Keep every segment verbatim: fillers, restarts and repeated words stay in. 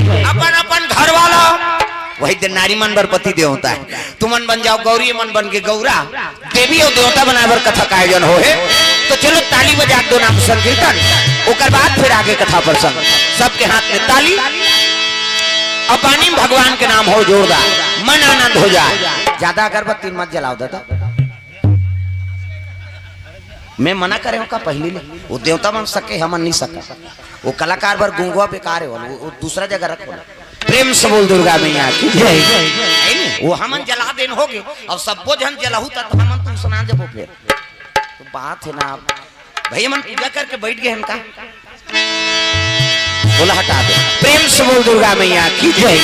अपन अपन घर वाला, वही दिन नारी मन बर पति देवता हे। तुमन बन जाव गौरी, मन बन के गौरा, देवी अउ देवता बनाए बर कथा का आयोजन होहे। तो चलो ताली बजा दो, नाम संकीर्तन, ओकर बाद फिर आगे कथा प्रसंग। सबके हाथ में ताली, अब बानी में भगवान के नाम हो जोरदार, मन आनंद हो जाए। ज्यादा अगरबत्ती मत जलाव दादा। मैं मना करे हूँ का पहिली ले? वो देवता मन सके, हमन नहीं सका। वो कलाकार बर गुंगवा बेकार हे, वो, वो दूसरा जगह रखो ना। प्रेम से बोल दुर्गा मैया की जय। हे नहीं? वो हमन जला देन होगे, अब सबो झन जलहू त हमन तुम सुना जबो फिर। तो बात हे ना, भैया मन पूजा करके बैठ गए हन का? बोला हटा दे। प्रेम से बोल दुर्गा मैया की जय।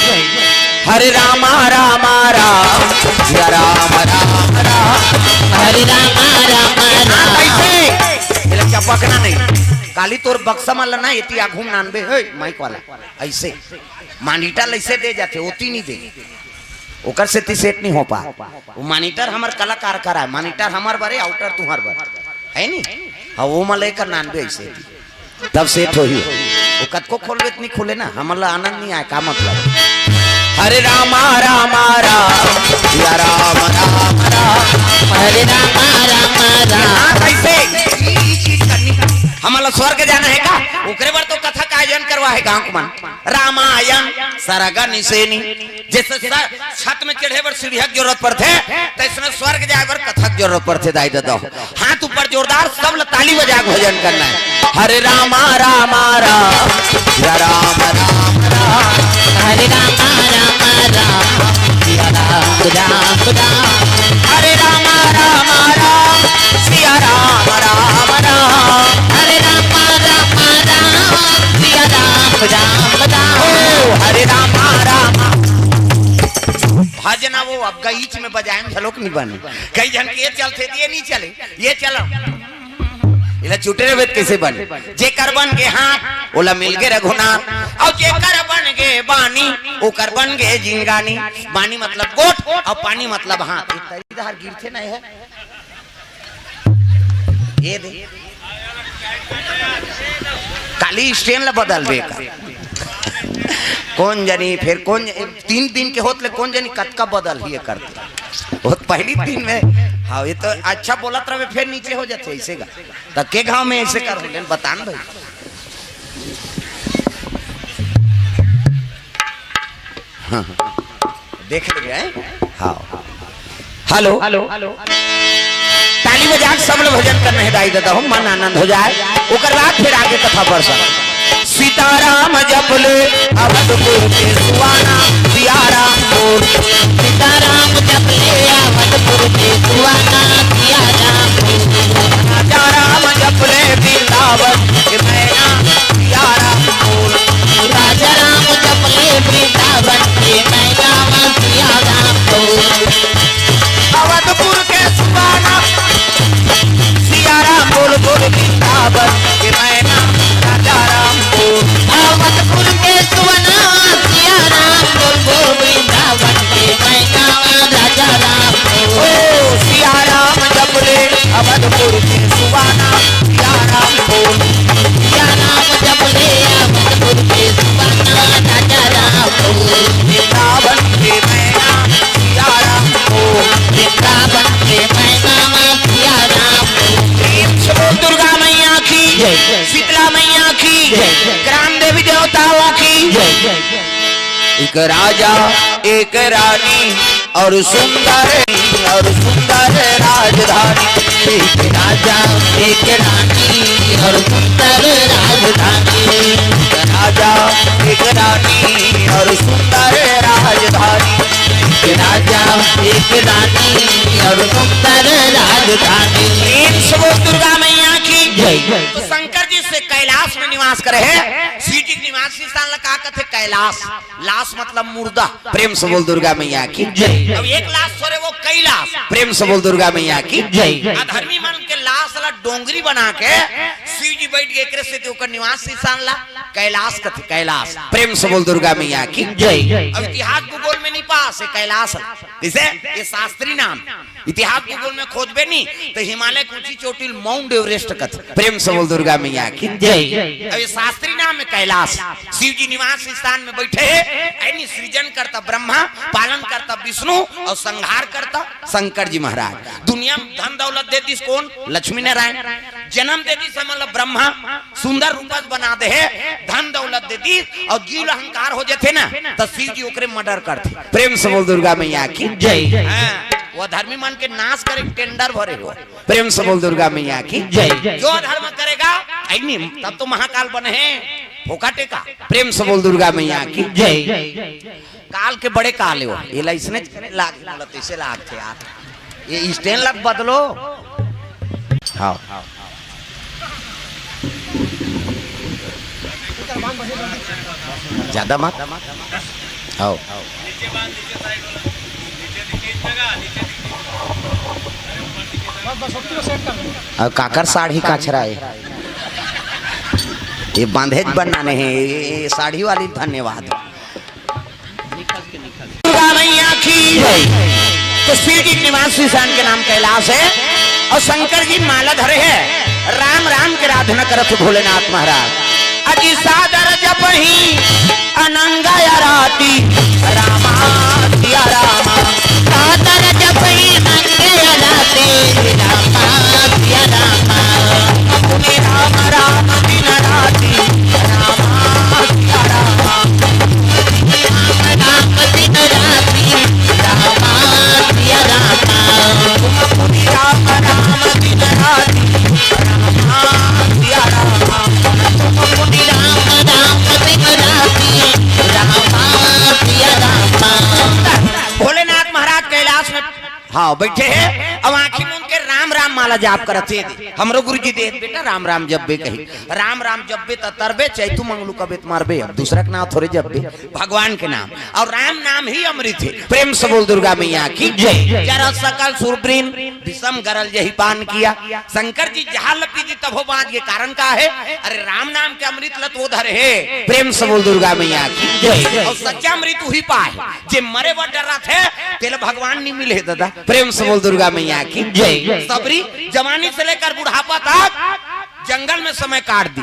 हरे रामा रामा राम, या राम राम राम। हरे रामा रामा हाँ, राम। ऐसे। एला चपकना नहीं। काली तोर बक्सा मन ल ना एती आघू म नानबे, हे, माइक वाला। ऐसे। मानीटर ल ऐसे दे जाथे, ओती नहीं दे। ओकर सेती सेट नहीं हो पा। वो मानीटर हमर कलाकार करा हे, मानीटर हमर बरे, आउटर तुहर बर। हे नहीं? हाँ, वो मन ल एकर नानबे ऐसे। तब सेट होही। वो कतको खोलबे त नहीं खुले ना, हमन ला आनंद नहीं आए, का मतलब? हरे रामा रामा राम, या राम राम राम। हरे रामा रामा राम। हाँ, कैसे? हमन ला स्वर्ग जाना हे का? ओकरे बर तो कथा का आयोजन करवा हे गाँव के मन। रामायण, सरग निसेनी। जैसे स-, छत में चढ़े बर सीढ़िया के जरूरत पड़थे, तैसने स्वर्ग जाए बर कथा के जरूरत पड़थे, दाई ददा हो। हाथ ऊपर जोरदार, सब ल ताली बजा के भजन करना हे। हरे रामा रामा राम, या राम राम राम। हरे रामा रामा राम, या राम राम राम। हरे रामा रामा राम, सिया राम राम राम। हरे रामा रामा राम, सिया राम राम राम। ओ हरे रामा रामा। भजना वो अब गईच में बजाए में झलोक नहीं बने। कई झन के ये चलथे, ये नहीं चले, ये चलो। इला छूटे रहे त कैसे बने? जेकर बन गे हाथ, ओला मिल गे रघुनाथ। अउ जेकर बन गे बानी, ओकर बन गे जिंगानी। बानी मतलब गोठ, अउ पानी मतलब हाथ। इधर गिरथे नहीं हे। ये दे। काली स्टैंड ला बदलबे का। कोन जनी, फिर कोन, तीन दिन के होत ले कोन जनी कतका बदलही ये करते। वो पहिली दिन में, हाँ, ये तो अच्छा बोलत रहे, फिर नीचे हो जाथे ऐसे का। त के गाँव में ऐसे कर होले, बता न भाई। हाँ, हाँ। देख लेबे, हैं? हाँ। हेलो। ताली बजा के सब लोग भजन करना हे, दाई ददा हो, मन आनंद हो जाए। ओकर बाद फिर आगे कथा प्रसंग। सीताराम जप ले अवधपुर के सुहाना, सिया राम बोल। सीताराम जप ले अवधपुर के सुहाना, सिया राम बोल। राजा राम जप ले वृंदावन के मैना, सिया राम बोल। राजा राम जप ले वृंदावन के मैना, सिया राम बोल। अवधपुर के सुहाना, सिया राम बोल बोल वृंदावन के मैना, राजा राम बोल। अवधपुर के सुहाना, सिया राम बोल बोल वृंदावन के मैना, राजा राम बोल। ओ सिया राम जप ले अवधपुर के सुहाना, सिया राम बोल। सिया राम जप ले अवधपुर के सुहाना, राजा राम बोल। वृंदावन के मैना, सिया राम बोल। वृंदावन के मैना, सिया राम बोल। प्रेम से बोल दुर्गा मैया की जय। शीतला मैया की जय। ग्राम देवी देवताओं की जय। एक राजा, एक रानी और सुंदर, और सुंदर राजधानी। एक राजा, एक रानी और सुंदर राजधानी। एक राजा, एक रानी और सुंदर राजधानी। एक राजा, एक रानी और सुंदर राजधानी। प्रेम से बोल दुर्गा मैया की जय। तो शंकर जी से कैलाश में निवास करे हे, सिटी के निवासी स्थान ला का कथे? कैलाश। लाश मतलब मुर्दा। प्रेम से बोल दुर्गा मैया की जय। अब एक लाश थोरे, वो कैलाश। प्रेम से बोल दुर्गा मैया की जय। अधर्मी मन के लाश ला डोंगरी बना के शिव जी बैठ गए, एकरे सेती ओकर निवास स्थान ला कैलाश कथे, कैलाश। प्रेम से बोल दुर्गा मैया की जय। अब इतिहास भूगोल में नहीं पास है कैलाश ला। किसे? ये शास्त्री नाम। इतिहास भूगोल में खोजबे नहीं तो हिमालय के ऊंची चोटी ल माउंट एवरेस्ट कथे। प्रेम से बोल दुर्गा मैया की जय। अब ये शास्त्री नाम है कैलाश। शिव जी निवास स्थान में बैठे हैं, यानी सृजन करता ब्रह्मा, पालन करता विष्णु और संहार करता शंकर जी महाराज। दुनिया में धन दौलत दे दिस कौन? लक्ष्मी नारायण। जन्म दे दिस हमन ला ब्रह्मा, सुंदर रूप बना दे हे, धन दौलत दे दिस, और जीव ला अहंकार हो जाथे ना, तो शिव जी ओकरे मर्डर करथे। प्रेम से बोल दुर्गा मैया की जय। हाँ, वो धर्मी मन के नाश करे टेंडर भरे हो। प्रेम से बोल दुर्गा मैया की जय। जो धर्म करेगा, ऐ नी, तब तो महाकाल बने हैं, फोकटे का। प्रेम से बोल दुर्गा मैया की जय। काल के बड़े काल हो, ये ला इसने लाग, मोला तैसे लागथे यार, ये स्टैंड लग बदलो। हाँ, ज्यादा मत। आओ। और काकर साड़ी काछरा है, ये बांधे ज बनना नहीं, ये साड़ी वाली धन्यवाद। दुर्गा मैया की जय। तो शिव जी के निवास स्थान के नाम कैलाश है और शंकर जी माला धरे हैं, राम राम के आराधना करत भोलेनाथ महाराज। अजी सादर जपही अनंग आराती, रामा सिया रामा। सादर जपही अनंग आराती, रामा सिया रामा। अपने राम राम दिन राती, रामा सिया रामा। भोलेनाथ महाराज कैलाश में, हाँ, बैठे हैं। अब आंखी मूंद के राम राम माला जाप करत हे। हमरो गुरु जी दे बेटा राम राम जपबे कही। राम राम जपबे त तरबे, चैतू मंगलू कबे त मरबे। अब दूसरा के नाम थोड़े जपबे, भगवान के नाम। और राम नाम ही अमृत है। प्रेम से बोल दुर्गा मैया की जय। जरा सकल सुरब्रिन विषम गरल जही पान किया। शंकर जी जहाल पी दी तभो बांच के कारण का है? अरे राम नाम के अमृत ल तो धरे हे। प्रेम से बोल दुर्गा मैया की जय। और सच्चा अमृत वही पाए जे मरे बर डरथे, तेला भगवान नहीं मिले दादा। प्रेम से बोल दुर्गा मैया की जय। सबरी जवानी से लेकर बुढ़ापा तक जंगल में समय काट दी,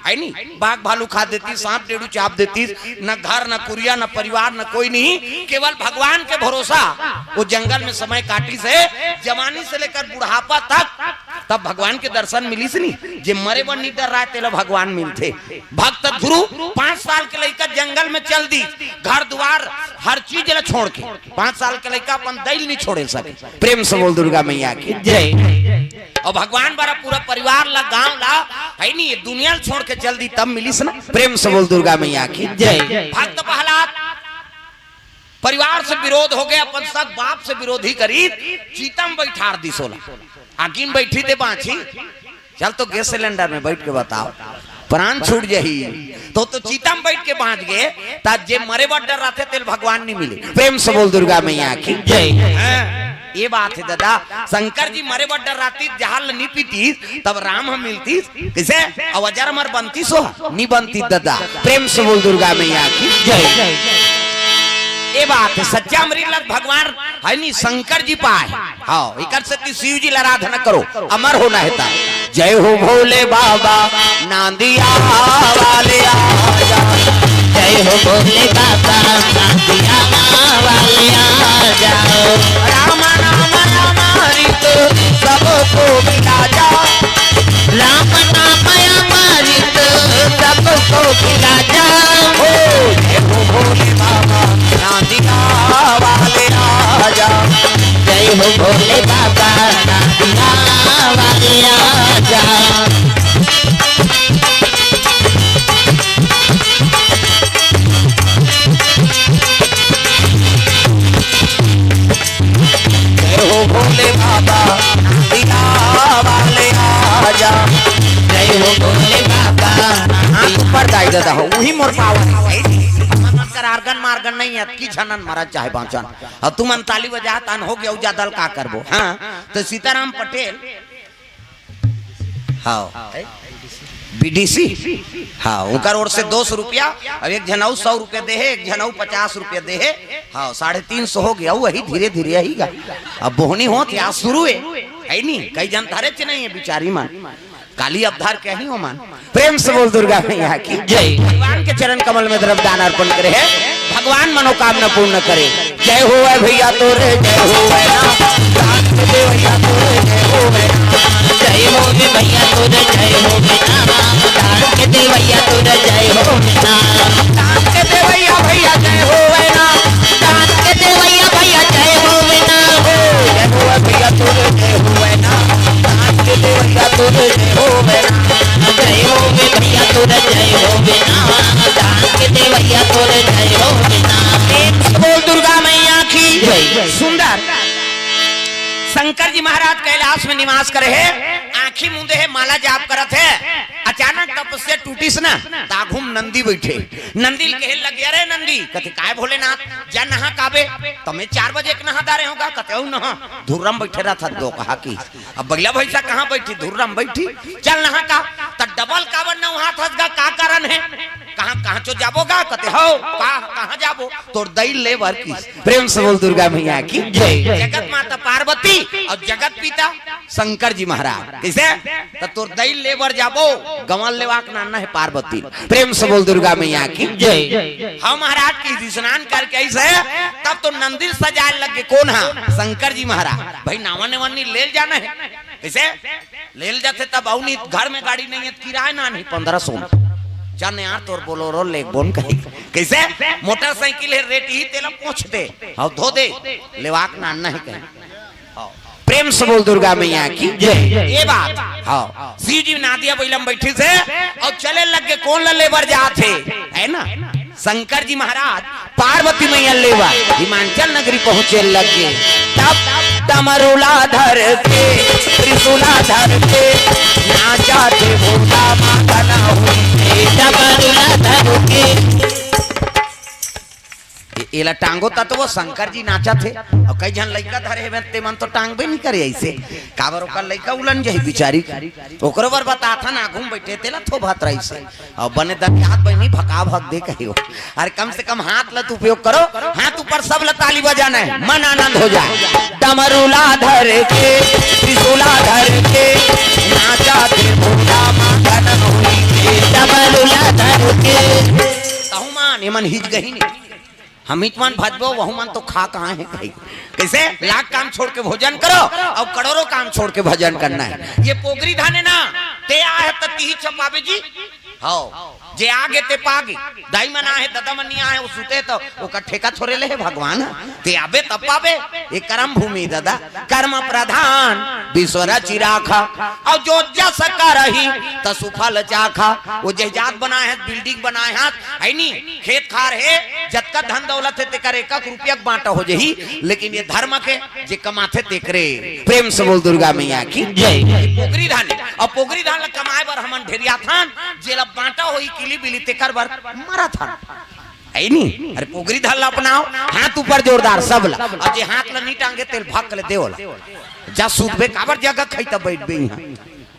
है नी? बाघ भालू खा देती, सांप डेड़ू चाप देती, न घर, न कुरिया, न परिवार, न कोई नहीं, केवल भगवान के भरोसा। वो जंगल में समय काटी से जवानी से लेकर बुढ़ापा तक, तब भगवान के दर्शन मिलिस नी। जे मरे बर नहीं डर रहा है, तेला भगवान मिलथे। भक्त ध्रुव पाँच साल के लइका जंगल में चल दी, घर दुआर हर चीज ला छोड़ के। पाँच साल के लइका अपन दई ल नहीं छोड़े सके। प्रेम से बोल दुर्गा मैया की जय। और भगवान बर पूरा परिवार ला, गांव ला, है नी, ये दुनिया ल छोड़ के चल दी, तब मिलिस ना। प्रेम से बोल दुर्गा मैया की जय। भक्त प्रहलाद परिवार से विरोध हो गया, अपन सग बाप से विरोधी करी, चीता म बैठार दिस ओला। आगी म बैठी ते बांची, चल तो गैस सिलेंडर में बैठ के बताओ, प्राण छूट जाही। तो, तो चीता म बैठ के बांच गए, ता जे मरे बर डर रथे, तेला भगवान नहीं मिले। प्रेम से बोल दुर्गा मैया की जय। हाँ, ये बात है दादा, शंकर जी मरे बर डर रहितिस, जहाल नहीं पीतिस, तब राम हम मिलतिस, किसे? अउ अजर अमर बनतिस हो? नहीं बनतिस दादा। प्रेम से बोल दुर्गा मैया की जय। ये बात है, सच्चा अमृत ल भगवान है नी, शंकर जी पाए। हाँ, एकर सेती शिव जी ल आराधना करो, अमर होना है ता। जय हो भोले बाबा, नांदिया वाले आजा। जय हो भोले बाबा, नांदिया वाले आजा। राम नाम अमृत सबको पिला जा। राम नाम अमृत सबको पिला जा। हो, हे हो भोले बाबा, नांदिया वाले आजा। जय हो भोले बाबा, नांदिया वाले आजा। जय हो भोले बाबा, नांदिया वाले आजा। जय हो भोले बाबा। हाथ ऊपर दाई दादा हो, वही मोर पावन है। हमन कर आर्गन मार्गन नहीं है, की झनन मरन चाहे बांचन। अब तुमन ताली बजा, तन हो गया, ज्यादा ल का करबो? हाँ, तो सीताराम पटेल हाँ, बीडीसी। हाँ, उनकर ओर से दो सौ रुपया। अब एक झन अउ सौ रुपया दे हे, एक झन अउ पचास रुपया दे हे। हाँ, साढ़े तीन सौ हो गया, वही धीरे धीरे ही गा। अब बोहनी होत या शुरू है, है नी? कई झन धरे च नहीं है बिचारी मन, काली अब धर के ही हो मन। प्रेम से बोल दुर्गा मैया की जय। भगवान के चरण कमल में द्रव्य दान अर्पण करे है, भगवान मनोकामना पूर्ण करे। जय होवे भैया तोरे, जय होवे ना। दान के दे भैया तोरे, जय होवे ना। जय होवे भैया तोरे, जय होवे ना। दान के दे भैया तोरे, जय होवे ना। दान के दे भैया, भैया जय होवे ना। दान के दे भैया, भैया जय होवे ना। हो, जय होवे भैया तोरे, जय होवे ना। दान के दे भैया तोरे, जय होवे ना। जय होवे भैया तोरे, जय होवे ना। दान के दे भैया तोरे, जय होवे ना। प्रेम से बोल दुर्गा मैया की जय। सुंदर। शंकर जी महाराज कैलाश में निवास करे है, आंखी मूंदे है, माला जाप करत है। अचानक तपस्या टूटिस ना, त आघू म नंदी बैठे। नंदी ल कहे लगे, "अरे नंदी," कथे, "काय भोलेनाथ, जा नहा काबे।" "त मैं चार बजे के नहा डारे हों गा।" कथे, "अउ नहा, धुर्रम बैठे रहत हस दो कहा की। अब बइला भैंसा कहाँ बैठी, धुर्रम बैठी, चल नहा का।" "त डबल काबर नहात हस गा, का कारण है?" "कहाँ, कहाँ चो जाबो गा?" कथे, "हो, का, कहाँ जाबो?" "तोर दई ले बर की।" प्रेम से बोल दुर्गा मैया की जय। जगत माता पार्वती अउ जगत पिता शंकर जी महाराज। कइसे? "त तोर दई ले बर जाबो।" गंवा ल लेवाक नाना हे पार्वती। प्रेम से बोल दुर्गा मैया की जय। हाँ महाराज की स्नान करके अइसे, तब तो नंदी ल सजाए लगे। कोन हा? शंकर जी महाराज। भाई नावा नेवा नी, ले ल जाना हे। कइसे? ले ल जाथे तब अउ नी, घर में गाड़ी नहीं है, किराया ना नहीं, पन्द्रह सौ में। चल यार, तोर बोलोरो ले बोन कही। कइसे? मोटरसाइकिल हे, रेट ही तेला पोंछ दे। हाँ, धो दे। लेवाक नाना हे कहीं। हाँ। प्रेम से बोल दुर्गा मैया की जय। ये बात। हाँ। शिव जी नादिया बइला म बैठे से अउ चले लगे, कोन ला ले बर जात हे, है ना? शंकर जी महाराज पार्वती मैया ल लेवा हिमाचल नगरी पहुंचे लगे। तब डमरूला धर के, त्रिशूला धर के, नाचा थे भोला माता ना हुई। डमरूला धर के। ए-, एला टांगो त तो वो शंकर जी नाचा थे। अउ कई झन लइका धरे हेबे, ते मन तो टांगबे नहीं करे अइसे। काबर ओकर लइका उलन जाही बिचारी। ओकरो बर बताथन, आघू म बैठे तेला थोभत रहिसे। अउ बने दतियात बहिनी भका भक दे कहियो। अरे कम से कम हाथ ल तो उपयोग करो, हाथ ऊपर सब ल ताली बजाना हे, मन आनंद हो जाए। डमरूला धर के, त्रिशूला धर के, नाचा थे भोला माता ना हुई के। डमरूला धर के। तहु मन, ये मन हिच गही नहीं। हम हिच मन भजबो, वहू मन तो खा कहाँ हे कही। कइसे? लाख काम छोड़ के भोजन करो अउ करोड़ों काम छोड़ के भजन करना हे। ये पोगरी धन हे ना, ते आहे त तिही छपाबे जी। हव, जे आगे ते पागे। दाई मन आहे, ददा मन नी आहे, वो सुते त ओकर ठेका थोरे ले हे भगवान। ते आबे तब पाबे, ये कर्म भूमि ददा, कर्म प्रधान विश्व रचि राखा। अउ जो जस करही तसु फल चाखा। वो जहाज बनाए हे, building बनाए हे, है नी? खेत खार हे, जतका धन दौलत हे, तेकर एक एक रुपया के बांटा हो जाही, लेकिन ये धर्म के जे कमाथे तेकरे। प्रेम से बोल दुर्गा मैया की जय। पोगरी धन हे, अउ पोगरी धन ल कमाए बर हमन ढेरियाथन, जेला बांटा होही किली बिली तेकर बर मरथन। है नी? अरे पोगरी धन ल अपनाओ, हाथ ऊपर जोरदार सब ल। अउ जे हाथ ल नी टांगे तेल भक ले देवल। जा सूतबे काबर जगह खाई तब बैठबे इहाँ।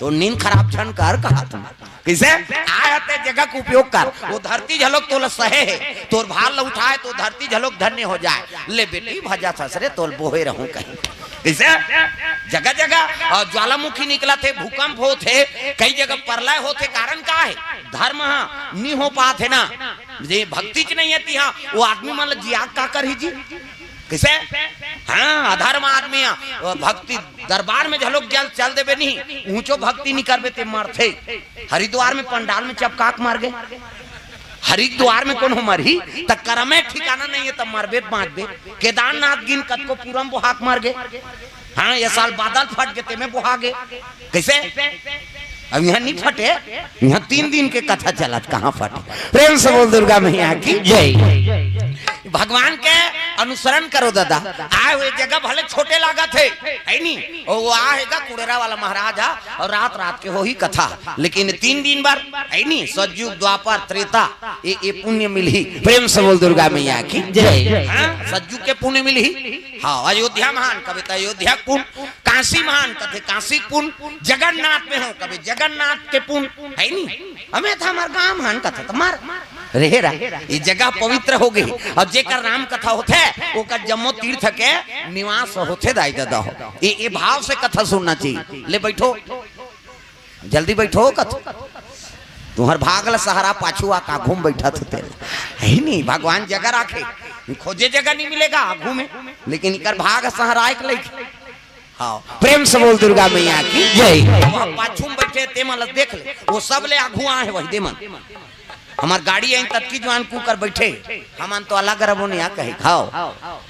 तो नींद खराब झन कर कहा तुम। कइसे? आय ते जगह के उपयोग कर। वो धरती झलोक तोला सहे हे, तोर भार ल उठाए तो धरती झलोक धन्य हो जाए। ले बेटी भजा ससरे तोल बोहे रहूं कहीं। कइसे? जगह जगह, अ, ज्वालामुखी निकलत हे, भूकंप होत हे, कई जगह प्रलय होत हे, कारण का हे? धर्म ह नी हो पात हे ना, जे भक्ति च नहीं हे तिहा, वो आदमी मन ल जिया का करही जी? कइसे? हाँ, अधर्म आदमी ह, वो भक्ति दरबार में झलोक जल चल देबे नहीं, ऊंचो भक्ति नहीं करबे ते मरथे। हरिद्वार में पंडाल में चपका के मर गे। हरिद्वार में कोनो मरही, त करमे ठिकाना नहीं हे, त मरबे त बांचबे। केदारनाथ गिन कतको पूरम बोहा के मर गे। हाँ, ये साल बादल फट गे, तेमे बोहा गे। कइसे? अब इहाँ नहीं फटे, इहाँ तीन दिन के कथा चलत, कहाँ फटे? प्रेम से बोल दुर्गा मैया की जय। भगवान के अनुसरण करो दादा। आए हुए जगह भले छोटे लागत हे, है नी? ओ, वो आहे गा कुड़ेरा वाला महाराज हा, अउ रात रात के होही कथा, लेकिन तीन दिन बर, है नी? सतयुग, द्वापर, त्रेता, ये, ये पुण्य मिलही। प्रेम से बोल दुर्गा मैया की जय। हाँ, सतयुग के पुण्य मिलही। हाँ, अयोध्या महान कविता, अयोध्या के पुण्य। काशी महान कथे काशी के पुन, जगन्नाथ में हो कभी जगन्नाथ के पुन, है नी? हमें था हमार गांव महान कथे तुम्हार रहे रहा, ये जगह पवित्र हो गई। और जेकर राम कथा होथे, ओकर जम्मो तीर्थ के निवास होथे दाई दादा हो। ये, ये भाव से कथा सुनना चाहिए। ले बैठो, जल्दी बैठो कथा। तुम्हार भाग ल सहारा पाछू आ का घूम बैठा थे तेल, है नी? भगवान जगह राखे, खोजे जगह नहीं मिलेगा आगू में, लेकिन इकर भाग सहारा एक लेके। हाँ, प्रेम से बोल दुर्गा मैया की जय। वहाँ पाछू में बैठे ते मन ल देख ले, वो सब ले आगू आए वही दे मन। हमार गाड़ी आई ततकी जवान कुकर बैठे, हमन तो अलग रबो नहीं आ कहे खाओ।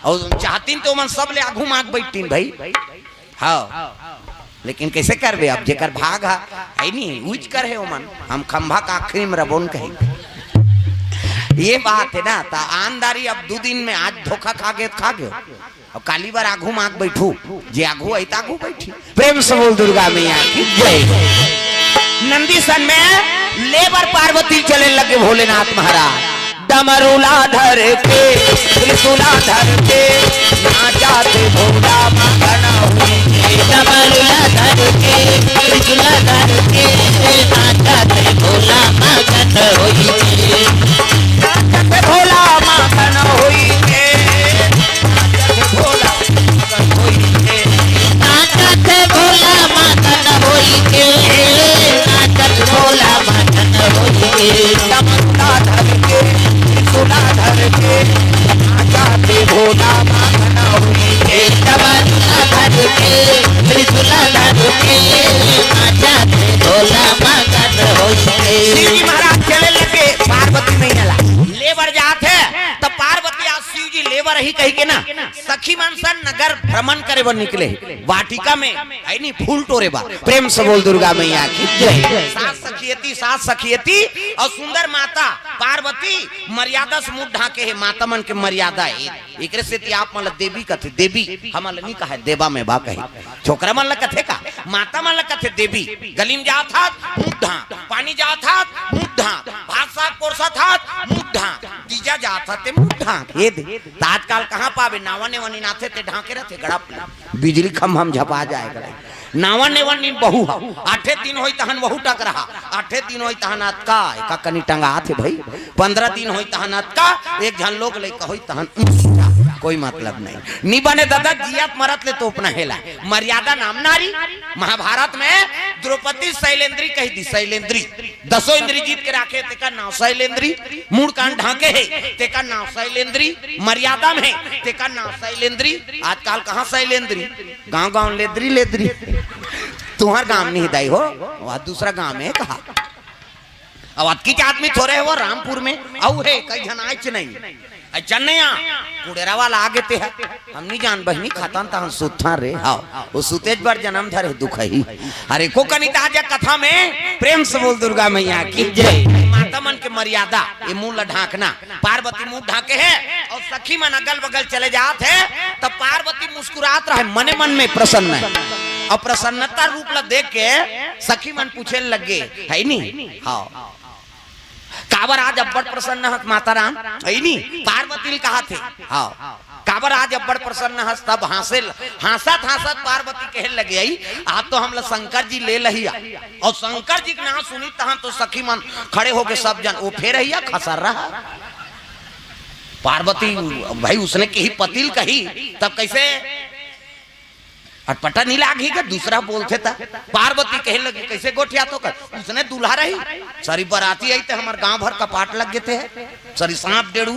और चाहतीन तो मन सब ले आगू माग बैठतीन भाई। हाँ, लेकिन कैसे करबे अब, जेकर भाग हा, है नी, उज कर है ओमन, हम खंभा का आखिरी में रबोन कहे। ये बात है ना, ता आनदारी अब दू दिन में आज धोखा खा गए, खा गए। अब काली बार आगू माग बैठू, जे आगू आई त आगू बैठी। प्रेम से बोल दुर्गा मैया की जय। नंदी सन में लेबर पार्वती चले लगे भोलेनाथ महाराज। डमरूला धर के, त्रिशूला धर के, नाचा थे भोला मगन हुई के। डमरूला धर के, त्रिशूला धर के, नाचा थे भोला मगन हुई के। नाचा थे भोला मगन हुई के। नाचा थे भोला मगन हुई के। नाचत भोला मगन होई के, नाचत भोला मगन होई के। डमरूला धर के, त्रिशूला धर के, नाचत भोला मगन होई के। डमरूला धर के, त्रिशूला धर के, नाचत भोला मगन होई के। शिव जी महाराज चले लगे, पार्वती नहीं आला। लेबर जात है, त पार्वती आज शिव जी लेबर ही कही के ना, सखी मन सन नगर भ्रमण करे बर निकले हे। वाटिका में है नी फूल टोरे बर। प्रेम से बोल दुर्गा मैया की जय। सात सखियती, सात सखियती और सुंदर माता पार्वती मर्यादा से मुंह ढाके हे। माता मन के मर्यादा हे, एकरे सेती आप मन ला देवी कथे, देवी हमन ला नी कहे, देवा में बा कहे। छोकरा मन ला कथे का, माता मन ला कथे देवी। गली में जात हाथ मुंह ढांक, पानी जात हाथ मुंह ढांक, भात साग पोरसत हाथ मुंह ढांक, तीजा जात हाथ ते मुंह ढांक। हे दे, त आजकल कहाँ पाबे? नावा नेवा नीनाथे ते ढांके रथे गड़ा पे। बिजली खंभा में झपा जाए गड़ा। नावा नेवा नीन बहू हा। आठे दिन होई तहन वहू टकरहा। आठे दिन होई तहन अतका, एका कनी टंगाथे भाई। पंद्रह दिन होई तहन अतका, एक झन लोग लइका होई तहन उस। कोई मतलब नहीं। नी बने दादा, जियत मरत ले तोपना हेला। मर्यादा नाम नारी। महाभारत में द्रौपदी शैलेंद्री कही दी, शैलेंद्री। दसों इंद्री जीत के राखे, तेकर नाव शैलेंद्री। मूड़ कान ढांके हे, तेकर नाव शैलेंद्री। मर्यादा में हे, तेकर नाव शैलेंद्री। आजकल कहाँ शैलेंद्री? गांव गांव लेदरी लेदरी। तुम्हार गांव नहीं दाई हो, वह दूसरा गांव में कहा। अब अतकीच आदमी थोरे हे वो रामपुर में, अउ हे कई झन आइच नहीं। अ चन्नैया, कुड़ेरा वाला आगे ते हे। हम नहीं जान बहिनी, खतन तहन सुत्था रे। हाव, वो सुतेज बर जन्म धरे दुख ही। अरे को कनी ताजा कथा में प्रेम से बोल दुर्गा मैया की जय। माता मन के मर्यादा, ये मुंह ला ढांकना। पार्वती मुंह ढांके हे और सखी मन अगल बगल चले जात हे, तब पार्वती मुस्कुरात रहे, मने मन में प्रसन्न हे। और प्रसन्नता रूप ला देख के सखी मन पूछे लगे, है नी? हाँ। काबर आज अब्बड़ प्रसन्न हस माता राम? है नी? पार्वती ल कहा थे। हाँ। काबर आज अब्बड़ प्रसन्न हस? तब हांसे, हांसत हांसत पार्वती कहे लगे, आई, आज तो हमला शंकर जी ले लहिया। और शंकर जी के नाम सुनी तहां तो सखी मन खड़े होके सब जन, वो फेर हैया खसर रहा। पार्वती भाई उसने कही पतिल कही, तब कैसे अटपटा नी लागी का दूसरा बोलथे ता। पार्वती कहे लगी, "कैसे गोठिया तो कर? उसने दूल्हा रही, सरी बराती आई ते हमर गांव भर कपाट लग गए थे, सरी सांप डेड़ू,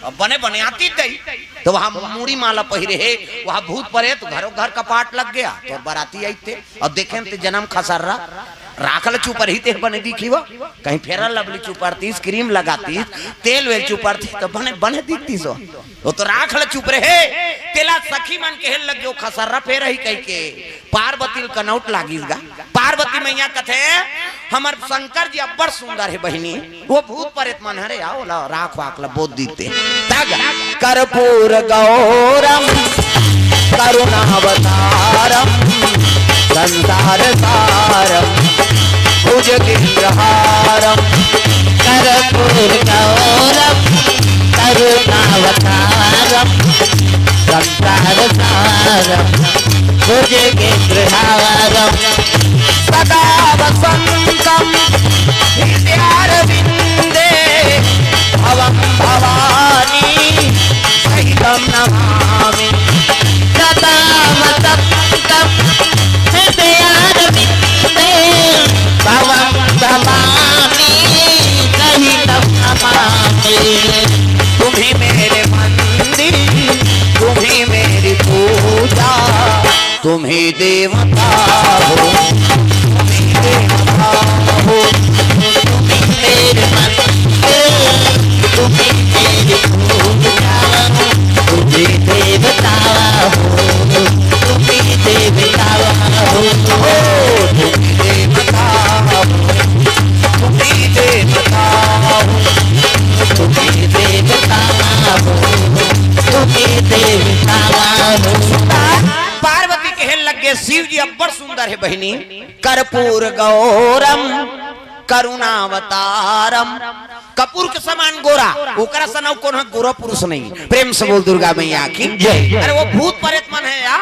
अब बने बने आती दई।" तो वहां मूड़ी माला पहिरे हे, वहां भूत परेत घरों घर कपाट लग गया, तो बराती आई थे, अब देखे ते जन्म खसर्रा, राख ल चुपरही ते बने दिखी वो, कहीं फेरा लवली चुपरतीस, क्रीम लगातीस, तेल वेल चुपरतीस, तो बने, बने दिखतीस वो। वो तो राख ल चुप रहे, तेला सखी मन कहे लग गयो, "खसर्रा फेर ही," कह के पार्वती ल कनौट लागिस गा। पार्वती मैया कथे, "हमर शंकर जी अब्बड़ सुंदर हे बहिनी, वो भूत परेत मन हरे, आओ ला राख वाख ल बोत दीते।" तग कर्पूर गौरम करुणावतारम संसार सारम भुजगेंद्रहारम। कर्पूर गौरम करुणावतारम संसार सारम भुजगेन्द्रहारं सदा वसन्तं हृदयारविन्दे भवं भवानी सहितं नमामि। सदा वसन्तं हृदयारविन्दे भवं भवानी सहितं नमामि। तुम ही मेरे मंदिर, तुम ही मेरी पूजा, तुम ही देवता हो, तुम ही देवता हो, तुम ही मेरे मंदिर, तुम ही मेरी पूजा, तुम ही देवता हो, तुम ही देवता हो, तुम ही देवता हो, तुम ही देवता हो, तुम ही देवता हो, तुम ही देवता हो। पार्वती कहे लगे, शिव जी अब्बड़ सुंदर हे बहिनी, कर्पूर गौरम करुणावतारम। कपूर के समान गोरा, ओकरा सनौ कोन ह गोरा पुरुष नहीं। प्रेम से बोल दुर्गा मैया की जय। अरे वो भूत प्रेत मन हे या,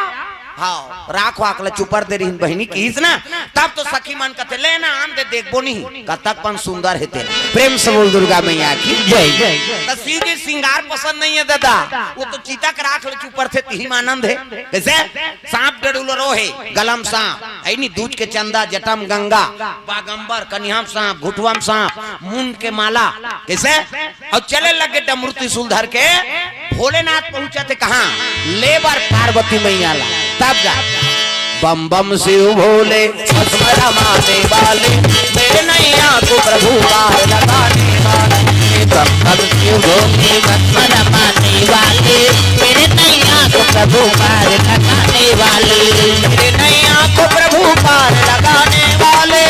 हाँ, राख वाख ल चुपर दे रहिन बहिनी किहिस ना, तब तो सखी मन कथे, "ले ना, आन दे, देखबो नहीं, कतक पन सुंदर हे तेला।" प्रेम से बोल दुर्गा मैया की जय। त शिव जी सिंगार पसंद नहीं है दादा, वो तो चिता के राख ल चुपर थे, तिही म आनंद है। कैसे? सांप डड़ुलरो हे, गलम सांप, है नी, दूज के चंदा, जटम गंगा, बागंबर, कनिहम सांप, घुटुअम सांप, मुंड के माला, कैसे? अउ चले लगे डमरू त्रिशूल धर के। भोलेनाथ पहुंचा थे कहाँ? ले बर पार्वती मैया ला। तब जा, बम बम शिव भोले, भस्म रमाने वाले, मेरे नैया को प्रभु पार लगाने वाले। बम बम शिव भोले, भस्म रमाने वाले, मेरे नैया को प्रभु पार लगाने वाले। मेरे नैया को प्रभु पार लगाने वाले,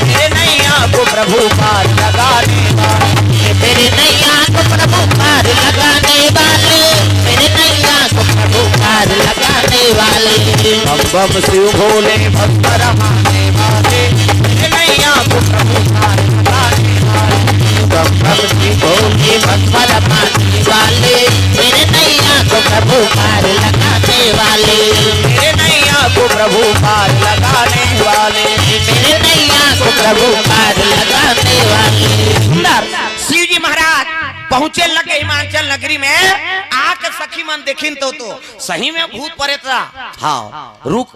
मेरे नैया को प्रभु पार लगाने वाले। मेरे नैया को प्रभु पार लगाने वाले, मेरे नैया को प्रभु पार लगाने वाले। बम बम शिव भोले, भस्म रमाने वाले, मेरे नैया को प्रभु पार लगाने वाले। बम बम शिव भोले, भस्म रमाने वाले, मेरे नैया को प्रभु पार लगाने वाले। मेरे नैया को प्रभु पार लगाने वाले। मेरे नैया को प्रभु पार लगाने वाले। सुंदर। शिव जी महाराज पहुंचे लगे हिमाचल नगरी में, आके सखी मन देखिन तो, तो सही में भूत प्रेत रहा। हाँ, रूप,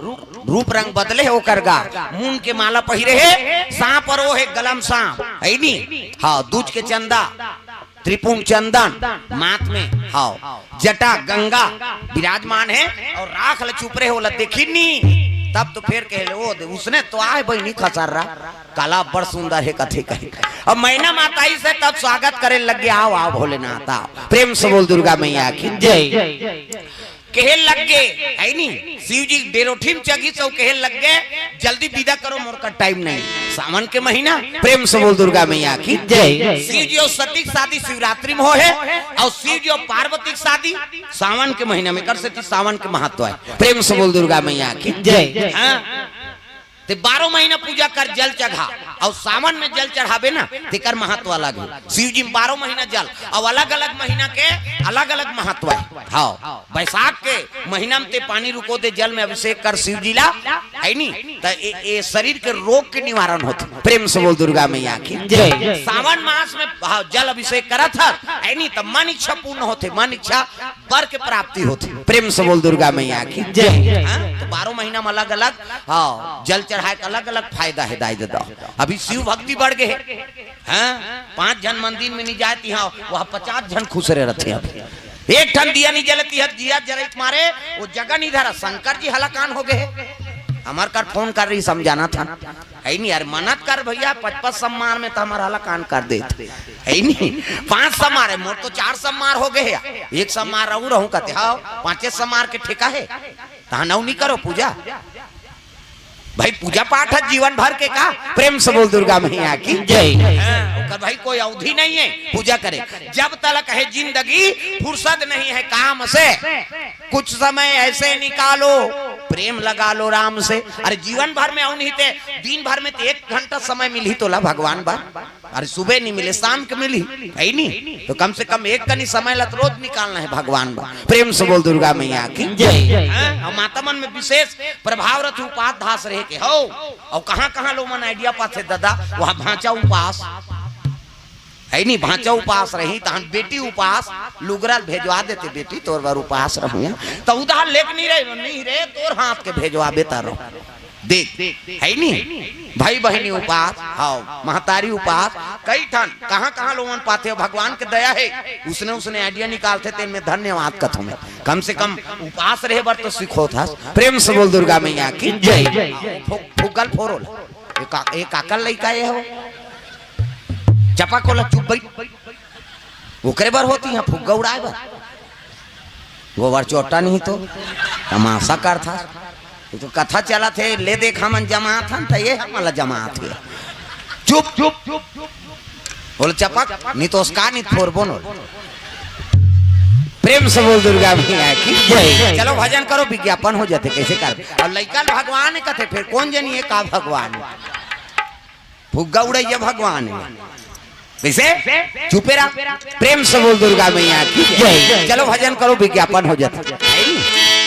रूप रंग बदले हे ओकर गा, मुंड के माला पहिरे हे, सांप अउ ओ हे गलम सांप, है नी? हाँ, दूज के चंदा, त्रिपुंड चंदन, माथ में, हाँ, जटा गंगा विराजमान हे, अउ राख ल चुपरे हे, ओला देखिन नी, तब तो फेर कहे ले, "ओ दे, उसने तो आए बहिनी खसर रहा।" काला बड़ सुंदर हे कथे कहे। अब मैना माता ही से तब स्वागत करे लग गया, "आओ, आओ भोलेनाथ, आओ।" प्रेम से बोल दुर्गा मैया की जय। कहे लग गए, है नी? शिव जी डेरोठी में चघी तो कहे लग गए, "जल्दी विदा करो, मोर का टाइम नहीं।" सावन के महीना, प्रेम से बोल दुर्गा मैया की जय। शिव जी अउ सती के शादी शिवरात्रि में हो हे, अउ शिव जी अउ पार्वती के शादी सावन के महीना में कर सेती सावन के महत्व है। प्रेम से बोल दुर्गा मैया की जय। हाँ। ते बारह महीना पूजा कर, जल चढ़ा, अउ सावन में जल चढ़ाबे ना, तेकर महत्व अलग हे। शिव जी में बारह महीना जल, अउ अलग-अलग महीना के अलग-अलग महत्व हे। हाँ, बैसाख के महीना में ते पानी रुको दे, जल में अभिषेक कर शिव जी ला, है नी? त ए, ए शरीर के रोग के निवारण होथे। प्रेम से बोल दुर्गा मैया की जय। सावन मास में, हाँ, जल अभिषेक करत हर, है नी? त मन इच्छा पूर्ण होथे, मन इच्छा बर के प्राप्ति होथे। प्रेम से बोल दुर्गा मैया की जय। हाँ, तो बारह महीना में अलग-अलग, हाँ, जल चढ़ाए के अलग-अलग फायदा हे दाई ददा। अभी शिव भक्ति बढ़ गए हे। हाँ, पांच झन मंदिर में नहीं जाए ती, हाँ, वहाँ पचास झन खुसरे रथे। अभी एक ठन दिया नहीं जलती हे, दिया जरई के मारे वो जगह नहीं धरा। शंकर जी हलाकान हो गए हे। हमार कर फोन कर रही, समझाना था। है नहीं यार, मनत कर भैया, पच पच सम्मार में तो हमार हलाकान कर देत। है नहीं, पांच सम्मार हे, मोर तो चार सम्मार हो गए हे। एक सम्मार रहू रहू कहते, हाँ, पांचे सम्मार के ठेका हे। तहाँ नौ नहीं करो पूजा। भाई, पूजा पाठ हे जीवन भर के का? प्रेम से बोल दुर्गा मैया की जय। हाँ, ओकर भाई कोई अवधि नहीं हे पूजा करे। जब तलक हे जिंदगी, फुर्सत नहीं हे काम से, कुछ समय ऐसे निकालो, प्रेम लगा लो राम से। अरे, जीवन भर में अउ नहीं ते, दिन भर में ते एक घंटा समय मिलही तोला भगवान बर। अरे सुबह नहीं मिले, शाम के मिली, है नी? तो कम से कम एक कनी समय ला तो रोज निकालना है भगवान बर। प्रेम से बोल दुर्गा मैया की जय। हैं? और माता मन में विशेष प्रभाव रथे उपास धास रहे के हो। और कहाँ कहाँ लोग मन आइडिया पाथे दादा, वहाँ भांचा उपास, है नी? भांचा उपास रही तहन बेटी उपास, लुगरा भेजवा देते, बेटी तोर बर उपास रहूँ, तो उधार लेके नहीं रहे, नहीं रे, तोर हाथ के भेजवा बेटा रहो। देख, है नी? भाई बहिनी उपास, हाँ, महतारी उपास, कई ठन कहाँ कहाँ लोगन पाथे, भगवान के दया है, उसने उसने आइडिया निकालथे, तेन में धन्यवाद कथों मैं। कम से कम उपास रहे बर तो सीखो था। प्रेम से बोल दुर्गा मैया की जय। फु-, फुग्गल फोरोल। एक आ-, एक आकल लइका ये हो, चपा कोला चुप बैठ, ओकरे बर होती है फुग्गा उड़ाए बर। गोबर चोटा नहीं तो तमाशा करथा। ये तो कथा चलत हे, ले देख हमन जमात हन, त ये हमन ला जमात हे। चुप, चुप, चुप, चुप। बोल चपक, नहीं तो उसका नहीं फोरबो नो। प्रेम से बोल दुर्गा मैया की जय। चलो भजन करो, विज्ञापन हो जाते, कैसे कर। और लइका भगवान कथे, फिर कौन जनिए का भगवान? फुग्गा उड़ैया भगवान हे। कैसे? चुपे रहा। प्रेम से बोल दुर्गा मैया की जय। चलो भजन करो, विज्ञापन हो जाता।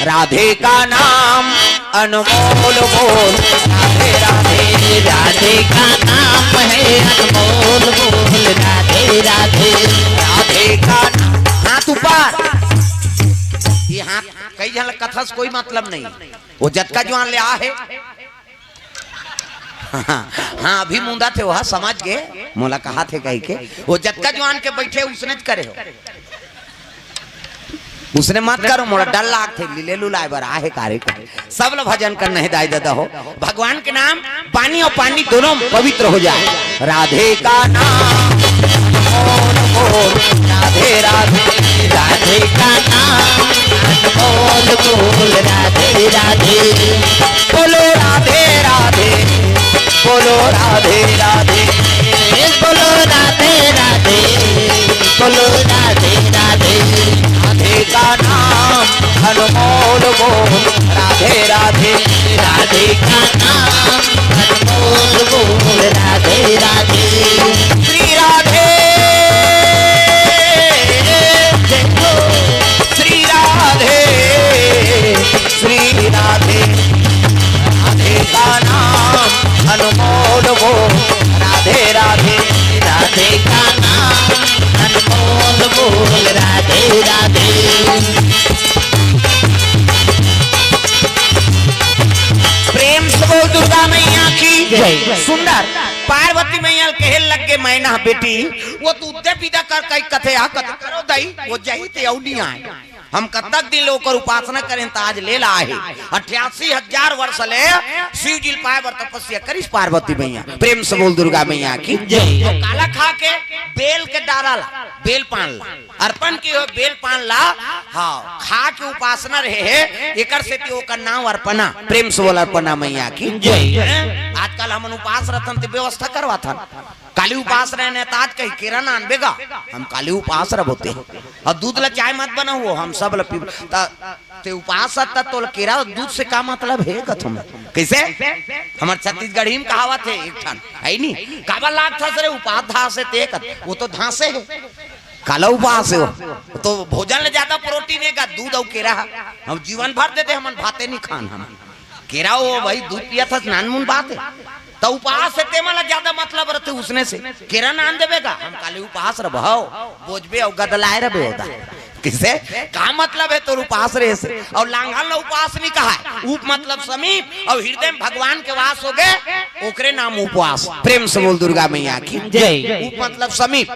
राधे का नाम अनमोल बोल, राधे राधे। राधे का नाम है अनमोल बोल, राधे राधे। राधे का नाम, हाथ ऊपर। ये हाथ कई झन कथा से कोई मतलब नहीं, वो जतका जुआन ले आ हे। हाँ, अभी मुंदा थे वह समझ के, मोला कहा थे कही के, वो जतका जुआन के बैठे उसने च करे हो, उसने मत करो, मोला डर लाग थे, लीले लुलाए बर आहे कार्य का। सब ला भजन करना है दाई दादा हो, भगवान के नाम पानी और पानी दोनों पवित्र हो जाए। राधे का नाम अनमोल बोल, राधे राधे। राधे का नाम अनमोल बोल, राधे राधे। बोलो राधे राधे, बोलो राधे राधे। बोलो राधे राधे, बोलो राधे राधे। राधे का नाम अनमोल बोल, राधे राधे। राधे का नाम अनमोल बोल, राधे राधे। श्री राधे, जय हो श्री राधे, श्री राधे। राधे का नाम अनमोल बोल, राधे राधे। राधे का नाम अनमोल बोल, राधे राधे। प्रेम से बोल दुर्गा मैया की जय। सुंदर पार्वती मैया ल कहे लग गे, मैना बेटी, वो तो उद्दे विदा कर कई कथे, आ कथे करो दई, वो जही ते अउ नहीं आए। हम कतक दिन ले ओकर उपासना करेन, त आज ले ला आहे। अट्ठासी हजार वर्ष ले शिव जी ल पाए बर तपस्या करिस पार्वती मैया। प्रेम से बोल दुर्गा मैया की जय। तो काला खा के बेल के डारा ला, बेल पान ला, अर्पण की हो बेल पान ला, हाँ, खा के उपासना रहे हे, एकर सेती ओकर नाम अर्पणा। प्रेम से बोल अर्पणा मैया की जय। आजकल हमन उपास रथन ते व्यवस्था करवाथन। काली उपास रहने त आज कही केरा नानबे गा, हम काली उपास रह बोते। और दूध ला चाय मत बनाओ, हम सब ला पीब। त ते उपास त तोल केरा दूध से का मतलब है कथम? कैसे? हमर छत्तीसगढ़ी में कहावत है एक ठन, है नी? काबर लाग था सरे उपास धास है ते कत, वो तो धासे है। काला उपास है वो? तो भोजन ले ज्यादा प्रोटीन है का दूध और केरा है। हम जीवन भर दे दे हमन भाते नहीं खान हम। केरा हो भाई, दूध पिया था, नान मुन बात है। त उपास है, तेमा ला ज्यादा मतलब रहते उसने से। केरा नान देबे का, हम काली उपास रह भाव, बोझबे और गदलाए रहबे होता। किसे? का मतलब है तोर उपास रहे से? और लांघन ला उपास नहीं कहा है। उप मतलब समीप, और हृदय में भगवान के वास हो गए, ओकरे नाम उपवास। प्रेम से बोल दुर्गा मैया की जय। उप मतलब समीप,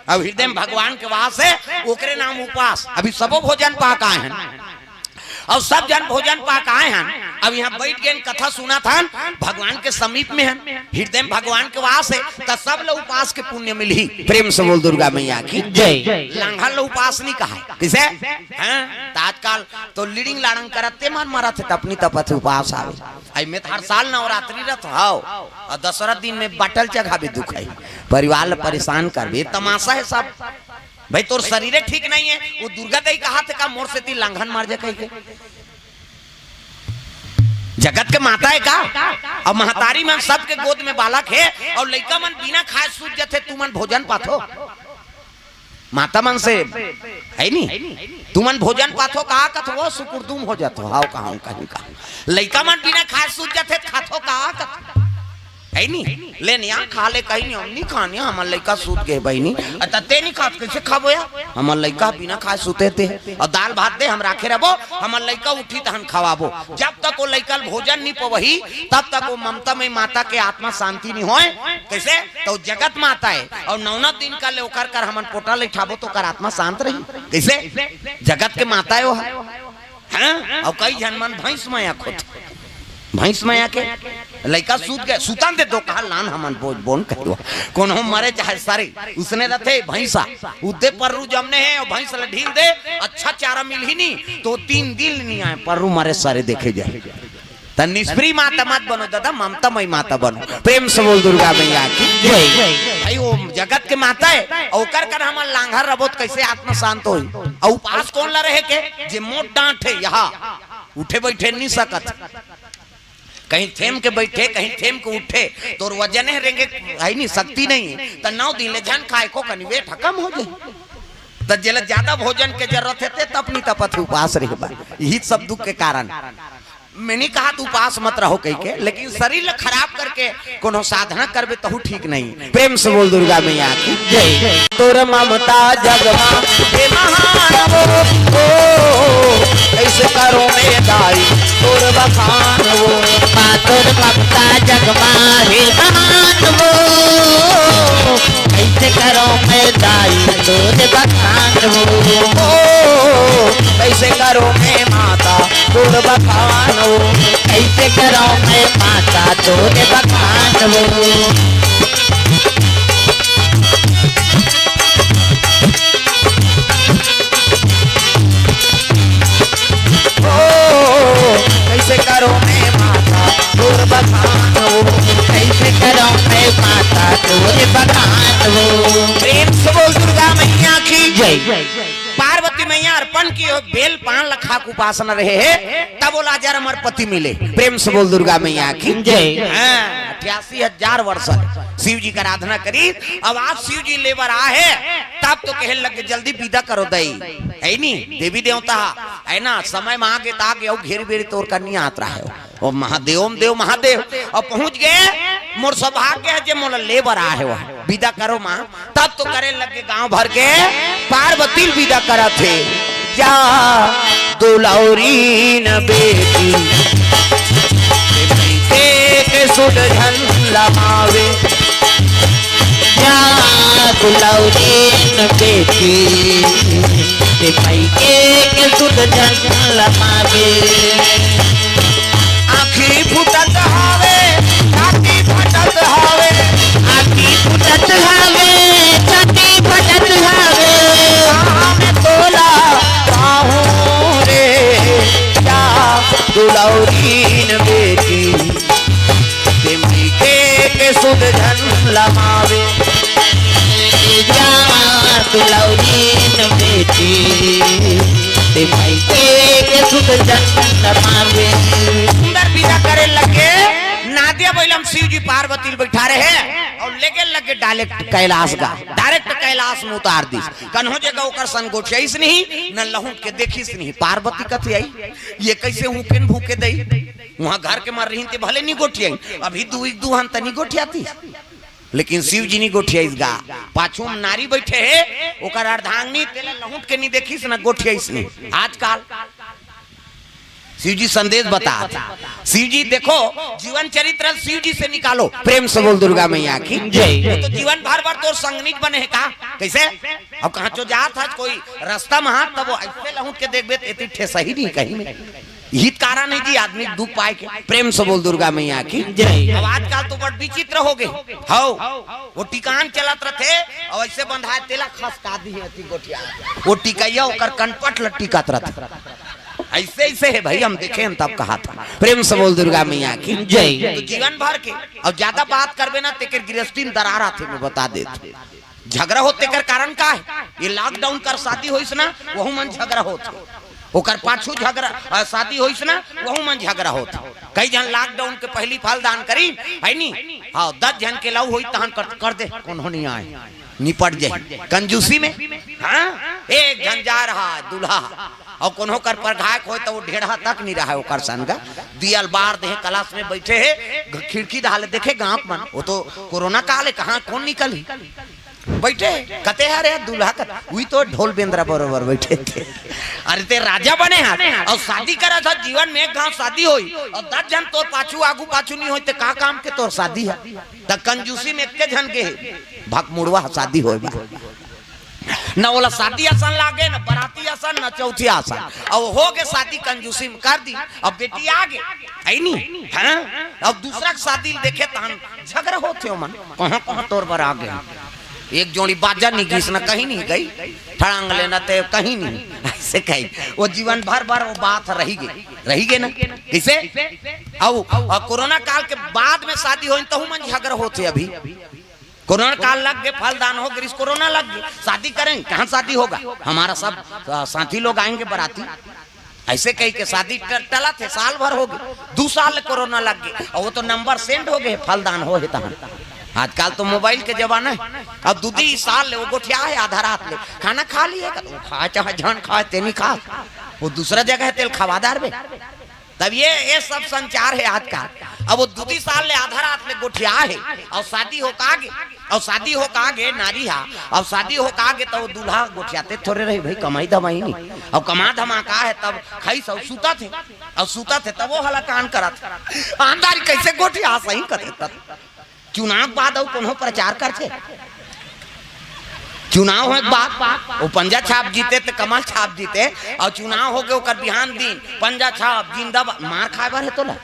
और हृदय में भगवान के वास है, ओकरे नाम उपवास। अभी सबो भोजन पाक आए हैं। और सब जन भोजन पाक आए हन, अब यहाँ बैठ गए, कथा सुनत हन, भगवान के समीप में हन, हृदय में भगवान के वास है, त सब लोग उपास के पुण्य मिलही। प्रेम से बोल दुर्गा मैया की जय। लांघन ला उपास नहीं कहा है। किसे? हाँ? त आजकल तो लिडिंग लाड़ंग करत ते मन मरत है, त अपनी तपत उपास आवे। आई मैं तो हर साल नवरात्रि रथ हाव, और दसरा दिन में बटल चघावे दुख है, परिवार ला परेशान करबे, तमाशा है सब। भाई तोर शरीरे ठीक नहीं है, वो दुर्गा दई कहा थे का मोर से ती लांघन मार जा कही के? जगत के माता हे का? अउ महतारी मन सबके गोद में बालक हे, अउ लइका मन बिना खाए सूत जथे, तुमन भोजन पाथो? माता मन से हे नी, तुमन भोजन पाथो का कथो, वो सुकुरदुम हो जाथो। हाव कहां कहीं का लइका मन बिना खाए सूत जथे, खाथो का कथो, हे नी? ले निया खा ले, कहीं नहीं, हम नहीं खाने, हमर लइका सूत गे बहिनी। अ, त ते नहीं खात, कइसे खाबो या? हमर लइका बिना खाए सूते ते। अउ दाल भात दे, हम राखे रहबो, हमर लइका उठी त हम खवाबो। जब तक वो लइका ल भोजन नहीं पवही, तब तक वो ममता में माता के आत्मा शांति नहीं होय। कइसे? त वो जगत माता हे, अउ नौ नौ दिन का ले ओकर कर हमन पोटा ले ठाबो, त ओकर आत्मा शांत रही। कइसे? जगत के माता हे वो ह। हाँ? अउ कई झन मन भैंस मया खोत, भैंस मया के लइका सूत गे, सुतन दे दो, कहा लान हमन बोझ बोन कहियो। कोनो मरे चाहे सरे, उसने रथे भैंसा, उदे पर्रू जमने हे, अउ भैंस ल ढील दे, अच्छा चारा मिलही नी, त तीन दिन नहीं आए, पर्रू मरे सरे देखे जाए। त निष्प्रिय माता मत बनो दादा, ममता मई माता बनो। प्रेम से बोल दुर्गा मैया की जय। भाई, वो जगत के माता हे, अउ ओकर कर हमन लांघर रबो त कइसे आत्मा शांत होही? अउ उपास कोन ला रहे के? जे मोट डांट हे, यहाँ उठे बइठे नहीं सकत, कहीं थेम के बइठे, कहीं थेम के उठे, तोर वजन हे रेंगे, हे नहीं, शक्ति नहीं हे, त नौ दिन ले झन खाए को कनी वेट कम हो जाए। त जेला ज्यादा भोजन के जरूरत हे, ते तप नहीं तपत हे, उपास रहे बा। यही सब दुख के कारण। मैं नहीं कहा त उपास मत रहो कहि के, लेकिन शरीर ल खराब करके कोनो साधना करबे तहू ठीक नहीं। प्रेम से बोल दुर्गा मैया की जय। तोर ममता जग मा हे महान वो, ओ, कइसे करो मैं दाई तोर बखान वो। माँ तोर ममता जग मा हे महान वो, कइसे करो मैं दाई तोर बखान वो। ओ, कइसे करो मैं माता तोर बखान वो, कइसे करो मैं माता तोर बखान वो। ओ, कइसे करो मैं माता तोर बखान वो, कइसे करो मैं माता तोर बखान वो। प्रेम से बोल दुर्गा मैया की जय। पार्वती मैया अर्पण की हो, बेल पान ल खा के उपासना रहे हे, तब वो लाजर हमर पति मिले। प्रेम से बोल दुर्गा मैया की जय। हाँ, अठासी हजार वर्ष ले शिव जी के आराधना करी। अब आज शिव जी ले बर आहे, तब तो कहे लगे, "जल्दी विदा करो दई, हे नी, देवी देवता, हे ना, समय मा आगे त आगे, अउ घेर बेर तोर कन्या आत रहे हो।" ओ महादेव, ओम देव महादेव, अउ पहुंच गे, मोर सौभाग्य हे जे मोला ले बर आहे हो, विदा करो माँ। तब तो करे लगे गांव भर के पार्वती ल विदा करत हे। जा दुलौरीन बेटी, के, के सुध झन लमावे। जा दुलौरीन बेटी, के माई के, के सुध झन लमावे। आँखी फूटत हवे, छाती फटत हवे। आँखी फूटत हवे, छाती फटत हवे। हम तोला पाहूँ रे, जा दुलौरीन बेटी, ते माई के, के सुध झन लमावे। जा दुलौरीन बेटी, ते माई के, के सुध झन लमावे। सुंदर विदा करे लगे, नादिया बइला म शिव जी पार्वती ल बइठा रहे अउ लेगे लगे direct कैलाश गा, direct कैलाश म उतार दिस। कन्हो जगह ओकर सन गोठियाइस नहीं, न लहुट के देखिस नहीं। पार्वती कथे आई, ये कइसे हूँ पेन भूके दई? उहाँ घर के मर रहिन ते भले नहीं गोठियाई, अभी दू एक दू हन त नहीं गोठियाती, लेकिन शिव जी नहीं गोठियाइस गा। पाछू म नारी बइठे हे, ओकर अर्धांगिनी, तेला लहुट के नहीं देखिस न गोठियाइस नहीं। आजकल शिव जी संदेश बतात हे। शिव जी देखो, जीवन चरित्र शिव जी से निकालो। प्रेम से बोल दुर्गा मैया की जय। वो तो जीवन भर भर तोर संगनी बने हे का? कइसे? अब कहाँ चो जात हस कोई रस्ता म हाथ, तब वो अइसे लहुट के देखबे त एती ठेसही नहीं कहीं में। यही कारण हे जी आदमी के दुख पाए के। प्रेम से बोल दुर्गा मैया की जय। अब आजकल तो बड़ विचित्र हो गे। हव, वो टिकान चलत रथे अउ अइसे बंधाए, तेला खसका दिहे अति गोठिया। वो टिकइया ओकर कनपट ल टिकत रथे। अइसे, अइसे हे भाई, हम देखे हन तब कहा था। प्रेम से बोल दुर्गा मैया की जय। तो जीवन भर के अउ ज्यादा बात करबे ना, तेकर गृहस्थी म दरार आथे, मैं बता देत हूँ। झगड़ा होत तेकर कारण का हे? ये lockdown कर शादी होइस ना, वहू मन झगड़ा होत हे। ओकर पाछू झगड़ा, अ, शादी होइस ना, वहू मन झगड़ा होत। कई झन लॉकडाउन के पहिली फलदान करिन, है नी? हाँ, दस झन के लऊ होई तहन कर, कर दे, कोनो नहीं आए, निपट जाही। कंजूसी में, हाँ, एक झन जा रहा है दूल्हा, अउ कोनो कर परघाय होय त वो ढेढ़ा तक नहीं रहा है ओकर संग। दियल बार देहे, कलस में बैठे हे, ग-, खिड़की डहर ले देखे गाँव मन, वो तो कोरोना काल है, कहाँ कौन निकलही? बैठे, कते हरे दूल्हा कत, उही तो ढोल बेंदरा बरोबर बैठे थे। अरे ते राजा बने हस, अउ शादी करत हस, जीवन में एक घांव शादी होई, अउ दस झन तोर पाछू आगू पाछू नहीं होई, ते का काम के तोर शादी हे? त कंजूसी में एक्के झन के हे, भकमुड़वा ह शादी होय बा। न ओला शादी असन लागे, न बराती असन, न चौथी असन। अब हो गे शादी, कंजूसी में कर दी, अब बेटी आ गे, है नी? हाँ? अब दूसरा के शादी ल देखे तहन झगड़ा होथे ओमन, कहाँ कहाँ तोर बर आ गे। एक जोड़ी बाजा नहीं गीस, न कहीं नहीं गई, ठड़ांग लेना ते कहीं नहीं, ऐसे कही। वो जीवन भर भर वो बात रही गे, रही गे ना। किसे? अउ, अउ कोरोना काल के बाद में शादी होई, तहू मन झगड़ा होथे अभी। कोरोना काल लग गे, फलदान हो गे, कोरोना लग गे, शादी करेंगे, कहाँ शादी होगा? हमारा सब, अ, साथी लोग आएंगे बराती। ऐसे कही के शादी ट-, टलत हे, साल भर हो गे, दू साल ले कोरोना लग गे, अउ वो तो नंबर सेंड हो गे, फलदान हो हे तहन। आजकल तो मोबाइल के जमाना हे। अब दू दी साल ले वो गोठिया हे, आधा रात ले खाना खा लिए, वो खाए चाहे झन खाए, ते नहीं खा, वो दूसरा जगह हे, तेल खवादार बे। तब ये, ये सब संचार हे आजकल। अब वो दू दी साल ले आधा रात ले गोठिया हे, अउ शादी हो का गे, अउ शादी हो का गे नारी हा, अउ शादी हो का गे, त वो दूल्हा गोठियाते थोरे रही भाई, कमाई धमाई नहीं, अउ कमा धमा का हे, तब खाई सब सुतत हे, अउ सुतत हे, तब वो हलाकान करत हे। आंधारी कैसे गोठिया सही करे तब। चुनाव बाद अउ कोनो प्रचार करथे? चुनाव होय के बाद वो पंजा छाप जीते ते कमल छाप जीते, अउ चुनाव हो गे ओकर बिहान दिन पंजा छाप जिंदाबाद, मार खाए बर हे तोला।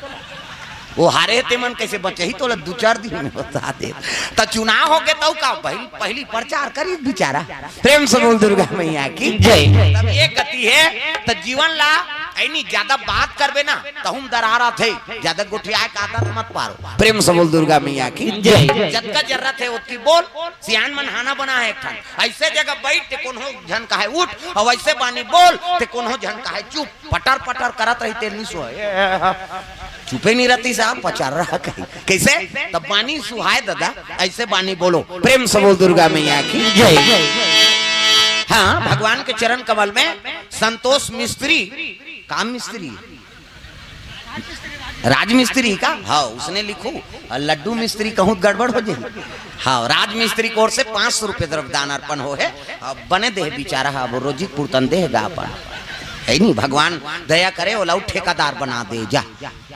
वो हारे हे तेमन कैसे बचही तोला, दू चार दिन में बता दे। त चुनाव हो गे तउ का पहली, पहली प्रचार करी बेचारा। प्रेम से बोल दुर्गा मैया की जय। तब ये गति हे, त जीवन ला ऐनी ज्यादा बात करबे ना, तहूम दरार आथे, ज्यादा गोठियाए का आदत मत पारो। प्रेम से बोल दुर्गा मैया की जय। जतका जरूरत हे ओतकी बोल। सियान मन हाना बना हे एक ठन, ऐसे जगह बैठ ते कोनो झन कहे उठ, अउ ऐसे बानी बोल ते कोनो झन कहे चुप। पटर पटर करत रही तेल नहीं सोए, चुपे नहीं रहती साहब, पचर रहा कहीं। कैसे? तब बानी सुहाए दादा, ऐसे बानी बोलो। प्रेम से बोल दुर्गा मैया की जय। हाँ, भगवान के चरण कमल में संतोष मिस्त्री, काम मिस्त्री, राजमिस्त्री का? हाँ, उसने लिखो। अउ लड्डू मिस्त्री कहूँ त गड़बड़ हो जाही। हाँ, राजमिस्त्री के ओर से पाँच सौ रुपये द्रव्य दान अर्पण हो हे। अब बने देह बेचारा हे, अब रोजी पुरतन देह गा अपन। है नी, भगवान दया करे, ओला अउ ठेकादार बना दे जा।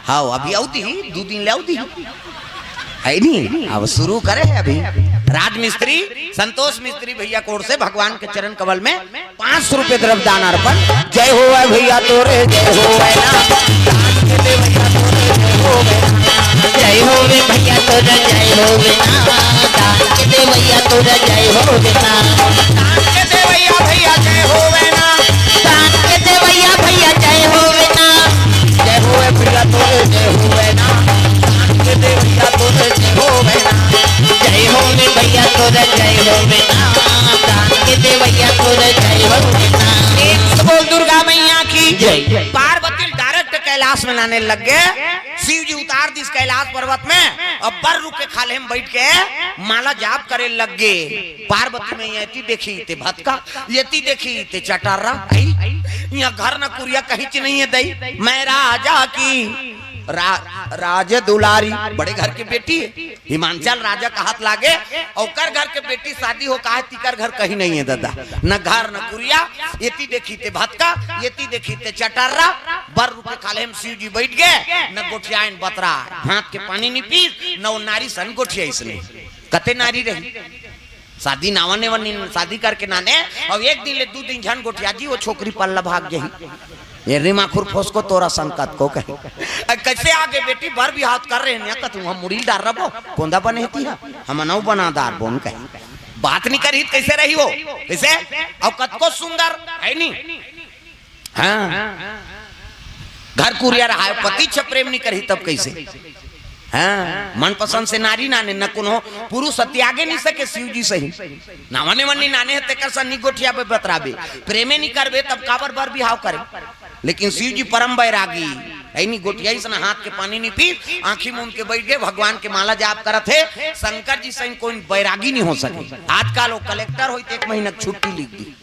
हाँ, अभी अउ दी, दू दिन ले अउ दी। है नी, अब शुरू करे हे अभी। राजमिस्त्री, संतोष मिस्त्री भैया के ओर से भगवान के चरण कमल में पाँच सौ रुपये द्रव्य दान अर्पण। जय होवे भैया तोरे, जय होवे ना। दान के दे भैया तोरे, जय होवे ना। जय होवे भैया तोरे, जय होवे ना। दान के दे भैया तोरे, जय होवे ना। दान के दे भैया, भैया जय होवे ना। दान के दे भैया, भैया जय होवे ना। जय होवे भैया तोरे, जय होवे ना। दान के दे भैया तोरे, जय होवे ना। जय होवे भैया तोरे, जय होवे ना। दान के दे भैया तोरे, जय होवे ना। प्रेम से बोल दुर्गा मैया की जय। पार्वती डायरेक्ट कैलाश में लाने लग गे। शिव जी उतार दिस कैलाश पर्वत में, अउ बर रुख के खाल्हे में बैठ के माला जाप करे लग गे। पार्वती मैया एती देखी ते भतका, एती देखी ते चटर्रा। आई, यहाँ घर न कुरिया कहीं च नहीं हे दई। मैं राजा की रा-, राज दुलारी, बड़े घर के बेटी हे। हिमांचल राजा कहत लागे, ओकर घर के बेटी शादी हो का हे, तिकर घर कहीं नहीं हे दादा, न घर न कुरिया। एती देखी ते भतका, एती देखी ते चटर्रा। बर रुख के खाल्हे में शिव जी बैठ गे, न गोठियाइन बतरा, हाथ के पानी नहीं पीस, न वो नारी सन गोठियाइस नहीं। कते नारी रही, शादी नावा नेवा नी, शादी करके नाने, अउ एक दिन ले दू दिन झन गोठिया जी, वो छोकरी पल्ला भाग जाही। ये रिमाखुर फोसको तोरा संकत को कही। अ, कैसे आगे बेटी बर बिहाव कर रहे हैं, कत हम मुड़ी डार रबो, कोंदा बने हती हा, हम नौ बना दार बोन कही। बात नहीं करी त कैसे रही वो? कैसे? अउ कतको सुंदर है नी? हाँ। घर कुरिया रहा है, पति छ प्रेम नहीं करी तब कैसे? हाँ, मनपसंद से नारी नाने, न कोनो पुरुष ह त्यागे नहीं सके शिव जी सही। नावा नेवा नी नाने हे, तेकर सा नी गोठियाबे बतराबे। प्रेमे नहीं करबे, तब काबर बर बिहाव करे? लेकिन शिव जी परम बैरागी, ऐनी गोठियाइस न हाथ के पानी नहीं पीस, आंखी मूंद के बैठ गए, भगवान के माला जाप करत हे। शंकर जी सही कोई बैरागी नहीं हो सके। आजकल वो कलेक्टर होई तो एक महीना के छुट्टी लिख दी,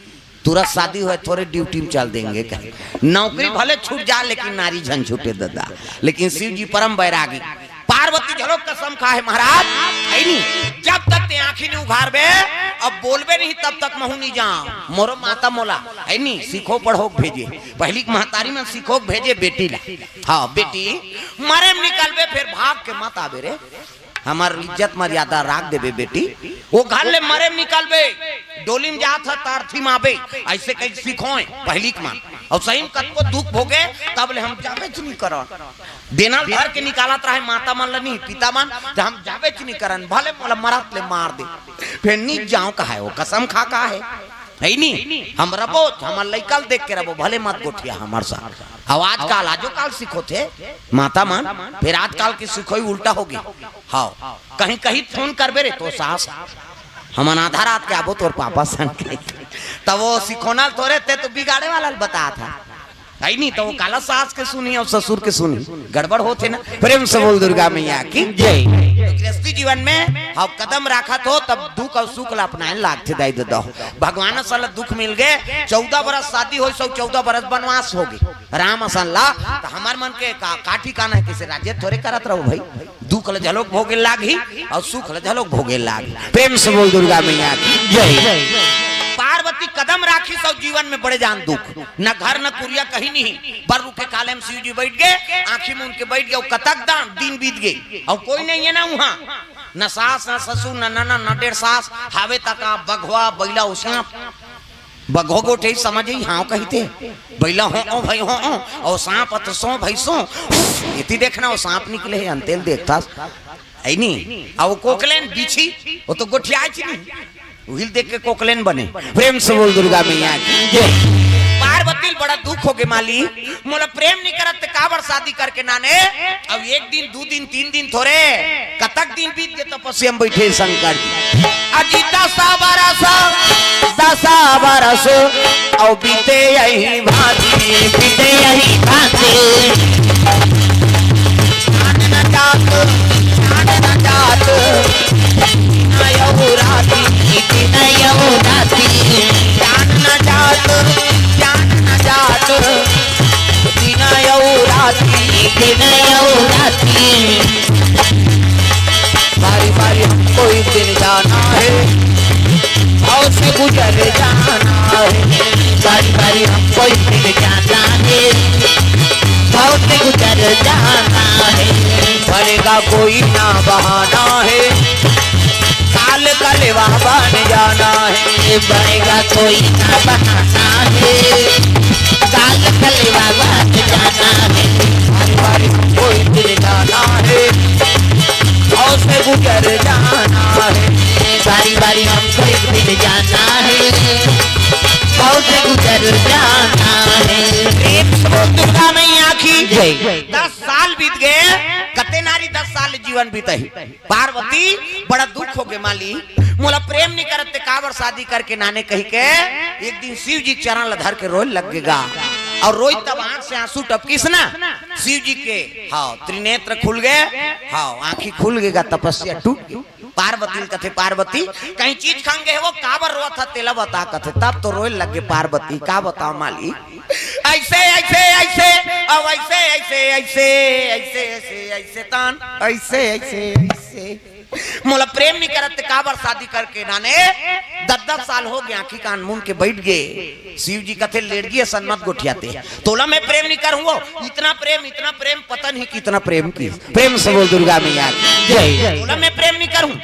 तुरंत शादी होए, थोरे ड्यूटी में चल देंगे कहे। नौकरी भले छूट जा, लेकिन नारी झन छूटे दादा। लेकिन शिव जी परम बैरागी। पार्वती झलोक कसम खाहे महाराज, ऐनी, जब तक ते आंखी नहीं उघारबे, अब बोलबे नहीं, तब तक महू नहीं जाऊं। मोरो माता मोला, ऐनी, सीखो पढ़ो भेजे। पहली के महतारी मन सीखो भेजे बेटी ला। हाँ बेटी, मरे में निकलबे, फिर भाग के मत आबे रे, हमार इज्जत मर्यादा राख देबे बेटी। वो घर ले मरे में निकलबे, डोली में जात ह त अर्थी में आबे, ऐसे कहीं सीखोए पहली के मन। और सही में कतको दुख भोगे, तब ले हम जाबे च नहीं करन। देना धर के निकालत रहे माता मन ल नहीं, पिता मन, त हम जाबे च नहीं करन, भले मोला मरत ले मार दे, फिर नहीं जाऊं कहा है, वो कसम खा कहा है। है नी, हम रबो, हमर लइका ल देख के रबो, भले मत गोठिया हमर साथ। अब आजकल, आजो काल सिखोथे माता मन, फिर आजकल के सिखोई उल्टा होगे। हाँ, कहीं कहीं फोन करबे रे तो सास, हमन आधा रात के आबो तोर पापा संग के। तब वो सिखोना ल थोरे, ते तो बिगाड़े वाला ल बतात हे। है नी, तो वो काला सास के सुनी और ससुर के सुनी, गड़बड़ होथे ना। प्रेम से बोल दुर्गा मैया की जय। तो गृहस्थी जीवन में हम कदम राखत हो, तब दुख और सुख ला अपनाए लागथे दाई ददा हो। भगवान साला दुख मिल गए, चौदह बरस शादी होइस, चौदह बरस बनवास होगे राम असन ला। तो हमार मन के का, का ठिकाना है, किसे राज्य थोरे करत रहो भाई। दुख ल झलोक भोगे लागही और सुख ल झलोक भोगे लागही। प्रेम से बोल दुर्गा मैया की जय। पार्वती कदम राखी सब जीवन में बड़े जान दुख, न घर न कुरिया कहीं नहीं। बर्रू के काले में शिव जी बैठ गए, आंखी मूंद के बैठ गए, और कतक दान दिन बीत गए, और कोई नहीं है ना वहाँ, न सास न ससुर न ननद न डेढ़ सास, हावे तक बघवा बैला उसना बघो गोठे समझ ही हाँ कहिथे, बैला हो ओ भाई हो ओ, और सांप अत सो भाई सो, इति देखना वो सांप निकले है अंतेल देखता है नी, और कोकलेन बिछी, वो तो गोठियाच नहीं, उहिल देख के कोकलेन बने। प्रेम से बोल दुर्गा मैया की जय। पार्वती ल बड़ा दुख हो गे माली, मोला प्रेम नहीं करत ते काबर शादी करके नाने। अब एक दिन, दो दिन, तीन दिन थोरे, कतक दिन बीत गए तपस्या में बैठे शंकर जी। अजी दसा बरस, दसा बरस, और बीते यही भांति, बीते यही भांति। जान न जात, जान न जात, दिन यहू राति, दिन यहू राति। जान न जात, जान न जात, दिन यहू राति, दिन यहू राति। बारी बारी हमको एक दिन जाना है, भाव से गुजर जाना है। बारी बारी हमको एक दिन जाना है, भाव से गुजर जाना है। भरेगा कोई ना बहाना है, काल कलेवा बन जाना है। बनेगा कोई ना बहाना है, काल कलेवा बन जाना है। बारी बारी हमको एक दिन जाना है, भाव से गुजर जाना है। बारी बारी हमको एक दिन जाना है, भाव से गुजर जाना है। प्रेम से बोल दुर्गा मैया की जय। दस साल बीत गए, कते नारी दस साल जीवन बीतही। पार्वती बड़ा दुख हो गे माली, मोला प्रेम नहीं करत ते काबर शादी करके नाने कही के एक दिन शिव जी के चरण ला धर के रोए लग गेगा। और रोई तब आंख से आंसू टपकिस ना, शिव जी के, हाँ, त्रिनेत्र खुल गए, हाँ, आंखी खुल गेगा, तपस्या टूट गई। पार्वती ल कथे, पार्वती, कहीं चीज खंगे हे वो, काबर रोत ह, तेला बता, कथे। तब तो रोए लग गे पार्वती, का बताओ माली, ऐसे ऐसे ऐसे, अब ऐसे ऐसे ऐसे, ऐसे ऐसे ऐसे तान, ऐसे ऐसे ऐसे। मोला प्रेम नहीं करत ते काबर शादी करके नाने। दस दस साल हो गए, आंखी कान मूंद के बैठ गए। शिव जी कथे, लेड़गी असन मत गोठियाते, तोला मैं प्रेम नहीं करूंगा। इतना प्रेम, इतना प्रेम, पता नहीं कितना प्रेम की। प्रेम से बोल दुर्गा मैया की जय। तोला मैं प्रेम नहीं करूं,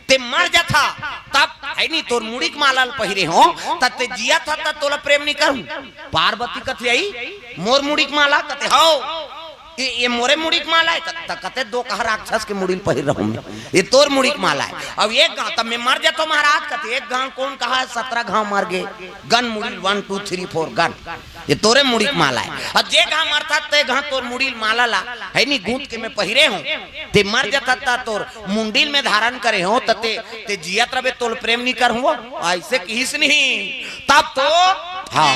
ते मर जाथा, तब है नहीं तोर मुड़ी के माला ल पहिरे हो, तब ते जिया था, तब तोला प्रेम नहीं करूं। पार्वती कथे, आई मोर मुड़ी के माला? कथे, हो, ये, ये मोरे मुड़ी के माला है? त कथे, दो कहा राक्षस के मुड़ी ल पहिर रहूं मैं, ये तोर मुड़ी के माला है। अब एक गांव, तब मैं मर जातो महाराज, कथे, एक गांव कौन कहा है, सत्रह गांव मर गए, गन मुड़ी ल, वन टू थ्री फोर गन, ये तोरे मुड़ी के माला है। अब जे गांव मरथा, ते गांव तोर मुड़ी ल माला ला, है नहीं, गूंथ के मैं पहिरे हूं, ते मर जाथा, त तोर मुंडी ल मैं धारण करे हूं, त ते, ते जियत रबे, तोल प्रेम नहीं कर हूं, ऐसे किहिस नहीं। तब तो, हाँ।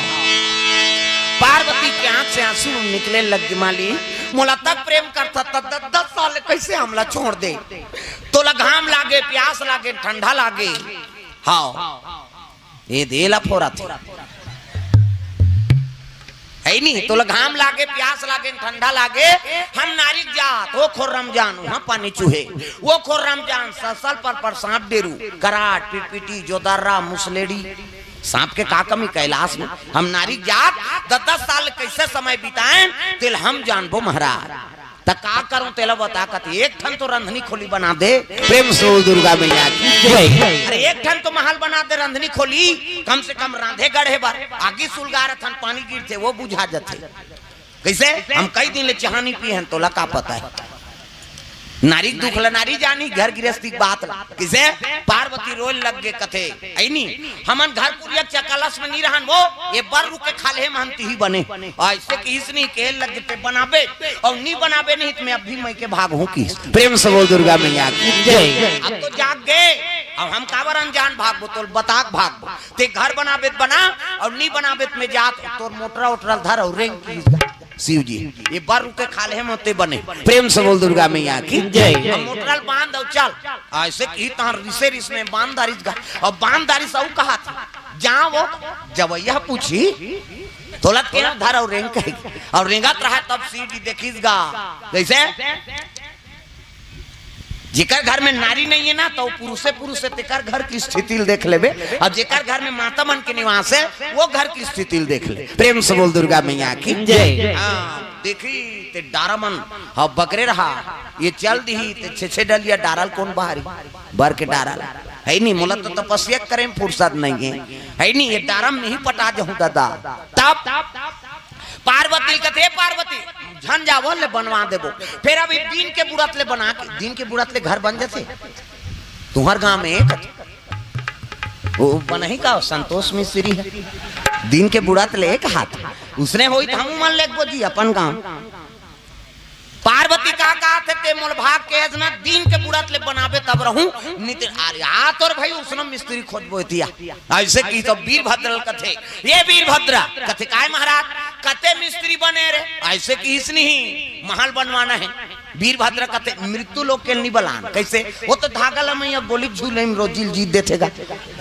पार्वती के आंख से आंसू निकले लग गे, माली, मोला तक प्रेम करथा, त द-, दस साल ले कइसे हमला छोड़ दे? तोला घाम लागे, प्यास लागे, ठंडा लागे। हाव, ये दे ला फोरत हे। है नी, तोला घाम लागे, प्यास लागे, ठंडा लागे, हम नारी के जात, ओ खोर रमजान, उहाँ पानी चूहे, ओ खोर रमजान, ससल पर पर सांप डेरू, कराट, पिटपिटी, जोदर्रा, मुसलेड़ी, सांप के का कमी कैलाश में? हम नारी के जात, द-, दस साल कइसे समय बिताएन, तेला हम जानबो महाराज। त का करूं तेला बता, कथे एक ठन तो रंधनी खोली बना दे। प्रेम से बोल दुर्गा मैया की जय। अरे एक ठन तो महल बना दे रंधनी खोली, कम से कम रांधे गढ़े बर। आगी सुलगा रथन, पानी गिरथे, वो बुझा जथे। कइसे? हम कई दिन ले चाह नहीं पिए हन, तोला का पता हे? नारी के दुख ला नारी जानी, घर गिरस्ती के बात ला। कइसे? पार्वती रोए लग गे, कथे, "ऐनी, हमन घर कुरिया चकलस में नी रहन वो, ये बर रुख के खाल्हे में हम तिही बने।" अइसे किहिस नहीं, कहे लग गे, "ते बनाबे, अउ नी बनाबे नहीं त मैं अभी मइके भागहूं," किहिस। प्रेम से बोल दुर्गा मैया की जय। अब तो जाग गे, अब हम काबर अनजान भागबो, तोला बता के भागबो। ते घर बनाबे त बना, अउ नी बनाबे त मैं जात, तोर मोटरा ओटरा ल धर अउ रेंग, किहिस गा शिव जी। ये बर रुख के खाल्हे में ते बने। प्रेम से बोल दुर्गा मैया की जय। अब मोटरा ल बांध अउ चल। अइसे किहिस तहां रिसे रिस में बांध डारिस गा। अब बांध डारिस अउ कहाथे, "जा वो जवइया पूछी, तोला तें धर अउ रेंग," कहिके। अउ रेंगत रहा, तब शिव जी देखिस गा। कइसे? जेकर घर में नारी नहीं हे ना, त वो पुरुषे पुरुष हे, तेकर घर के स्थिति ल देख लेबे, अउ जेकर घर में माता मन के निवास हे, वो घर के स्थिति ल देख ले। प्रेम से बोल दुर्गा मैया की जय। हां, देखी ते डारा मन, हां, बगरे रहा, ये चल दिही, ते छे छे डलिया डारा ल कोन बहारी? बर के डारा ल। है नी, मोला तो तपस्या करे में फुरसत नहीं हे। है नी, ये डारा में नहीं पटा जाहूं दादा। तब पार्वती कथे, "पार्वती, झन जावो, ले बनवा देबो।" फेर अब दिन के बुड़त ले बना के, दिन के बुड़त ले घर बन जथे। तुंहर गांव में एक वो बनही का संतोष मिस्त्री हे, दिन के बुड़त ले एक हाथ, उसने होई त हमू मन लेगबो जी अपन गांव। पार्वती का कहाथे, "ते मोल भाग के अजना, दिन के बुड़त ले बनाबे तब रहूं, नित अरे आ तोर भाई उसनो मिस्त्री खोजबो एतिया।" अइसे किहिस त वीरभद्र ल कथे, "ये वीरभद्र," कथे, "काय महाराज?" "कते मिस्त्री बने रे?" अइसे किहिस नहीं, "महल बनवाना हे।" वीरभद्र कथे, "मृत्यु लोक के ल नी बलान।" कइसे? "वो तो धागा ल मइया गोली झूले में रोजी ल जीत देथे गा।"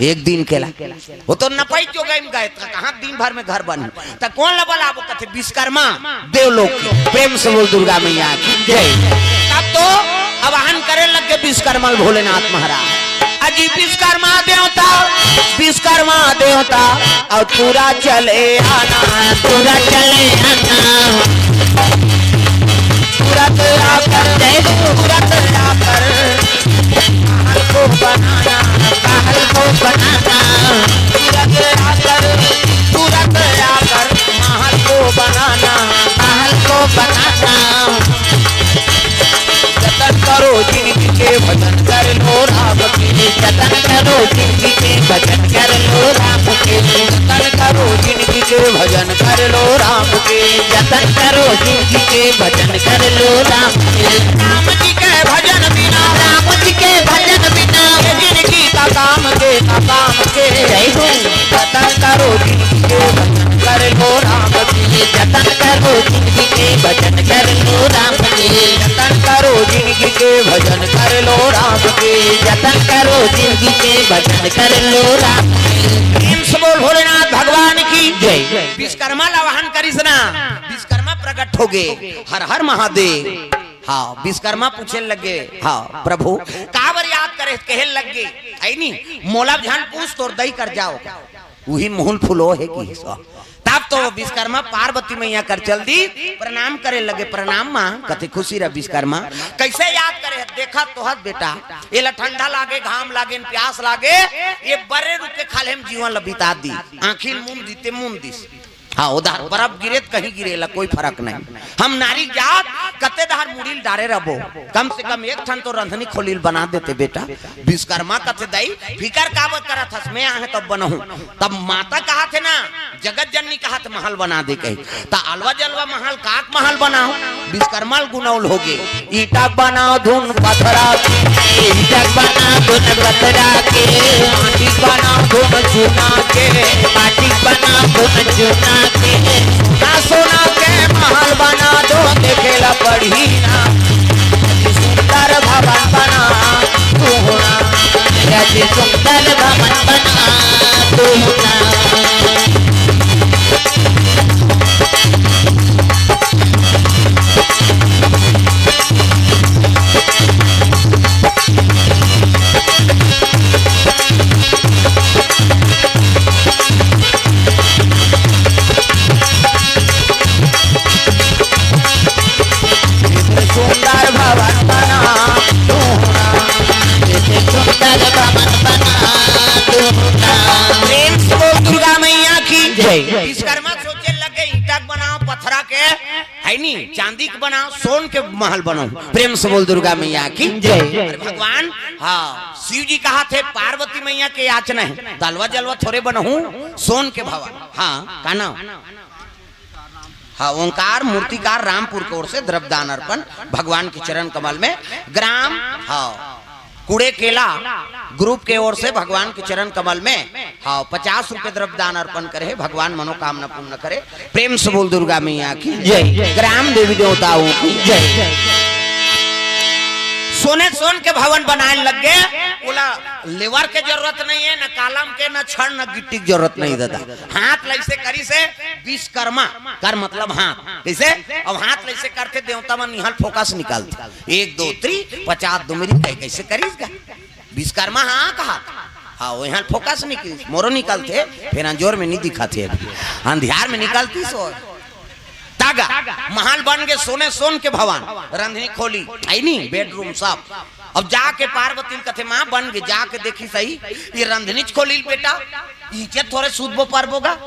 एक दिन के ला। वो तो नपई जोगई में गए, त कहां दिन भर में घर बनी? त कोन ला बलाबो? कथे विश्वकर्मा देवलोक की। प्रेम से बोल दुर्गा मैया की जय। तब तो आवाहन करे लग गे विश्वकर्मा ल भोलेनाथ महाराज। अजी विश्वकर्मा देवता, विश्वकर्मा देवता, अउ पूरा चले आना, पूरा चले आना। तुरंत आकर, जय हो, तुरंत आकर महल को बनाना, महल को बनाना। तुरंत आकर, तुरंत आकर महल को बनाना, महल को बनाना। जतन करो जिनगी के, भजन कर लो राम के। जतन करो जिनगी के, भजन कर लो राम के। जतन करो जिनगी के, भजन कर लो राम के। जतन करो जिनगी के, भजन कर लो राम के। राम जी के भजन बिना, राम जी के भजन बिना, ये जिनगी का काम के, का काम के। जय हो। जतन करो जिनगी के, भजन कर लो राम के। जतन करो जिनगी के, भजन कर लो राम के। जतन करो जिनगी के, भजन कर लो राम के। जतन करो जिनगी के, भजन कर लो राम के। प्रेम से बोल भोलेनाथ भगवान की जय। विश्वकर्मा ला आवाहन करिस ना, विश्वकर्मा प्रकट हो गे। हर हर महादेव। हां, विश्वकर्मा पूछे लग गे, हां प्रभु, काबर याद करे? कहे लग गे, "ऐनी, मोला झन पूछ, तोर दई कर जाओ।" उही मुहुल फुलो हे किहिस। तब तो विश्वकर्मा पार्वती मैया कर चल दिस, प्रणाम करे लगे, "प्रणाम मां।" कथे, "खुशी रह विश्वकर्मा।" कइसे याद करे? "देखा तो हस बेटा, एला ठंडा लागे, घाम लागे, प्यास लागे, ये बरे रुख के खाल्हे में जीवन ल बिता दिस, आंखी ल मूंद दिस ते मूंद दिस।" हां, उधार बरफ गिरे त कहीं गिरे ला कोई फरक नहीं। हम नारी जात कते डहर मुड़ी ल डारे रहबो, कम से कम एक ठन तो रंधनी खोली ल बना देते बेटा। विश्वकर्मा कथे, "दई, फिकर काबर करत हस, मैं आहे तब बनहूं।" तब माता कहाथे ना, जगत जननी कहाथे महल बना दे कही, त अलवा जलवा महल, काक महल बनाओ, विश्वकर्मा ल गुनौल हो गे। ईंटा बनाओ धुन पथरा के, ईंटा बनाओ धुन पथरा के, माटी बनाओ धुन चुना के माटी बना दो न चुना के, ना सोना के महल बना दो, देखेला पढ़ी ना। सुंदर भवन बना तू ना, अति सुंदर भवन बना तू ना। सुंदर भवन बना तू ना, सुंदर भवन बना तू ना। प्रेम से बोल दुर्गा मैया की जय। विश्वकर्मा सोचे लगे, ईंटा के बनाओ, पत्थरा के, है नी, चांदी के बनाओ, सोन के महल बनाओ। प्रेम से बोल दुर्गा मैया की जय। अरे भगवान, हाँ, शिव जी कहा थे पार्वती मैया के याचना है, तलवा जलवा थोड़े बनहूँ, सोन के भवन। हाँ, का नाम? हाँ, ओंकार मूर्तिकार रामपुर के ओर से द्रव्यदान अर्पण भगवान के चरण कमल में। ग्राम, हाँ, कुड़े केला ग्रुप के ओर से भगवान के चरण कमल में, हाँ, पचास रुपए द्रव्यदान अर्पण करे हे। भगवान मनोकामना पूर्ण करे। प्रेम से बोल दुर्गा मैया की जय। ग्राम देवी देवताओं की जय। सोने सोन के भवन बनाए लग गए। बोला, लेवर के जरूरत नहीं है, ना कालम के, ना छड़, ना गिट्टी की जरूरत नहीं दादा। हाथ लैसे करी से विश्वकर्मा, कर मतलब हाथ। कैसे? अब हाथ लैसे करते देवता मन निहल फोकस निकालते, एक दो तीन, पचास दो मेरी तय कैसे करीस का? विश्वकर्मा हाँ कहा। हाँ, वो यहाँ फोकस निकल, मोरो निकलते, फिर अंजोर में नहीं दिखाते अभी, अंधियार में निकलती सो। तागा, महल बन गए सोने सोन के भवन, रंधनी खोली, है नी, बेडरूम सब। अब जाके पार्वती कथे, "माँ बन गए।" जाके देखी सही, ये रंधनी खोली बेटा, ईचे थोड़े सूदबो पारबो गा,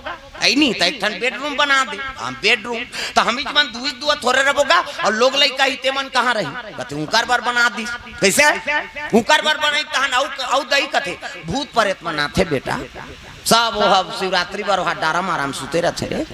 है नी, तो एक ठन बेडरूम बना दे। हम बेडरूम, तो हम इच मन दुई दुआ थोड़े रहबो गा, और लोग लइका ही ते मन कहाँ रही? कथे, "उंकर बर बना दी।" कैसे? उंकर बर बनाई, तहन अउ, अउ दई कथे, "भूत प्रेत मन आथे बेटा, सब वो अब शिवरात्रि बर वहाँ डारा मारा में सुते रहथे रे,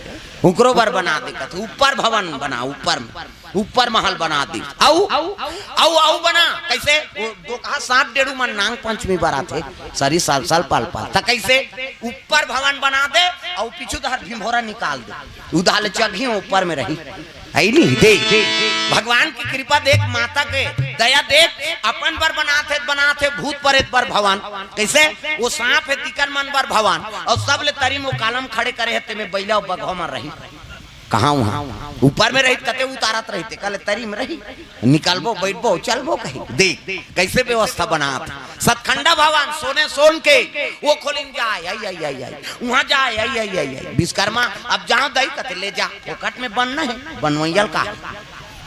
उकरो बर बना दे।" कथे, "ऊपर भवन बना, ऊपर में।" ऊपर महल बना दी। अउ, अउ, अउ बना, कैसे? वो दो कहा सात डेढ़ू मन नांग पंचमी बर आथे, सरी साल साल पाल पाल। त कैसे? ऊपर भवन बना दे, अउ पीछू तहर भिंभोरा निकाल दे। उधार ले चघी ऊपर में रही। है नी? देख, भगवान की कृपा देख, माता के दया देख, अपन बर बनाथे, बनाथे भूत प्रेत बर भवन। कैसे? वो सांप हे तिकर मन बर भवन, अउ सब ले तरी में वो कालम खड़े करे हे, तेमे बैला अउ बघवा मन रही। कहाँ वहाँ? ऊपर में रहित कते उतारत रहिते, कहले तरी में रही, निकलबो, बैठबो, चलबो कहीं। देख, कैसे व्यवस्था बनात। सतखंडा भवन, सोने सोन के, वो खोलिन जाए, आई, आई, आई, आई। वहाँ जाए, आई, आई, आई, आई। विश्वकर्मा, "अब जाओ दई," कते, "ले जा, फोकट में बन नहीं, बनवैयल का है?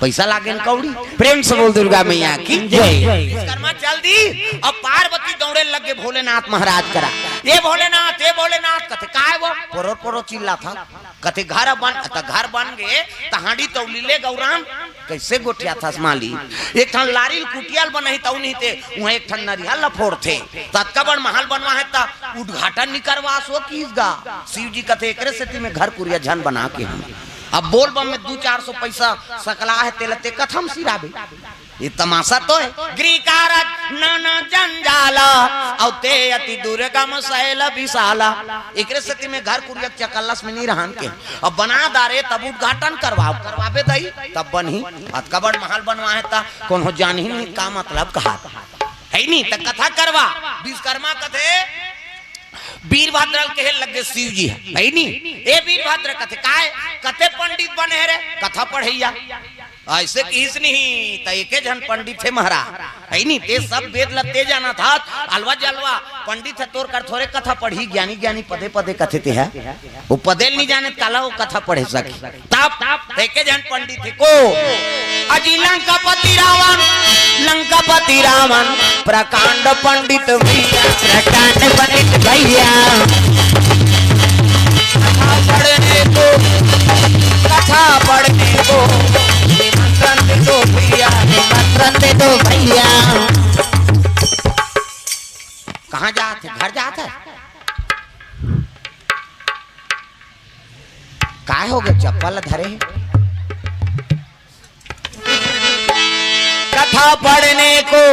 पैसा लागे न कौड़ी।" प्रेम से बोल दुर्गा मैया की जय। विश्वकर्मा चल दी, अब पार्वती दौड़े लगे भोलेनाथ महाराज करा, "ये भोलेनाथ, ये भोलेनाथ," कते, "काय वो?" पोरो पोरो चिल्ला था। कथे घर बन, त घर बन गे, त हांडी तौली ले गौराम, कैसे गोठियाथस माली? एक ठन लारी ल कुटिया ल बनही तौ नहीं ते, उहाँ एक ठन नरिहा ल फोड़थे। त अतका बड़ महल बनवा हे त उद्घाटन नि करवास हो किस गा। शिव जी कथे एकरे सेती में घर कुरिया झन बना के हन। अब बोल बम में दू चार सौ पैसा सकला हे, तेला ते कथम सिराबे। ये तमाशा तो है। गृहकारक नाना जंजाला, अउ ते अति दुर्गम शैल विशाला। एकरे सेती में घर कुरिया के चकल्लस में नहीं रहन के। अब बना दारे तब उद्घाटन करवाओ, करवाबे दई, तब बनही। अतका बड़ महल बनवा हे त कोनो जानही नहीं का मतलब कहा है नहीं त कथा करवा। विश्वकर्मा कथे वीरभद्र ल कहे लगे शिव जी ह, है नी? "ए वीरभद्र," कथे, "काय?" कथे, "पंडित बने हे रे, कथा पढ़ैया।" ऐसे किस नहीं, त एके झन पंडित हे महाराज, है नी? ते सब वेद ल ते जानत हस, अलवा जलवा पंडित हे, तोर कर थोरे कथा पढ़ही, ज्ञानी ज्ञानी पदे पदे कथे ते ह। वो पदे ल नहीं जाने, काला वो कथा पढ़े सकी। तब एके झन पंडित हे को, अजी लंकापति रावण, लंकापति रावण, प्रकांड पंडित भैया, प्रकांड पंडित भैया। कथा पढ़ने को, कथा पढ़ने को निमंत्रण दे दो भैया, निमंत्रण दे दो भैया। कहाँ जात हे? घर जात हे? काय हो गे? चप्पल धरे हे। कथा पढ़ने को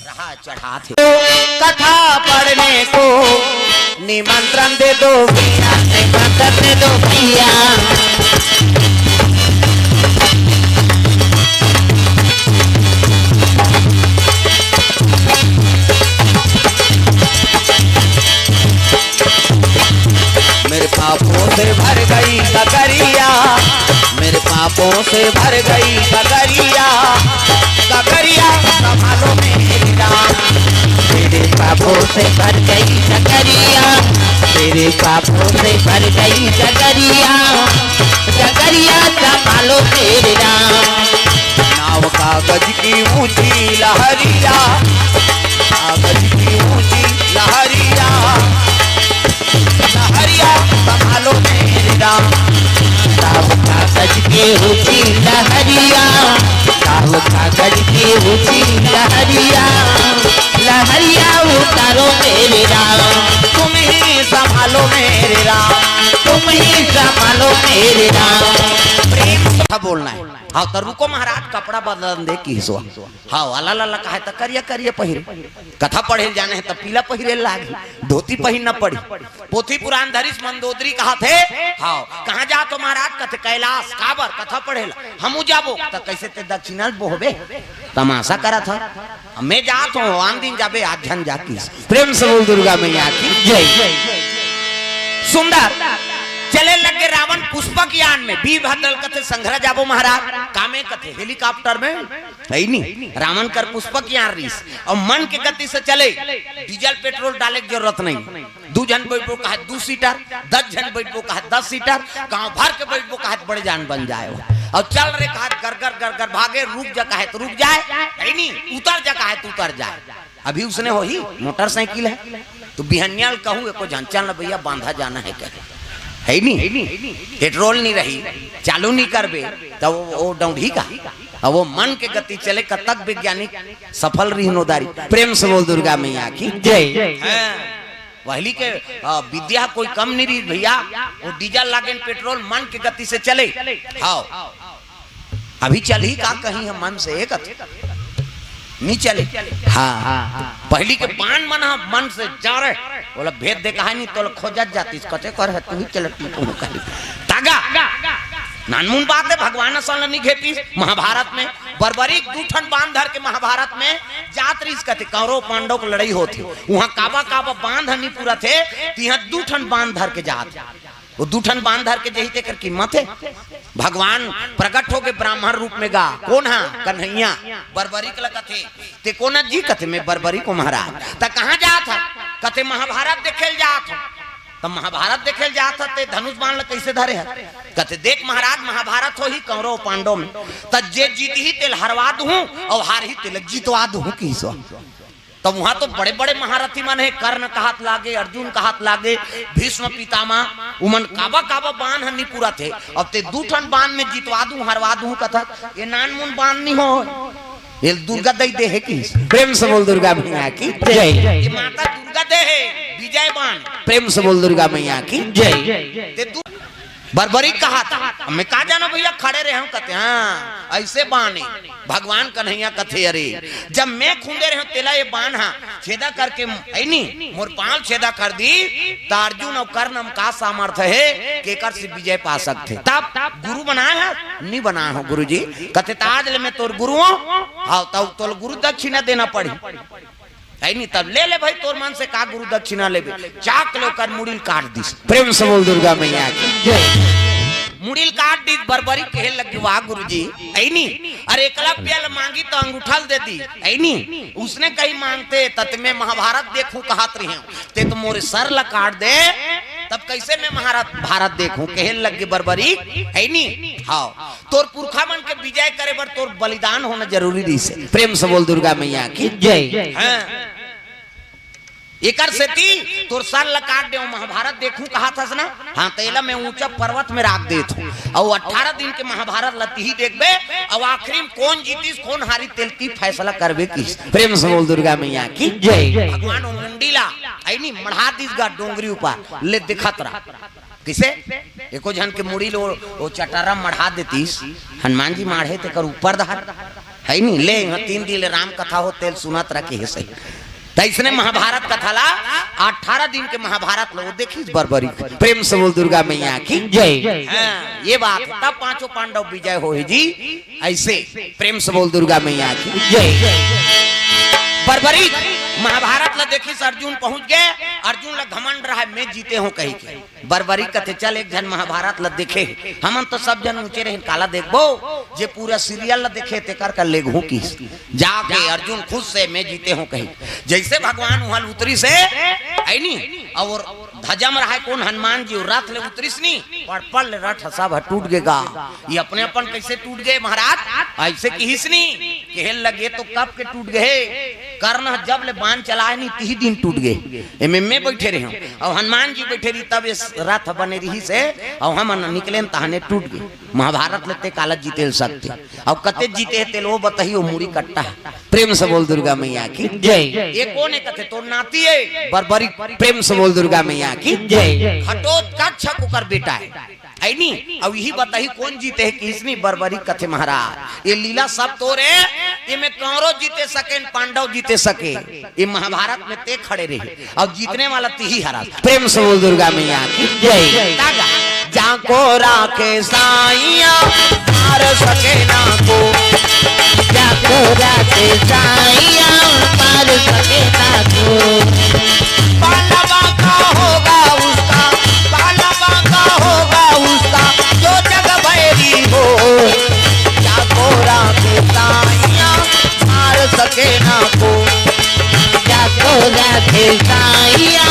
रहा चढ़ात हे। कथा पढ़ने को निमंत्रण दे दो भैया, निमंत्रण दे दो भैया। मेरे पापों से भर गई गगरिया, मेरे पापों से भर गई गगरिया, गगरिया संभालो मेरे राम। मेरे पापों से भर गई गगरिया, मेरे पापों से भर गई गगरिया, गगरिया संभालो मेरे राम। नाव कागज की ऊंची लहरिया, कागज की ऊंची लहरिया, लहरिया संभालो मेरे राम। नाव कागज की ऊंची लहरिया, नाव कागज की ऊंची लहरिया, लहरिया उतारो मेरे राम। तुम ही संभालो मेरे राम, तुम ही संभालो मेरे राम। प्रेम से बोलना है। हाँ, तो रुको महाराज, कपड़ा बदलन दे किहिस। हाँ, अला लला कहे त करिया करिया पहिरे। कथा पढ़े जाने हे त पीला पहिरे लागी, धोती पहिरना पड़ी। पोथी पुराण धरिस मंदोदरी कहाथे। हाँ, कहाँ जात हो महाराज? कथे कैलाश। काबर? कथा पढ़े ला। हमू जाबो। त कैसे ते दक्षिणा बोहबे? तमाशा करत ह। अब मैं जात हूँ, आन दिन जाबे, आज झन जा किहिस। प्रेम से बोल दुर्गा मैया की जय। सुंदर चले लगे रावण पुष्पक यान में। वीरभद्र ल कथे संघरा जाबो महाराज। कामे? कथे हेलीकॉप्टर में। है नी, रावण कर पुष्पक यान रिहिस। अउ मन के गति से चले, डीजल पेट्रोल डाले के जरूरत नहीं। दू झन बइठबो कहे दू सीटर, दस झन बइठबो कहे दस सीटर, गांव भर के बइठबो कहे त बड़े जान बन जाए। अउ चल रे कहे त गरगर गरगर भागे, रुक जा कहे त रुक जाए, है नी, उतर जा कहे त उतर जाए। अभी उसने होही मोटरसाइकिल है, त बिहनिया ल कहू एको झन चल न भैया, बांधा जाना है कहे, है नी, पेट्रोल नी रही, चालू नी करबे, त वो, वो डौंढही का? अब वो मन के गति चले, कतक वैज्ञानिक सफल रिहिन ओ दारी। प्रेम से बोल दुर्गा मैया की जय। हाँ। पहली के, अ, विद्या कोई कम नहीं रही भैया, वो डीजल लागेन, पेट्रोल मन के गति से चले। हाँ, अभी चलही का कहीं हम मन से एक अथ-, नहीं चले। हाँ, पहली के बान मन ह मन से जा रहे, बोला भेद दे कहा नहीं तो खोजत जातीस, कते कर है तू ही चलत नहीं कहूँ कहीं। तागा, नानमुन बात है, भगवान असन ल नहीं घेतीस। महाभारत में बर्बरीक दू ठन बांध धर के महाभारत में जात रहिस कथे, कौरव पांडव के लड़ाई होथे, उहाँ काबा काबा बांध ह नी पूरत हे, तिहाँ दू ठन बांध धर के जात। वो दू ठन बांध धर के जही तेकर कीमत हे। भगवान प्रगट होके ब्राह्मण रूप में गा, कोन हा? कन्हैया। बर्बरीक ल कथे, ते कोन जी? कथे मैं बर्बरीक हूँ महाराज। त कहाँ जात ह? कथे महाभारत देखे ल जात हूँ। त महाभारत देखे ल जात ह, ते धनुष बाण ल कइसे धरे ह? कथे देख महाराज, महाभारत होही कौरव पांडव में, त जे जीतही तेल हरवा दूहूं अउ हारही तेल जीतवा दूहूं किहिस। तब उहाँ तो बड़े-बड़े महारथी मन हे, कर्ण कहात लागे, अर्जुन कहात लागे, भीष्म पितामह, उमन काबा-काबा बान ह नी पूरत हे। अब ते दू ठन बान में जीतवा दूं, हरवा दूं कथस, ये नानमुन बान नी हो, ये दुर्गा दई दे हे कि। प्रेम से बोल दुर्गा मैया की जय। ये माता दुर्गा दे हे विजय बान। प्रेम से बोल दुर्गा मैया की जय। ते दू बर्बरी कहात, मैं का जानो भैया, खड़े रहे हूँ, कथे, हाँ, अइसे बान हे। भगवान कन्हैया कथे, अरे, जब मैं खुंदे रहे हूँ, तेला ये बान हा छेदा करके, ऐ नी, मोर पाँव छेदा कर दी, त अर्जुन अउ कर्ण म का सामर्थ हे, केकर से विजय पा सकथे? तब गुरु बनाए हा? नी बनाए हूँ गुरुजी। कथे, त आज ले मैं तोर गुरु हूँ, हाँ, तब तोल गुरु दक्षिणा देना पड़ी। ऐ नी, तब ले ले भाई, तोर मन से का गुरु दक्षिणा लेबे? चाक ले ओकर मुड़ी ल काट दिस। प्रेम से बोल दुर्गा मैया की जय। मुड़ी ल काट दिस, बर्बरी कहे लगी, वाह गुरुजी, ऐ नी, अरे एकलव्य ल मांगी त अंगूठा ल दे दी, ऐ नी, उसने कहीं मांगते, तब ते मैं महाभारत देखूं कहत रहे हूं, ते तो मोरे सर ल काट दे, तब कैसे मैं महारत-, भारत देखूं? कहे लगी बर्बरी, ऐ नी, हाँ। तोर पुरखा मन के विजय करे बर तोर बलिदान होना जरूरी रहिसे। प्रेम से बोल दुर्गा मैया की जय। हाँ। एकर सेती तोर सर ल काट देव, महाभारत देखूं कहत हस ना? हाँ, त एला मैं ऊंचा पर्वत में राख देत हूं। अउ अठारह दिन के महाभारत ल तिही देखबे, अउ आखिरी में कोन जीतिस, कोन हारिस, तेल के फैसला करबे किहिस। प्रेम से बोल दुर्गा मैया की जय। भगवान ओ मुंडी ला, ऐ नी, मढ़ा दिस गा डोंगरी ऊपर, ले दिखत रहा। किसे? एको झन के मुड़ी ल ओ, ओ चटरा मढ़ा देतिस, हनुमान जी माढ़े तेकर ऊपर डहर। है नी, ले, इहाँ तीन दिन ले राम कथा होत हे, तेल सुनत रह किहिस। त इसने महाभारत कथा ला, अठारह दिन के महाभारत ला वो देखिस बर्बरी। प्रेम से बोल दुर्गा मैया की। जय। हाँ, ये बात है। तब पांचों पांडव विजय होय जी। ऐसे प्रेम से बोल दुर्गा मैया की। जय। बर्बरी महाभारत ला देखिस, अर्जुन पहुंच गए। अर्जुन ला घमंड रहा है, मैं जीते हूँ कही के। बर्बरी कथे, चल एक झन महाभारत ल देखे। हमन तो सब झन ऊंचे रहिन, काला देखबो? जे पूरा सीरियल ल देखे, तेकर कर लेगहूं किस। जाके अर्जुन खुद से मैं जीते हूं कही। जैसे भगवान उहां उतरिस हे, है नी, और धजा म रहा है कोन, हनुमान जी, रथ ले उतरिस नी, पड़ पड़ ले रथ सब ह टूट गे गा। ये अपने अपन कैसे टूट गए महाराज? ऐसे किहिस नी, कहे लगे तो कब के टूट गए। कर्ण जब ले बाण चलाए नी, तिही दिन टूट गए। एमे मैं बैठे रहे हूँ, और हनुमान जी बैठे रही, तब इस रथ बने रही से, और हम निकले न तहने टूट गए। महाभारत लेते काला जीते ल सकते, और कते जीते हे तेल वो बताही, वो मुड़ी कट्टा है। प्रेम से बोल दुर्गा मैया की। जय। ये कोन है कथे? तोर नाती है बर्बरी। प्रेम से बोल दुर्गा मैया की। जय। घटोत्कच ओकर बेटा है। है नी? अब यही बताही कोन जीते हे, किसनी बर्बरी कथे महाराज। ये लीला सब तोरे, ये में कौरव जीते सके, न पांडव जीते सके। ये महाभारत में ते खड़े रहे, अब जीतने वाला तिही हरा। प्रेम से बोल दुर्गा मैया की। जय। तागा। जाको राखे साइया, मार सके ना को। जाको राखे साइया, मार सके ना को। पालवा का होगा उसका, पालवा का होगा उसका, जो जग भैरी हो। जाको राखे साइया, मार सके ना को। जाको राखे साइया,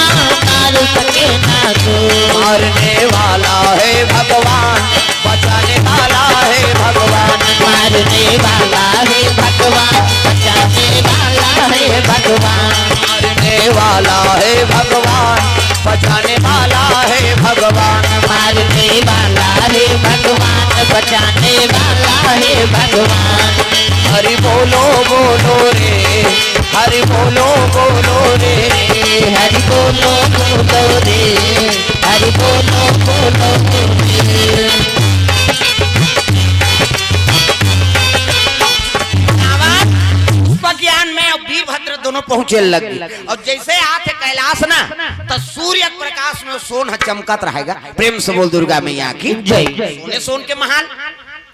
मार सके ना को। मारने वाला है भगवान, बचाने वाला है भगवान। मारने वाला है भगवान, बचाने वाला है भगवान। मारने वाला है भगवान, बचाने वाला है भगवान। मारने वाला है भगवान, बचाने वाला है भगवान। हरि बोलो बोलो रे, हरि बोलो बोलो रे। हरि बोलो बोलो रे, हरि बोलो बोलो रे। रावण, पुष्प ज्ञान में अब वीरभद्र दोनों पहुंचे लग गए। और जैसे आथे कैलाश ना, तो सूर्य प्रकाश में सोन ह चमकत रहेगा। प्रेम से बोल दुर्गा मैया की। जय। सोने सोन के महाल।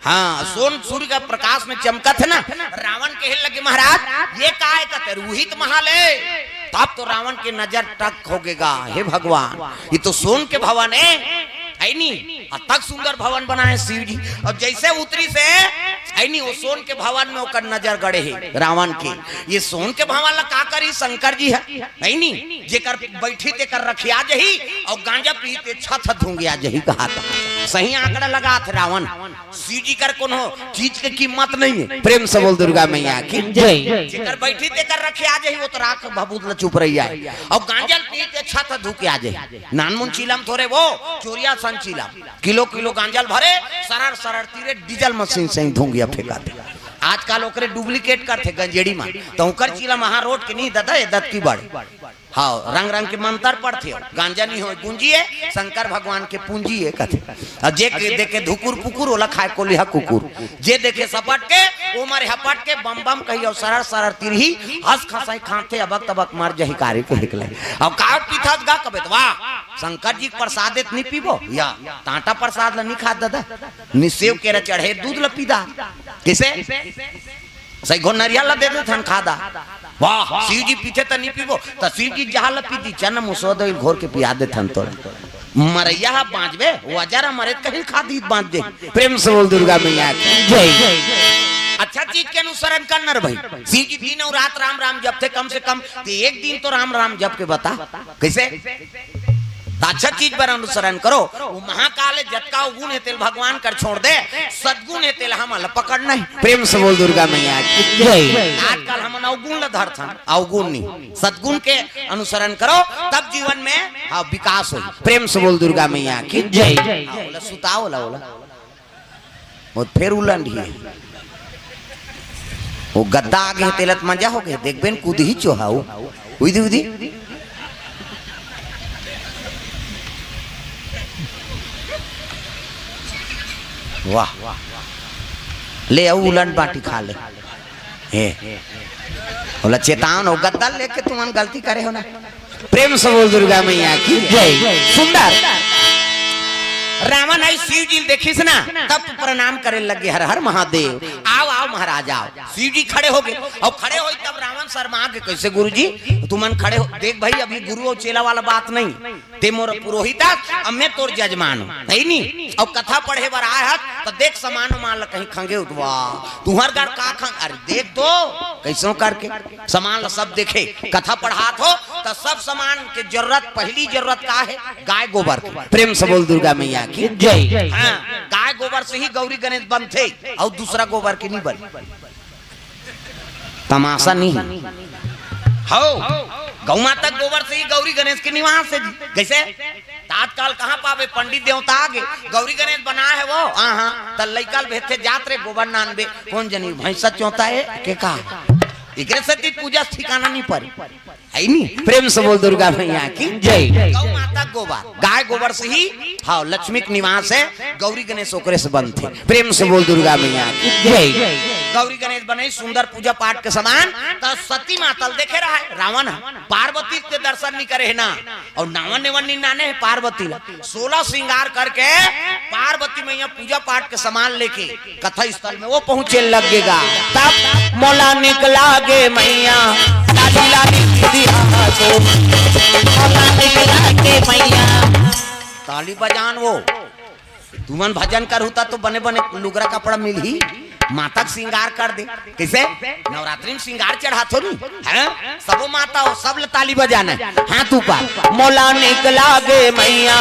हाँ, सोन सूर्य का प्रकाश में चमकत है ना। रावण कहे लगे, महाराज, ये का है? कहते, रूहित महाल है। तब तो रावण के नजर टक हो गेगा, हे भगवान, ये तो सोन के भवन है, है नी? अतक सुंदर भवन बनाए शिव जी। अब जैसे उतरिस हे, है नी, वो सोन के भवन में ओकर नजर गड़े है रावण के। ये सोन के भवन ला का करी शंकर जी है, है नी? जेकर बैठी तेकर रखिया जही, और गांजा पी ते छत धुंगिया जही कहा था। सही आंकड़ा लगा थे रावण। शिव जी कर कोनो चीज के कीमत नहीं है। प्रेम से बोल दुर्गा मैया की। जय। जेकर बैठी तेकर रखे आ जाही, वो तो राख भभूत ल चुप रही है। और गांजल पी के छत धुके आ जाही। नानमुन चीलम थोरे वो, चोरिया सन चीलम। किलो किलो गांजल भरे, सरर सरर तीरे डीजल मशीन से ही धुंगिया फेंका दे। आजकल ओकरे डुप्लीकेट करथे गंजेड़ी मा, तो ओकर चीलम वहां रोड के नहीं दादा, ये दत की बड़। हाँ, रंग रंग के मंतर पढ़थे, गांजा नहीं होय, गुंजी है, शंकर भगवान के पूंजी है, कथे। और जे के देखे धुकुर पुकुर, ओला खाए कोलिहा कुकुर। जे देखे सपट के, ओ मारे हपट के, बम बम कही, और सरर सरर तिरही, हंस खसाई खाथे, अबक तबक मर जही कारी के हिकले। और का पीथस गा कबे त, वाह, शंकर जी के प्रसाद देत नहीं पीबो, या टाटा प्रसाद ला नहीं खात दादा, निसेव केरा चढ़े दूध ला पीदा। किसे? सही घोर नरियल ला दे देथन खादा। वाह, शिव जी पीथे त नहीं पीबो, त शिव जी जहां ला पी दी, चन मुसोदो घोर के पिया देथन तोर। मरैया हा बांचबे, वजर मरे त कहीं खा दी बांच दे। प्रेम से बोल दुर्गा मैया की। जय। अच्छा चीज के अनुसरण करना रे भाई। शिव जी दिन और रात राम राम जपथे, कम से कम ते एक दिन तो राम राम जप के बता। कैसे? त अच्छा चीज बर अनुसरण करो। वो महाकाल हे, जतका अवगुण हे तेल भगवान कर छोड़ दे, सदगुण हे तेल हमन ल पकड़ना हे। प्रेम से बोल दुर्गा मैया की। जय। आजकल हमन अवगुण ल धरथन, अवगुण नहीं, सदगुण के अनुसरण करो, तब जीवन में, हाँ, विकास हो। प्रेम से बोल दुर्गा मैया की। जय। हाँ, ओला सुताओ, ओला, ओला। वो फेर उलंड ही। वो गद्दा आगे हे, तेलत मजा हो गए। देखबेन कूदही चोहाऊ। उदी, उदी। वाह। ले आऊ उलंड बाटी खा ले। हे। बोला, चेतावन हो, गद्दा ल लेके तुमन गलती करे हो ना। प्रेम से बोल दुर्गा मैया की जय। सुंदर। रावण ह शिव जी ल देखिस ना, तब प्रणाम करे लगे, हर हर महादेव। आओ, आओ महाराज, आओ। शिव जी खड़े हो गए, अउ खड़े होई तब रावण शर्मा के, कैसे गुरु जी तुमन खड़े हो? देख भाई, अभी गुरु अउ चेला वाला बात नहीं, ते मोर पुरोहित हस, अब मैं तोर जजमान हूँ, है नी? अउ कथा पढ़े बर आए हस, त देख समान उमान ल कहीं खंगे उतवा, तुहर गढ़ का खंग, अरे देख तो, कैसो करके समान ल सब देखे, कथा पढ़ात हो, त सब समान के जरूरत, पहली जरूरत का है? गाय गोबर के। प्रेम से बोल दुर्गा मैया की जय। हाँ, गाय गोबर से ही गौरी गणेश बनथे, अउ दूसरा गोबर के नहीं बने। तमाशा नहीं हो, गौ माता गोबर से ही गौरी गणेश के निवास है जी। कैसे? त आजकाल कहाँ पाबे, पंडित देवता आगे, गौरी गणेश बनाए हे वो, हाँ हाँ, त लइका ल भेजथे, जात रे गोबर नानबे, कोन जनी भैंसा चोता है के का, एकरे सेती पूजा ठिकाना नहीं परे, है नी? प्रेम से बोल दुर्गा मैया की जय। गौ माता गोबर, गाय गोबर से ही, हाँ, लक्ष्मी के निवास है, गौरी गणेश ओकरे से बनथे। प्रेम से बोल दुर्गा मैया की जय। गौरी गणेश बने सुंदर पूजा पाठ के समान, त सती माता ल देखे रहा है रावण ह, पार्वती के दर्शन नहीं करे है ना, अउ नावन नेवन नहीं नाने है पार्वती ला। सोलह श्रृंगार करके पार्वती मैया पूजा पाठ के समान लेके कथा स्थल में वो पहुंचे लगेगा। तब मोला निकला गे मैया, लाली लाली दीदी हाँ तो। मोला निकला गे मैया। ताली बजान वो, तुमन भजन करहू त तो बने बने लुगरा कपड़ा मिलही, माता के श्रृंगार कर दे। कैसे? नवरात्रि में श्रृंगार चढ़ाथो नी, हैं? सबो माता हो, सब ल ताली बजाना है। हाथ ऊपर। मोला निकला गे मैया,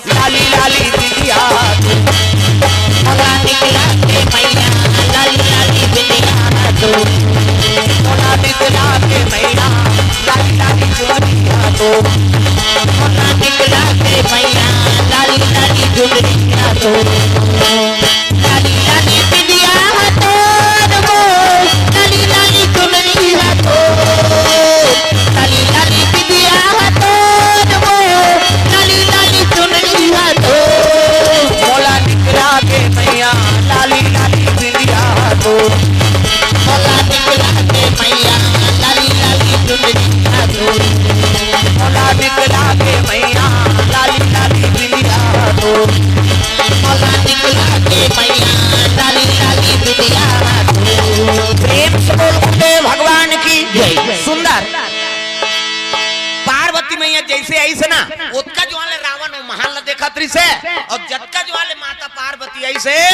लाली लाली बिंदिया तू। मोला निकला गे मैया, लाली लाली बिंदिया तू। मोला निकला गे मैया, लाली लाली चुनरिया तू। मोला निकला गे मैया, लाली लाली चुनरिया तू। लाली लाली बिंदिया तोर वो, लाली लाली चुनरिया तोर। लाली लाली बिंदिया तोर वो, लाली लाली चुनरिया तोर। मोला निकला गे मैया, लाली लाली बिंदिया तोर। मोला निकला गे मैया, लाली लाली चुनरिया तोर। मोला निकला गे मैया, लाली लाली बिंदिया तोर। मोला निकला गे मैया, लाली लाली बिंदिया तोर। प्रेम से बोल गुरुदेव भगवान की जय। सुंदर। पार्वती मैया जैसे आइस ना, ओतका जुवार ले रावण वो महल ला देखत रहिस हे, अउ जतका जुवार ले माता पार्वती आइस हे,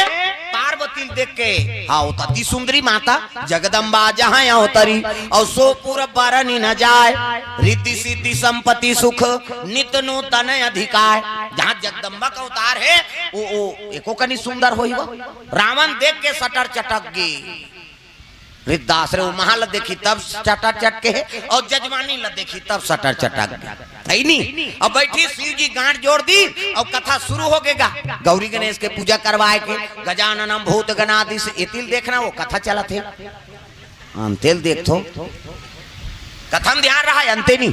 पार्वती ल देख के, हाँ, ओतकी सुंदरी माता जगदम्बा जहाँ अवतरी, अउ सो पुर बरनि न जाय, रिद्धि सिद्धि संपत्ति सुख नित नूतन अधिकाय। जहाँ जगदम्बा का अवतार हे, वो, वो एको कनी सुंदर होही वो। रावण देख के सटर चटक गे। रिद्धाश्रय वो महल देखी तब सटर चटके हे, अउ जजमानी ल देखी तब सटर चटक गे। है नी? अब बैठी शिव जी गांठ जोड़ दी, अउ कथा शुरू हो गेगा। गौरी गणेश के पूजा करवाए के, गजाननम भूत गणाधीश, एती ल देखना वो कथा चलत हे। अंते ल देखथो। कथा म ध्यान रहा, अंते नी।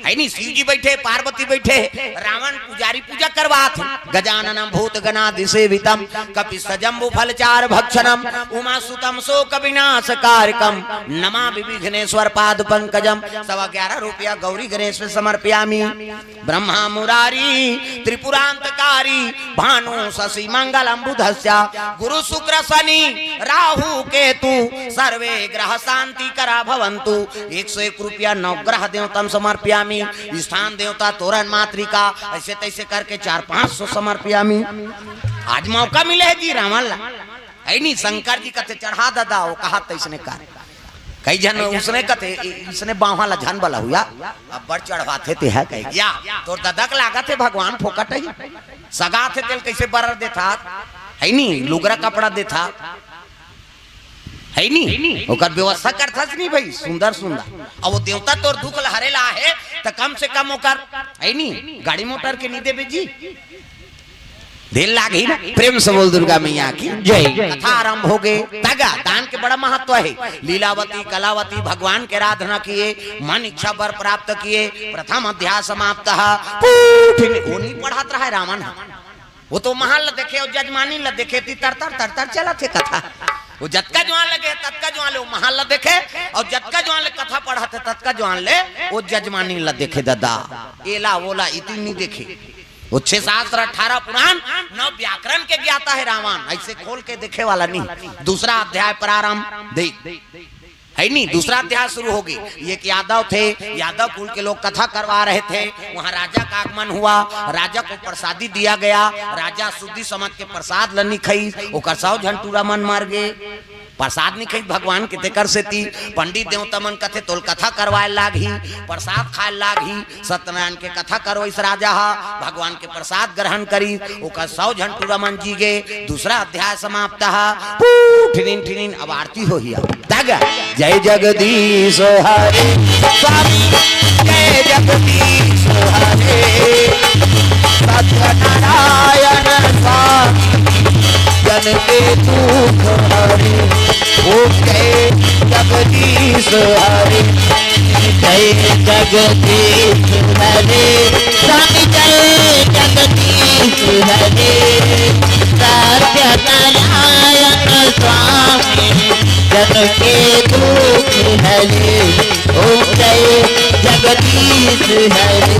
है नी, शिव जी बैठे, पार्वती बैठे, रावण पुजारी पूजा करवात हे। गजाननम भूत गणाधि सेवितम, कपि सजम्बु फल चार भक्षणम, उमा सुतम शोक विनाश कारकम, नमामि विघ्नेश्वर पाद पंकजम। सवा ग्यारह रुपया गौरी गणेश में समर्पयामी। ब्रह्मा मुरारी त्रिपुरांतकारी, भानु शशि मंगलम बुधस्य, गुरु शुक्र शनि राहु केतु, सर्वे ग्रह शांति करा भवंतु। एक सौ एक रुपया नवग्रह देवतम समर्पयामी, स्थान देवता तोरण मातृका, ऐसे तैसे करके चार पाँच सौ समर्पयामी। आज मौका मिले हे जी रावण ला, है नी? शंकर जी कथे चढ़ा ददा, वो कहा तैसने कर। कई झन उसने कथे, इ-, इसने बावहा ला झन बला हुआ, अब्बड़ चढ़वाथे ते है कहे। या, तोर ददा के लागत हे भगवान फोकट ही। सगा थे तेल कैसे बरर देथा, है नी? लुगरा कपड़ा देथा, है नी? ओकर व्यवस्था करथस नी भाई, सुंदर सुंदर। अब वो देवता तोर दुख ल हरे ला हे, त कम से कम ओकर, है नी? गाड़ी मोटर के नी देबे जी। देर लागही ना। प्रेम से बोल दुर्गा मैया की जय। कथा आरंभ हो गे। तगा दान के बड़ा महत्व हे। लीलावती कलावती भगवान के आराधना किए, मन इच्छा वर प्राप्त किए, प्रथम अध्याय समाप्त। पूठ ने, वो नी पढ़त रहा हे रावण ह। वो तो महल ल देखे अउ जजमानी ल देखे, ती तर तर तर तर चलत हे कथा। वो जतका जुवान लगे हे, ततका जुवान ले वो महल ला देखे, अउ जतका जुवान ले कथा पढ़त हे, ततका जुवान ले वो जजमानी ला देखे। ददा, एला ओला इतिन नहीं देखे। वो छह शास्त्र, अठारह पुराण, नौ व्याकरण के ज्ञाता हे रावण। ऐसे खोल के देखे वाला नहीं। दूसरा अध्याय प्रारंभ, देख, है नहीं, दूसरा अध्याय शुरू होगे। एक यादव थे, यादव कुल के लोग कथा करवा रहे थे, वहां राजा का आगमन हुआ, राजा को प्रसादी दिया गया, राजा शुद्धि समझ के प्रसाद ल नी खाइस, ओकर सौ झन टूरा मन मर गे। प्रसाद नी खाइस भगवान के, तेकर सेती पंडित देवता मन कथे, "तोल कथा करवाए लागही, प्रसाद खाए लागही।" सत्यनारायण के कथा करो, इस राजा हा भगवान के प्रसाद ग्रहण करी, ओकर सौ झन टूरा मन जी गे। दूसरा अध्याय समाप्त हा। पू, ठिनिन ठिनिन, अब आरती होही। अब तग, जय जगदीश हरे, स्वामी, जय जगदीश हरे, सत्यनारायण स्वामी, जन के दुख हरे। ओम जय जगदीश हरे, जय जगदीश हरे, स्वामी जय जगदीश हरे, सत्यनारायण स्वामी, जन के दुख हरे। ओम जय जगदीश हरे।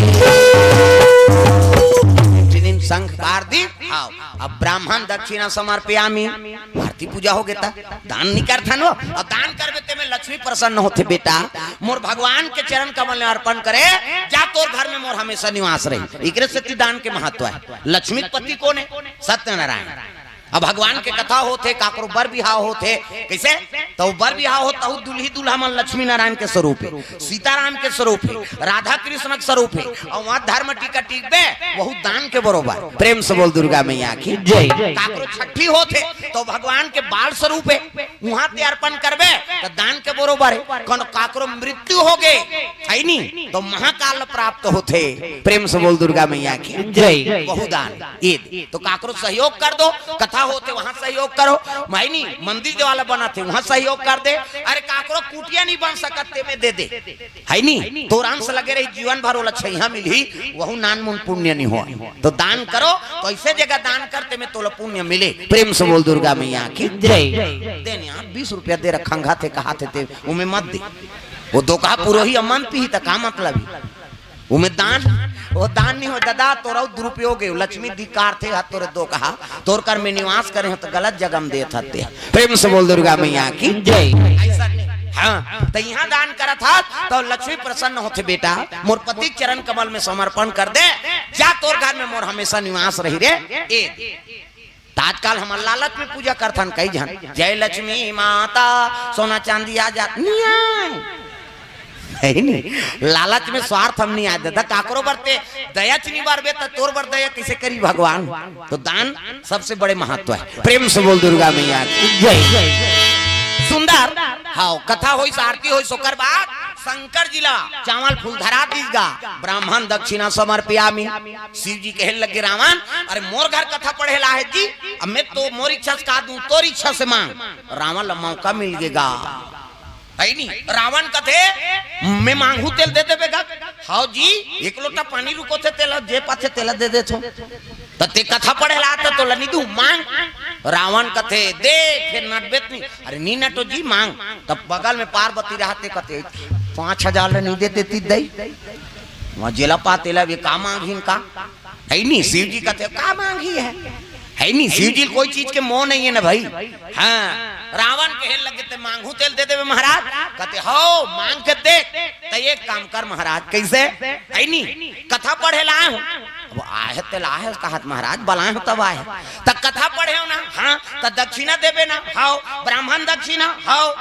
शंख बार दी। हाँ, अब ब्राह्मण दक्षिणा समर्पयामी। आरती पूजा होगे त दान नी करथन वो। अब दान करबे तेमे लक्ष्मी प्रसन्न होथे बेटा। मोर भगवान के चरण कमल में अर्पण करे, जा तोर घर में मोर हमेशा निवास रही। एकरे सेती दान के महत्व है। लक्ष्मी के पति कोन है? सत्यनारायण। अब भगवान के कथा होथे, काकरो बर बिहाव होथे, कइसे? त बर बिहाव होत तहू दुल्ही दुल्हा मन लक्ष्मी नारायण के स्वरूप है, सीताराम के स्वरूप है, राधा कृष्ण के स्वरूप है, अउ वहां धर्म टीका टीकबे, वहू दान के बरोबर। प्रेम से बोल दुर्गा मैया की जय। काकरो छठी होथे त भगवान के बाल स्वरूप है, उहां ते अर्पण करबे त दान के बरोबर है। कोनो काकरो मृत्यु होगे, है नी, त महाकाल प्राप्त होथे। प्रेम से बोल दुर्गा मैया की जय। वहू दान, ये दे। त काकरो सहयोग कर दो, कथा होथे वहां सहयोग करो, है नी, मंदिर देवाला बनाथे वहां सहयोग कर दे। अरे काकरो कुटिया नी बन सकत तेमे दे दे, है नी? तोर अंश लगे रही, जीवन भर ओला छइहां मिलही, वहू नानमुन पुण्य नी होय। त दान करो, कइसे जगह दान कर तेमे तोला पुण्य मिले। प्रेम से बोल दुर्गा मैया की जय। दे नी, बीस रुपया दे रखंगा थे, कहा थे ते, ओमे मत दे। वो दोकहा पुरोही अमन पीही त का मतलब है? ओमे दान, वो दान नी हो ददा, तोर अउ दुरुपयोग है। लक्ष्मी धिकारथे हा तोरे दोकहा, तोर कर में निवास करे हो त गलत जगह में देत हते। प्रेम से बोल दुर्गा मैया की जय। ऐसा नहीं। हाँ, त इहां दान करत हस त लक्ष्मी प्रसन्न होथे बेटा। मोर पति के चरण कमल में समर्पण कर दे, जा तोर घर में मोर हमेशा निवास रही रे। ए, त आजकल हमर लालच में पूजा करथन कई झन, जय लक्ष्मी माता, सोना चांदी आ जा, नी आय। है नी? लालच में स्वार्थ हम नी आय ददा, काकरो बर ते दया च नी बरबे त तोर बर दया कइसे करी भगवान? त दान सबसे बड़े महत्व है। प्रेम से बोल दुर्गा मैया की जय। सुंदर, हाँ, कथा होइस, आरती होइस, ओकर बाद शंकर जी ला चावल फूल धरा दीस गा, ब्राह्मण दक्षिणा समर्पयामी। शिव जी कहे लगे, रावण, अरे मोर घर कथा पढ़े ला है जी, अब मैं तो मोर इच्छा से का दूं, तोर इच्छा से मांग। रावण ला मौका मिल गे गा, है नी? रावण कथे, मैं मांगहूं तेला दे देबे गा। हाव जी, एक लोटा पानी रुकोथे तेला, जे पाथे तेला दे देथों। त ते कथा पढ़े ला त तोला नी दूं, मांग। रावण कथे, दे, फेर नटबे त नी। अरे नी नटों जी, मांग। तब बगल में पार्वती रहथे, कथे, पांच हजार ले नी देते ती दई। वहां जेला पाते ला, ये का मांगही का? है नी, शिव जी कथे, का मांगही है? है नी, शिव जी कोई चीज के मोह नहीं है ना भाई। हाँ, रावण कहे लगे, ते मांगहूं तेला दे देबे महाराज। कथे, हो, मांग के देख। त एक काम कर महाराज, कइसे? है नी, कथा पढ़े ला आए हों। अब आहे तेला आहे कहत महाराज, बलाए हों तब आहे। त कथा पढ़े हों ना, हाँ, त दक्षिणा देबे ना, हाव, ब्राह्मण दक्षिणा, हाव।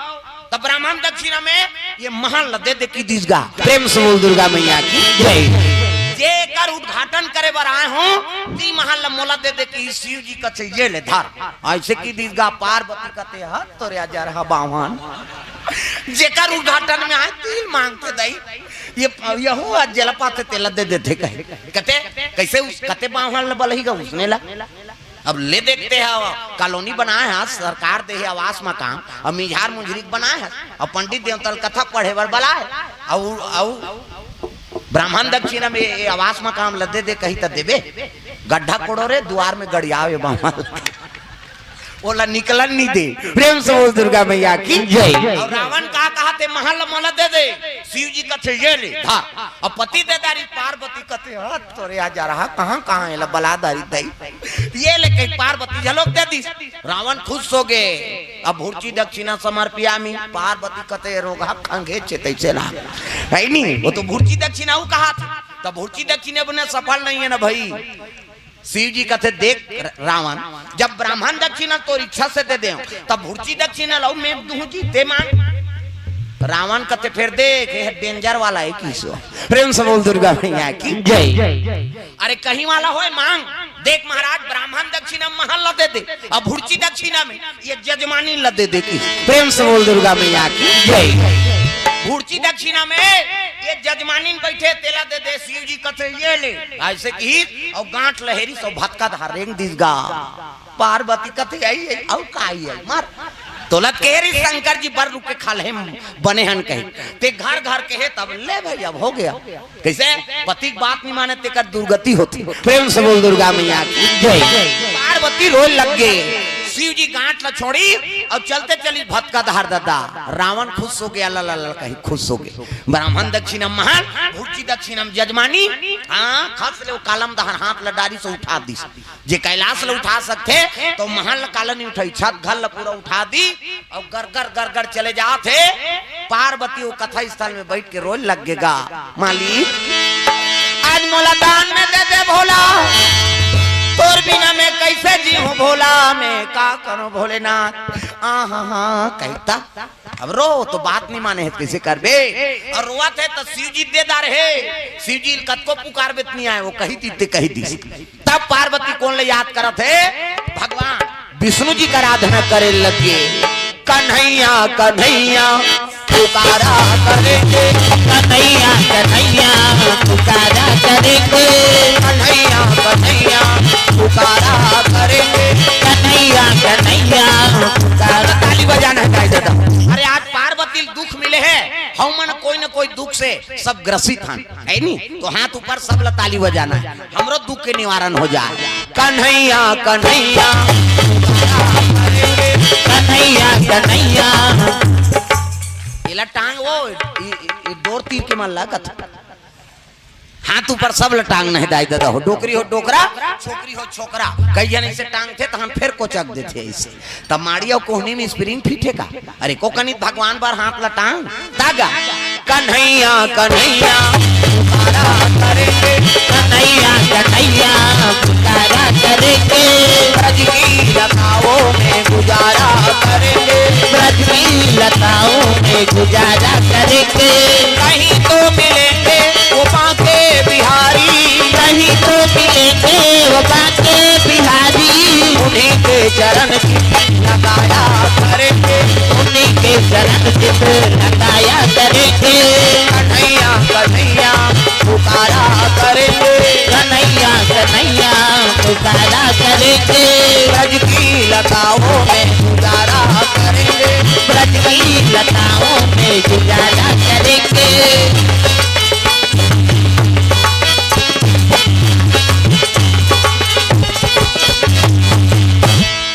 त ब्राह्मण दक्षिणा में ये महल ल दे दे कहि दीस गा। प्रेम से बोल दुर्गा मैया की जय। जेकर उद्घाटन करे बर आए हों, ती महल ल मोला दे दे कहि शिव जी कथे, ये ले धर। ऐसे कहि दीस गा, पार्वती कथे, हत तोरे अजरहा बावहन। जेकर उद्घाटन में आए, ती ल मांग के दई। ये, यहू आज जेला पाथे तेला दे देथे कहे। कथे, कइसे उस, कथे बावहन ल बलही गा उसने ला। अब ले देखते हैं, कॉलोनी बनाए हे सरकार दे हे आवास मकान, अब मिझार मुंझरी के बनाए हे, अब पंडित देवता ल कथा पढ़े बर बलाए, अउ, अउ ब्राह्मण दक्षिणा में ये आवास मकान ल दे दे कही त देबे? गड्ढा कोड़ो रे, दुआर में गड़ियावे बावहन। ओला निकलन नहीं दे। प्रेम से बोल दुर्गा मैया की जय। अउ रावण का कहाथे, महल मोला दे दे। शिव जी कथे, "ये ले, धर।" अब पति दे डारिस, पार्वती कथे, "हट तोरे आ जा रहा, कहाँ, कहाँ एला बला डारिस दई।" ये ले कहि पार्वती झलोक दे दिस। रावण खुश होगे। अब भुर्ची दक्षिणा समर्पियामी, पार्वती कथे, "रोगहा खंघे छे तइसे ला।" हइ नी, ओ तो भुर्ची दक्षिणा उ कहाथे। त भुर्ची दक्षिणा बिना सफल नहीं हे ना भई। शिव जी कथे, "देख र-, रावण, जब ब्राह्मण दक्षिणा तोर इच्छा से दे देंव, तब भुर्ची दक्षिणा लव में दूँ जी, ते मांग।" रावण कथे, "फेर देख, ये danger वाला हे किसो।" प्रेम से बोल दुर्गा मैया की जय। अरे कहीं वाला होय मांग। देख महाराज, ब्राह्मण दक्षिणा महल ला दे दे, अब भुर्ची दक्षिणा में ये जजमानी ला दे दे कि। प्रेम से बोल दुर्गा मैया की जय। भुर्ची दक्षिणा में ये जजमानी बैठे, तेला दे दे। शिव जी कथे, "ये ले।" अइसे किहिस अउ गांठ ल हेरिस अउ भतका डहर रेंग दिस गा। पार्वती कथे, "आई, आई, अउ का आई, आई, मार।" तोला त कहे रहिस शंकर जी बर रुख के खल्हे बने हन कहे। ते घर घर कहे तब ले भई, अब होगे। कइसे? पति के बात नहीं माने तेकर दुर्गति होथे। प्रेम से बोल दुर्गा मैया की जय। पार्वती रोय लग गे। शिव जी गांठ ल छोड़ी अउ चलते चलिस भतका डहर ददा। रावण खुश होगे, "अला ला ला," कहि खुश होगे। ब्राह्मण दक्षिणा महल, भुर्ची दक्षिणा में जजमानी। हाँ, खस ले ओ कलम डहर हाथ ल डारिस अउ उठा दिस। जे कैलाश ल उठा सकथे, त महल ल काला नहीं उठाही, छत घर ल पूरा उठा दिस अउ गरगर गरगर चले जाथे। पार्वती ओ कथा स्थल में बइठ के रोय लग गे गा, "मालिक, आज मोला दान में दे दे भोला, तोर बिना मैं कइसे जीहूँ भोला, मैं का करूँ भोलेनाथ, आ हा हा," कहिथे। अब रो तो बात नहीं माने हे, कइसे करबे? अउ रोवत हे त शिव जी दे डारे हे। शिव जी ल कतको पुकारबे त नहीं आए, ओ कहि दिस ते कहि दिस। तब पार्वती कोन ल याद करत हे? भगवान विष्णु जी कर आराधना करे लगे। "कन्हैया, कन्हैया, पुकारा करेंगे।" "कन्हैया, कन्हैया, पुकारा करेंगे।" "कन्हैया, कन्हैया, पुकारा करेंगे।" "कन्हैया, कन्हैया, पुकारा।" ताली बजाना हे दाई ददा। अरे आज पार्वती ल दुख मिले हे, हमन कोई न कोई दुख से सब ग्रसित हन, हइ नी? त हाथ ऊपर, सब ल ताली बजाना हे, हमरो दुख के निवारण हो जाए। "कन्हैया, कन्हैया, कन्हैया, कन्हैया।" एला टांग ओ, ई, ई, ई डोर तीर के मन लागत। हाथ ऊपर, सब ल टांगना हे दाई ददा हो, डोकरी हो डोकरा, छोकरी हो छोकरा। कई झन अइसे टांगथे त हम फेर कोचक देथे अइसे। त माड़ी अउ कोहनी में spring fit हे का? अरे, कोकनित भगवान बर हाथ ल टांग, तागा। "कन्हैया, कन्हैया, पुकारा करेंगे।" "कन्हैया, कन्हैया, पुकारा करेंगे।" "ब्रज की लताओं में गुजारा करेंगे।" "ब्रज की लताओं में गुजारा करेंगे।" "कहीं तो मिलेंगे वो बांके बिहारी।" "कहीं तो मिलेंगे वो बांके बिहारी।" "उन्हीं के चरण चित लगाया करेंगे।" "उन्हीं के चरण चित लगाया करेंगे।" "कन्हैया, कन्हैया, पुकारा करेंगे।" "कन्हैया, कन्हैया, पुकारा करेंगे।" "ब्रज की लताओं में गुजारा करेंगे।" "ब्रज की लताओं में गुजारा करेंगे।"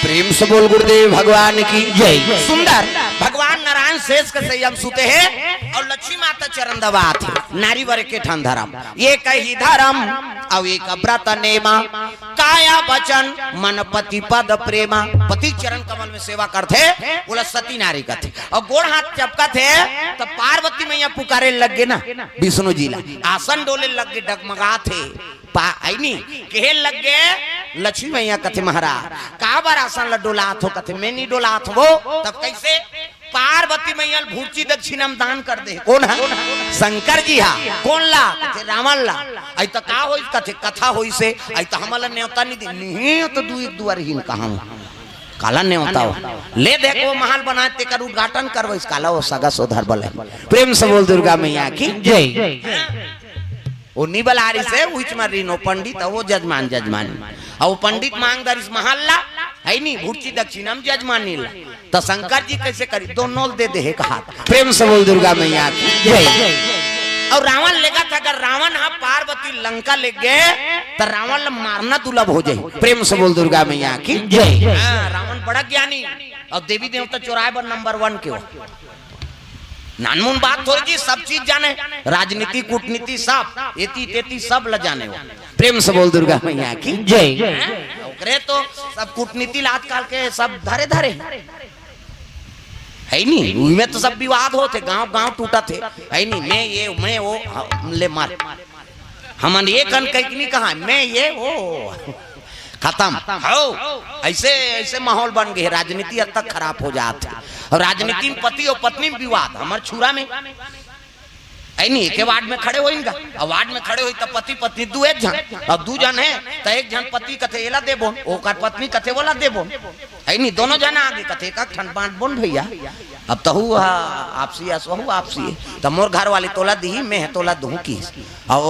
प्रेम से बोल गुरुदेव भगवान की जय। सुंदर भगवान नारायण शेष के सैया म सुते हे अउ लक्ष्मी माता चरण दबात हे। नारी बर एके ठन धरम, एक ही धरम अउ एक व्रत नेमा, काया वचन मन पति पद प्रेमा। पति चरण कमल में सेवा करथे, ओला सती नारी कथे। अउ गोड़ हाथ चपकत हे, त पार्वती मैया पुकारे लग गे ना विष्णु जी ला। आसन डोले लग गे, डगमगात हे। पा-, अइनी, कहे लग गे, लक्ष्मी मैया कथे, "महाराज, काबर आसन ल डोलात हो?" कथे, "मैं नहीं डोलात हो।" तब कइसे? पार्वती मैया ल भुर्ची दक्षिणा म दान कर दे। कोन ह? शंकर जी हा। कोन ला? कथे, "रावण ला।" "अइ त का होइस?" कथे, "कथा होइस हे।" "अइ त हमन ल नेवता नहीं दे।" "नहीं, त दू एक दुआर ही कहा काला नेवता हो।" ले देख, ओ महल बनाय, तेकर उद्घाटन करवइस, काला ओ सगा सोदर बलई। प्रेम से बोल दुर्गा मैया की जय। ओ निबलारी से उच मरिन, ओ पंडित, ओ जजमान, जजमानी। अउ पंडित मांग डारिस महल ला, हइ नी, भुर्ची दक्षिणा म जजमानी ला। त शंकर जी कइसे करी? दोनों ल दे दे हे कहा। प्रेम से बोल दुर्गा मैया की जय। अउ रावण लेगथे, अगर रावण ह पार्वती लंका लेगे, त रावण ल मारना दुर्लभ हो जाही। प्रेम से बोल दुर्गा मैया की जय। हाँ, रावण बड़ा ज्ञानी, अउ देवी देवता चोराय बर नंबर वन के हो। नानमुन बात थोड़ी जी, सब चीज जाने, राजनीति, कूटनीति, सब, एती तेती सब ल जाने हो। प्रेम से बोल दुर्गा मैया की जय। हैं? ओकरे तो सब कूटनीति ल आजकल के सब धरे धरे हे। हे नी, उही में तो सब विवाद होथे, गांव गांव टूटत हे। हे नी, मैं ये, मैं वो, हाँ, ले मार। हमन ये कन कहिके नहीं कहा, मैं ये वो। खतम। हो, ऐसे, ऐसे माहौल बन गे, राजनीति हद तक खराब हो जात हे। अउ राजनीति में पति अउ पत्नी में विवाद, हमर छुरा में। हे नी, एके वार्ड में खड़े होइगा, अउ वार्ड में खड़े होई त पति पत्नी दू एक झन, अब दू झन हे त एक झन पति कथे एला देबो, ओकर पत्नी कथे ओला देबो। हे नी, दोनों झन आगे कथे एक ठन बांट बोन भैया। अब तहू हा आपसी अस वहू आपसी हे। त मोर घर वाली तोला दिही, मैं ह तोला दूहूं किहिस। अउ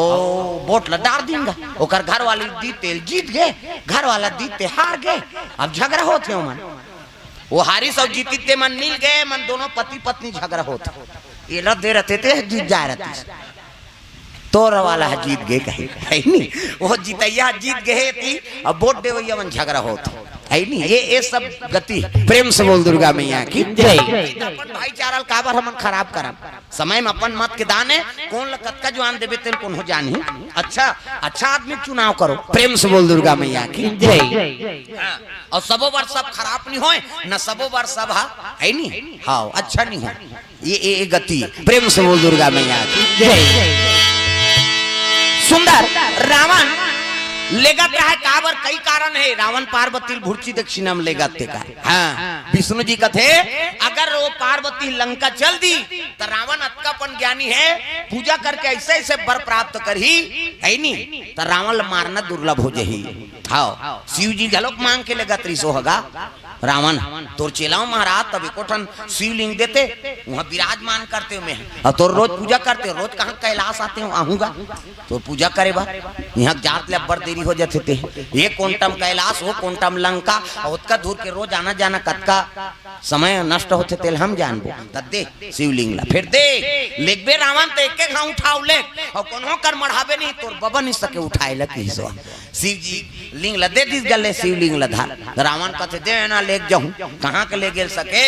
वोट ल डार दिंगा। ओकर घर वाली दी तेल जीत गे, घर वाला दी ते हार गे। अब झगड़ा होथे ओमन। वो हारिस अउ जीतिस ते मन मिल गे, मन दोनों पति पत्नी झगड़ा होथे। एला दे रथे ते जीत जाय रथे। तोर वाला ह जीत गे कहे, हे नी? वो जितैया ह जीत गे हे ती, अब वोट देवैया मन झगड़ा होत हे, हे नी? ये, ये सब गति। प्रेम से बोल दुर्गा मैया की जय। अपन भाईचारा ल काबर हमन खराब करन? समय में अपन मत के दान हे, कोन ल कतका जुआन देबे तेन कोनो जानही। अच्छा, अच्छा आदमी के चुनाव करो। प्रेम से बोल दुर्गा मैया की जय। हाँ, अउ सबो बर सब खराब नहीं होय, न सबो बर सब हा, हे नी? हाँ, अच्छा नहीं होय। ये, ये, ये गति। प्रेम से बोल दुर्गा मैया की जय। सुंदर रावण लेगत रहा, काबर कई कारण हे। रावण पार्वती ल भुरची दक्षिणा में लेगत हे का? हाँ, विष्णु जी कथे, अगर वो पार्वती लंका चल दी, त रावण अतका अपन ज्ञानी हे, पूजा करके ऐसे ऐसे वर प्राप्त करही, हे नी? त रावण ल मारना दुर्लभ हो जही। हाँ, शिव जी घलोक मांग के लेगत रिहिस हो गा। रावण, तोर चेला हंव महाराज, तब एको ठन शिवलिंग देते, उहाँ विराजमान करते मैं। अउ तोर रोज पूजा करते, रोज कहाँ कैलाश आते हो, आहूँगा तोर पूजा करे बर। इहाँ जात ले अब्बड़ देरी हो जाथे ते। ये कोंटम कैलाश, वो कोंटम लंका, अउ ओतका दूर के रोज आना जाना कतका समय नष्ट होथे तेल हम जानबो। त दे शिवलिंग ला, फेर दे, लेगबे रावण त एक एक घांव उठाव लेग, अउ कोनो कर मढ़ाबे नहीं, तोर बबा नहीं सके उठाए ला किहिस। शिव जी लिंग ल दे दिस गले, शिवलिंग ल धर। रावण कथे, "दे ना, लेग जाहूं।" कहाँ के ले गेल सके?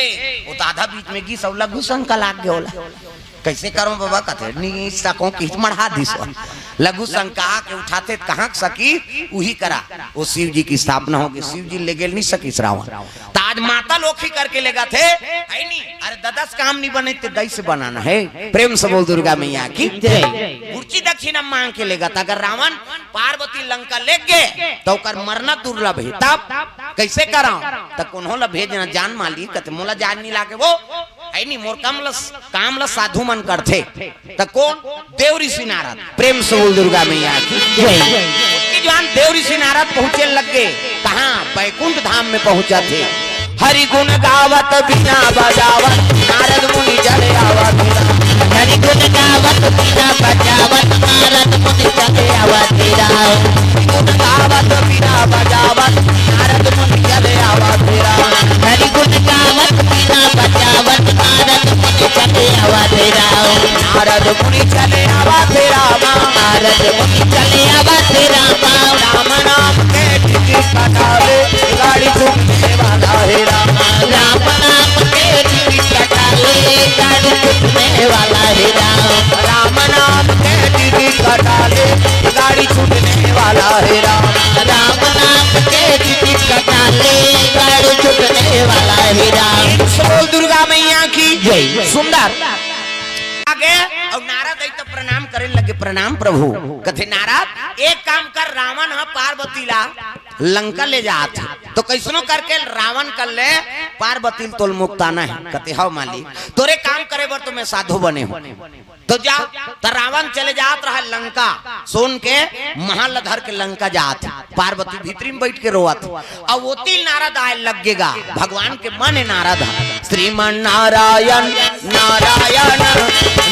वो तो आधा बीच में गिस अउ लघु शंका लाग गे ओला। "कैसे करो बाबा?" कथे, "नी सको किहिस मढ़ा दिस।" लघु शंका के उठाथे त कहाँ के सकी? उही करा वो शिव जी के स्थापना हो गे। शिव जी ले गेल नहीं सकिस रावण। त आज माता लोखी करके लेगथे, हे नी? अरे ददस काम नहीं बने ते दई से बनाना हे। प्रेम से बोल दुर्गा मैया की जय। भुरची दक्षिणा मांग के लेगत। अगर रावण पार्वती लंका लेग गे, त ओकर मरना दुर्लभ हे। तब कैसे करांव? त कोनो ल भेजना जान माली, कथे, "मोला जान नहीं लागे वो, हे नी, मोर काम ल, काम ल साधु मन करथे।" त कोन? देव ऋषि नारद। प्रेम से बोल दुर्गा मैया की जय। ओतकी जुआन देव ऋषि नारद पहुंचे लग गे। कहाँ? बैकुंठ धाम में पहुंचथे। हरि गुण गावत बीना बजावत नारद मुनि चले आवा तेरा। हरि गुण गावत बीना बजावत नारद मुनि चले आवा तेरा। गुण गावत बीना बजावत नारद मुनि चले आवा तेरा। हरि गुण गावत बीना बजावत नारद मुनि चले आवा तेरा। नारद मुनि चले आवा तेरा। नारद मुनि चले आवा तेरा। राम नाम के टिकट कटावे, गाड़ी छूटने वाला हे राम। राम नाम के टिकट कटावे, गाड़ी छूटने वाला हे राम। राम नाम के टिकट कटावे, गाड़ी छूटने वाला हे राम। राम नाम के टिकट कटावे, गाड़ी छूटने वाला हे राम। बोल दुर्गा मैया की जय। सुंदर आगे अउ नारद आई त प्रणाम करे लगे, "प्रणाम प्रभु।" कथे, "नारद, एक काम कर, रावण ह पार्वती ला लंका ले जात हे, त कइसनो करके रावण कर ले पार्वती ल तोल मुक्ताना हे।" कथे, "हव मालिक, तोरे काम करे बर तो मैं साधु बने हूँ।" त जा, त रावण चले जात रहा लंका, सोन के महल धर के लंका जात हे। पार्वती भीतरी में बैठ के रोवत हे। अउ ओती नारद आए लग गे गा, भगवान के मन नारद ह। श्रीमन नारायण, नारायण,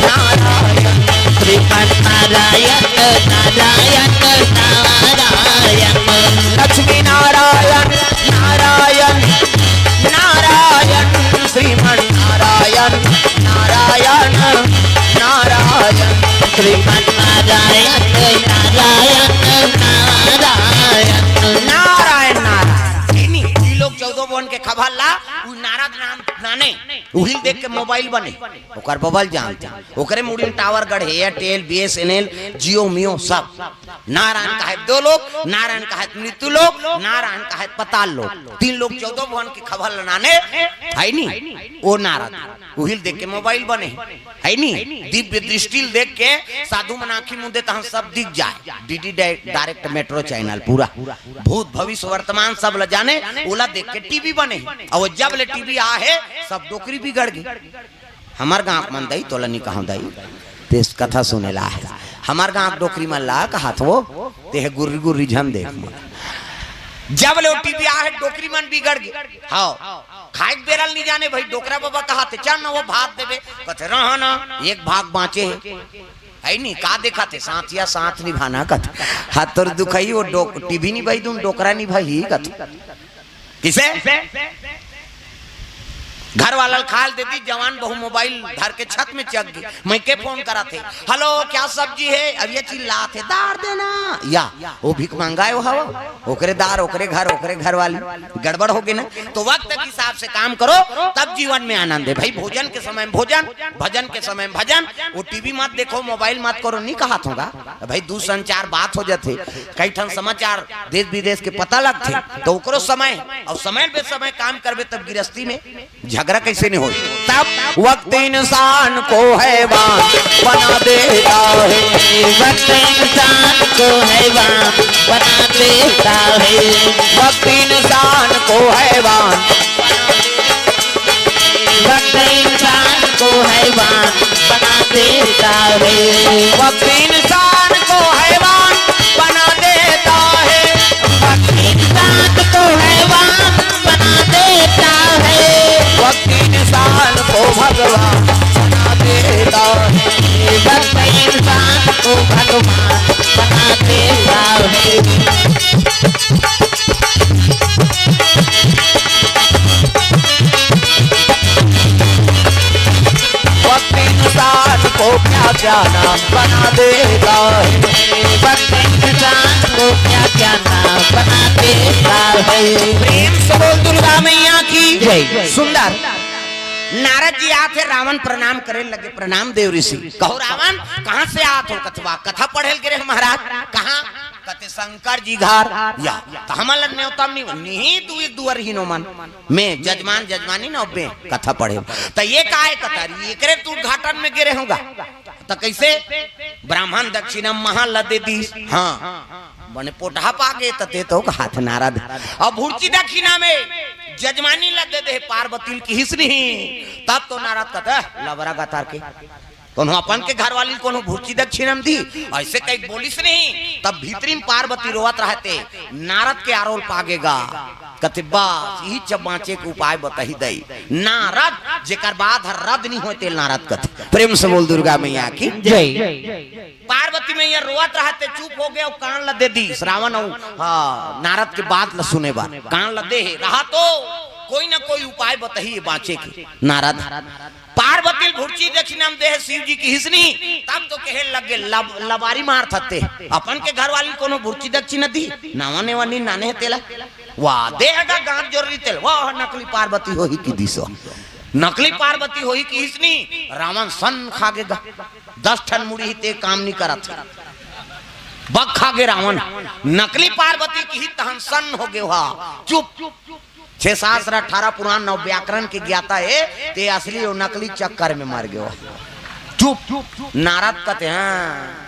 नारायण। श्रीमन नारायण, नारायण, नारायण। लक्ष्मी नारायण, नारायण, नारायण। श्रीमन नारायण, नारायण, नारायण। श्रीमन नारायण, नारायण, नारायण। नारायण, नारायण। इन्हीं, ई लोग चौदह के खबर ला, उ नारद नाम नाने, उहिल देख के मोबाइल बने, ओकर बबल जानते, ओकरे मुड़ी में टावर गढ़े, एयरटेल, बीएसएनएल, जियो मियो सब। नारायण कहे दो लोक, नारायण कहे मृत्यु लोक, नारायण कहे पताल लोक, तीन लोक चौदह भुवन के खबर ला नाने, है नी? ओ नारद, उहिल देख के मोबाइल बने। है नी? दिव्य दृष्टि ल देख के साधु मन आँखी मूंदे तहाँ सब दिख जाए। डीडी डाय-, डायरेक्ट मेट्रो चैनल पूरा, भूत भविष्य वर्तमान सब ल जाने, ओला देख के टीवी बने। अउ जब ले टीवी आ हे, सब डोकरी बिगड़ गे। हमर गाँव के मन दई, तोला नी कहूँ दई, तेस कथा सुने ला हे। हमर गाँव के डोकरी मन ला कहत हो, तेह गुर्री गुर्री झन देख मोला। जब ले ओ टीवी आ हे, डोकरी मन बिगड़ गे। हाँ, खाए के बेरा ल नी जाने भाई, डोकरा बाबा कहाथे, "चल ना वो भात देबे।" कथे, "रह ना, एक भाग बाँचे हे।" है नी, का देखाथे? साथिया साथ निभाना कथे। हाथ तोर दुखई, वो डोक-, टीवी निभाई दून, डोकरा निभाई कथे। किसे? घर वाला ल खाल दे दी, जवान बहू मोबाइल धर के छत में चघ गे। मैं के फोन कराथे, "हेलो, क्या सब्जी है?" अब ये चिल्लाथे, "दार देना।" या, वो भीख मंगाए हो हवा, ओकरे दार, ओकरे घर, ओकरे घर वाली, गड़बड़ हो गे ना। तो वक्त के हिसाब से काम करो, तब जीवन में आनंद हे भाई। भोजन के समय में भोजन, भजन के समय में भजन। वो टीवी मत देखो, मोबाइल मत करो, नी कहत हों गा भाई। दूरसंचार बात हो जाथे, कई ठन समाचार देश विदेश के पता लगथे, तो ओकरो समय अउ समय बे समय काम करबे, तब गिरस्ती में झगरा कैसे नहीं होई? तब वक्त इंसान को हैवान बना देता है। वक्त इंसान को हैवान बना देता है। वक्त इंसान को हैवान, वक्त इंसान को हैवान बना देता है। वक्त इंसान को हैवान बना देता है। वक्त इंसान को हैवान बना देता है। वक्त इंसान को भगवान बना देता है। वक्त इंसान को भगवान बना देता है। वक्त इंसान को क्या क्या नाम बना देता है। वक्त इंसान को क्या क्या नाम बना देता है। प्रेम से बोल दुर्गा मैया की जय। सुंदर। नारद जी आथे, रावण प्रणाम करे लगे, "प्रणाम देव ऋषि।" कहो रावण, "कहाँ से आत हो?" कथवा, "कथा पढ़े ल गे रहे महाराज।" "कहाँ?" कथे, "शंकर जी घर।" "या, त हमन ल नेवता नहीं, नहीं तू एक दुआर ही नो मन।" मैं जजमान जजमानी न अब्बे कथा पढ़े। त ये काय कथा रही, एकरे त उद्घाटन में गे रहे हों गा। त कैसे? ब्राह्मण दक्षिणा महा ल दे दीस। हाँ, बने पोटहा पागे त ते तो हाथ नारद। अब भुर्ची दक्षिणा में जजमानी ल दे दे पार्वती ल किहिस नहीं, तब तो नारद कथे, "लबरा गतार के।" कोनो अपन के घरवाली ल कोनो भुर्ची दक्षिणा म दी, ऐसे कही बोलिस नहीं, तब भीतरी म पार्वती रोवत रहते, नारद के आरोल पागेगा। कथे, "बस, इही च बाँचे के उपाय बताही दई।" नारद, जेकर बाद हर रद नहीं होते, नारद कथे। प्रेम से बोल दुर्गा मैया की जय। पार्वती मैया रोवत रहते, चुप हो गए, कान ल दे दी। श्रावण अउ, हाँ, नारद के बात ल सुने बर कान ल दे हे, रहा तो कोई ना कोई उपाय बताही बाँचे के। नारद पार्वती ल भुर्ची दक्षिणा म देहे शिव जी किहिस नहीं, तब तो कहे लगे, "लब-, लबारी मार थते, अपन के घरवाली कोनो भुर्ची दक्षिणा दी, नावा नेवा नी नाने हे तेला।" वाह, देहगा गांठ जोर रही तेल, वाह, नकली पार्वती होही किहिस नहीं। नकली पार्वती होही किहिस नहीं, रावण सन्न खागे गा। दस ठन मुड़ी ही ते काम नी करत। बक खागे रावण, नकली पार्वती किहिस तहन सन्न हो गे हा। चुप। छह शास्त्र, अठारह पुराण, नौ व्याकरण के ज्ञाता हे, ते असली अउ नकली चक्कर में मर गे हो। चुप। नारद कथे, हाँ,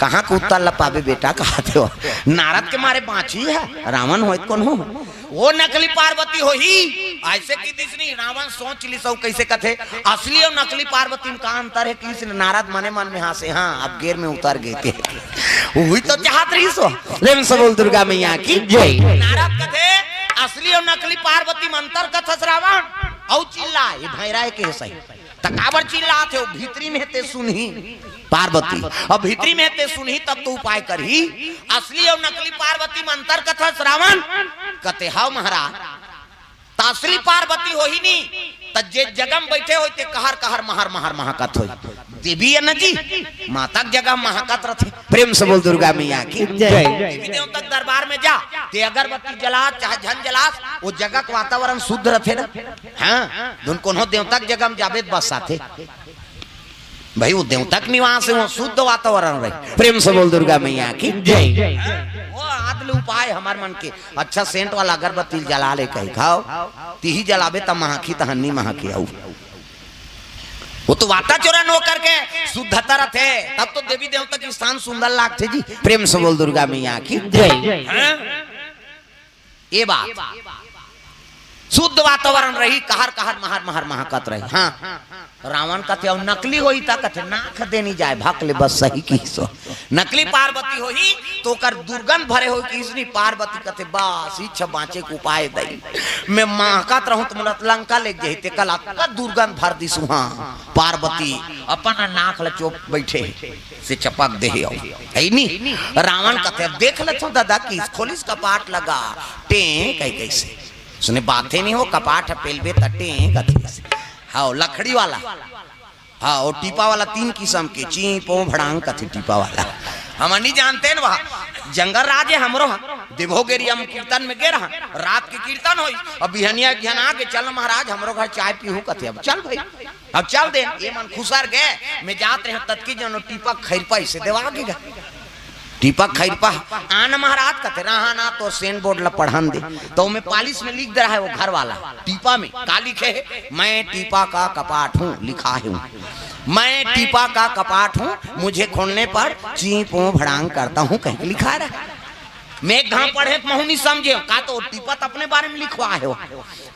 कहाँ के उत्तर ल पाबे बेटा, कहाथे हो। नारद के मारे बाँची हे, रावण होय त कोनो। वो नकली पार्वती होही, ऐसे किहिस नहीं, रावण सोच लिस अउ कैसे कथे, असली अउ नकली पार्वती में का अंतर हे, किहिस नहीं। नारद मने मन में हाँसे, हाँ, अब गेर में उतर गे ते। उही तो चाहत रहिस हो। प्रेम से बोल दुर्गा मैया की जय। नारद कथे, "असली अउ नकली पार्वती में अंतर कथस रावण?" अउ चिल्ला, "ये भैरा हे के सही।" त काबर चिल्लात हे? भीतरी में ते सुनही पार्वती, अब भीतरी में ते सुनही तब तो उपाय करही। "असली अउ नकली पार्वती में अंतर कथस रावण?" कथे, "हव महाराज।" त असली पार्वती होही नी, त जे जगह म बइठे होही ते कहर कहर महर महर महकत होही। देवी है ना जी, माता के जगह महकत रथे। प्रेम से बोल दुर्गा मैया की जय। देवी देवता के दरबार में जा, ते अगरबत्ती जला चाहे झन जलास, वो जगह के वातावरण शुद्ध रथे ना। हाँ, धुन कोनो देवता के जगह में जाबे त बस आथे भाई, वो देवता के निवास है, वो शुद्ध वातावरण रहे। प्रेम से बोल दुर्गा मैया की जय। वो आद ले उपाय हमार मन के, अच्छा सेंट वाला अगरबत्ती जला ले कही खाओ, तिही जलाबे त महकी तहन्नी महकी आऊ। वो तो वाताचरण होकर के शुद्धता रथे, तब तो देवी देवता के स्थान सुंदर लागथे जी। प्रेम से बोल दुर्गा मैया की जय। हाँ? ये बात शुद्ध वातावरण रही, कहर कहर महर महर महकत रही। हाँ, रावण कथे, "अउ नकली होई ता?" कथे, "नाक देनी जाए भक ले, बस सही की सो। नकली पार्वती होही तो ओकर दुर्गंध भरे होई कि इसनी।" पार्वती कथे, "बस इच्छा बाँचे के उपाय दई, मैं महकत रहूं तो मोला लंका ले जही, ते कल अतका दुर्गंध भर दिस उहाँ।" पार्वती अपन नाक ल चोप बैठे से चपक दे हे। अउ है नी, रावण कथे, "देख लेथो दादा, कि खोलिस कपाट लगा, टें कही कैसे।" सुने बात ही नहीं हो, कपाट ह पेलबे त टें कथे। हाँ, लकड़ी वाला। हाँ, वो टीपा वाला तीन किस्म के, ची, पो, भड़ांग कथे टीपा वाला। हम नहीं जानते न वहाँ। जंगल राज है हमरो ह। देवोगेरी हम कीर्तन में गे रहा, रात के कीर्तन होई। अब बिहनिया बिहन आके, "चल महाराज, हमरो घर चाय पीहू," कथे। अब चल भाई, अब चल दे। ये मन खुसर गए, मैं जात रहे ततकी जनो टीपा खैरपा इसे देवा के गा। टीपा खैरपा, "आन महाराज," कथे, "रहा ना तो सेन बोर्ड ला पढ़न दे।" तो मैं पालिश में लिख दे रहा है वो घर वाला, टीपा में का लिखे है, "मैं टीपा का कपाट हूँ," लिखा है हूँ, "मैं टीपा का कपाट हूँ, मुझे खोलने पर ची पो भड़ांग करता हूँ," कहीं लिखा रहा। मैं एक घाव पढ़े तो महू नहीं समझे, का तो टीपा तो अपने बारे में लिखवा है वो।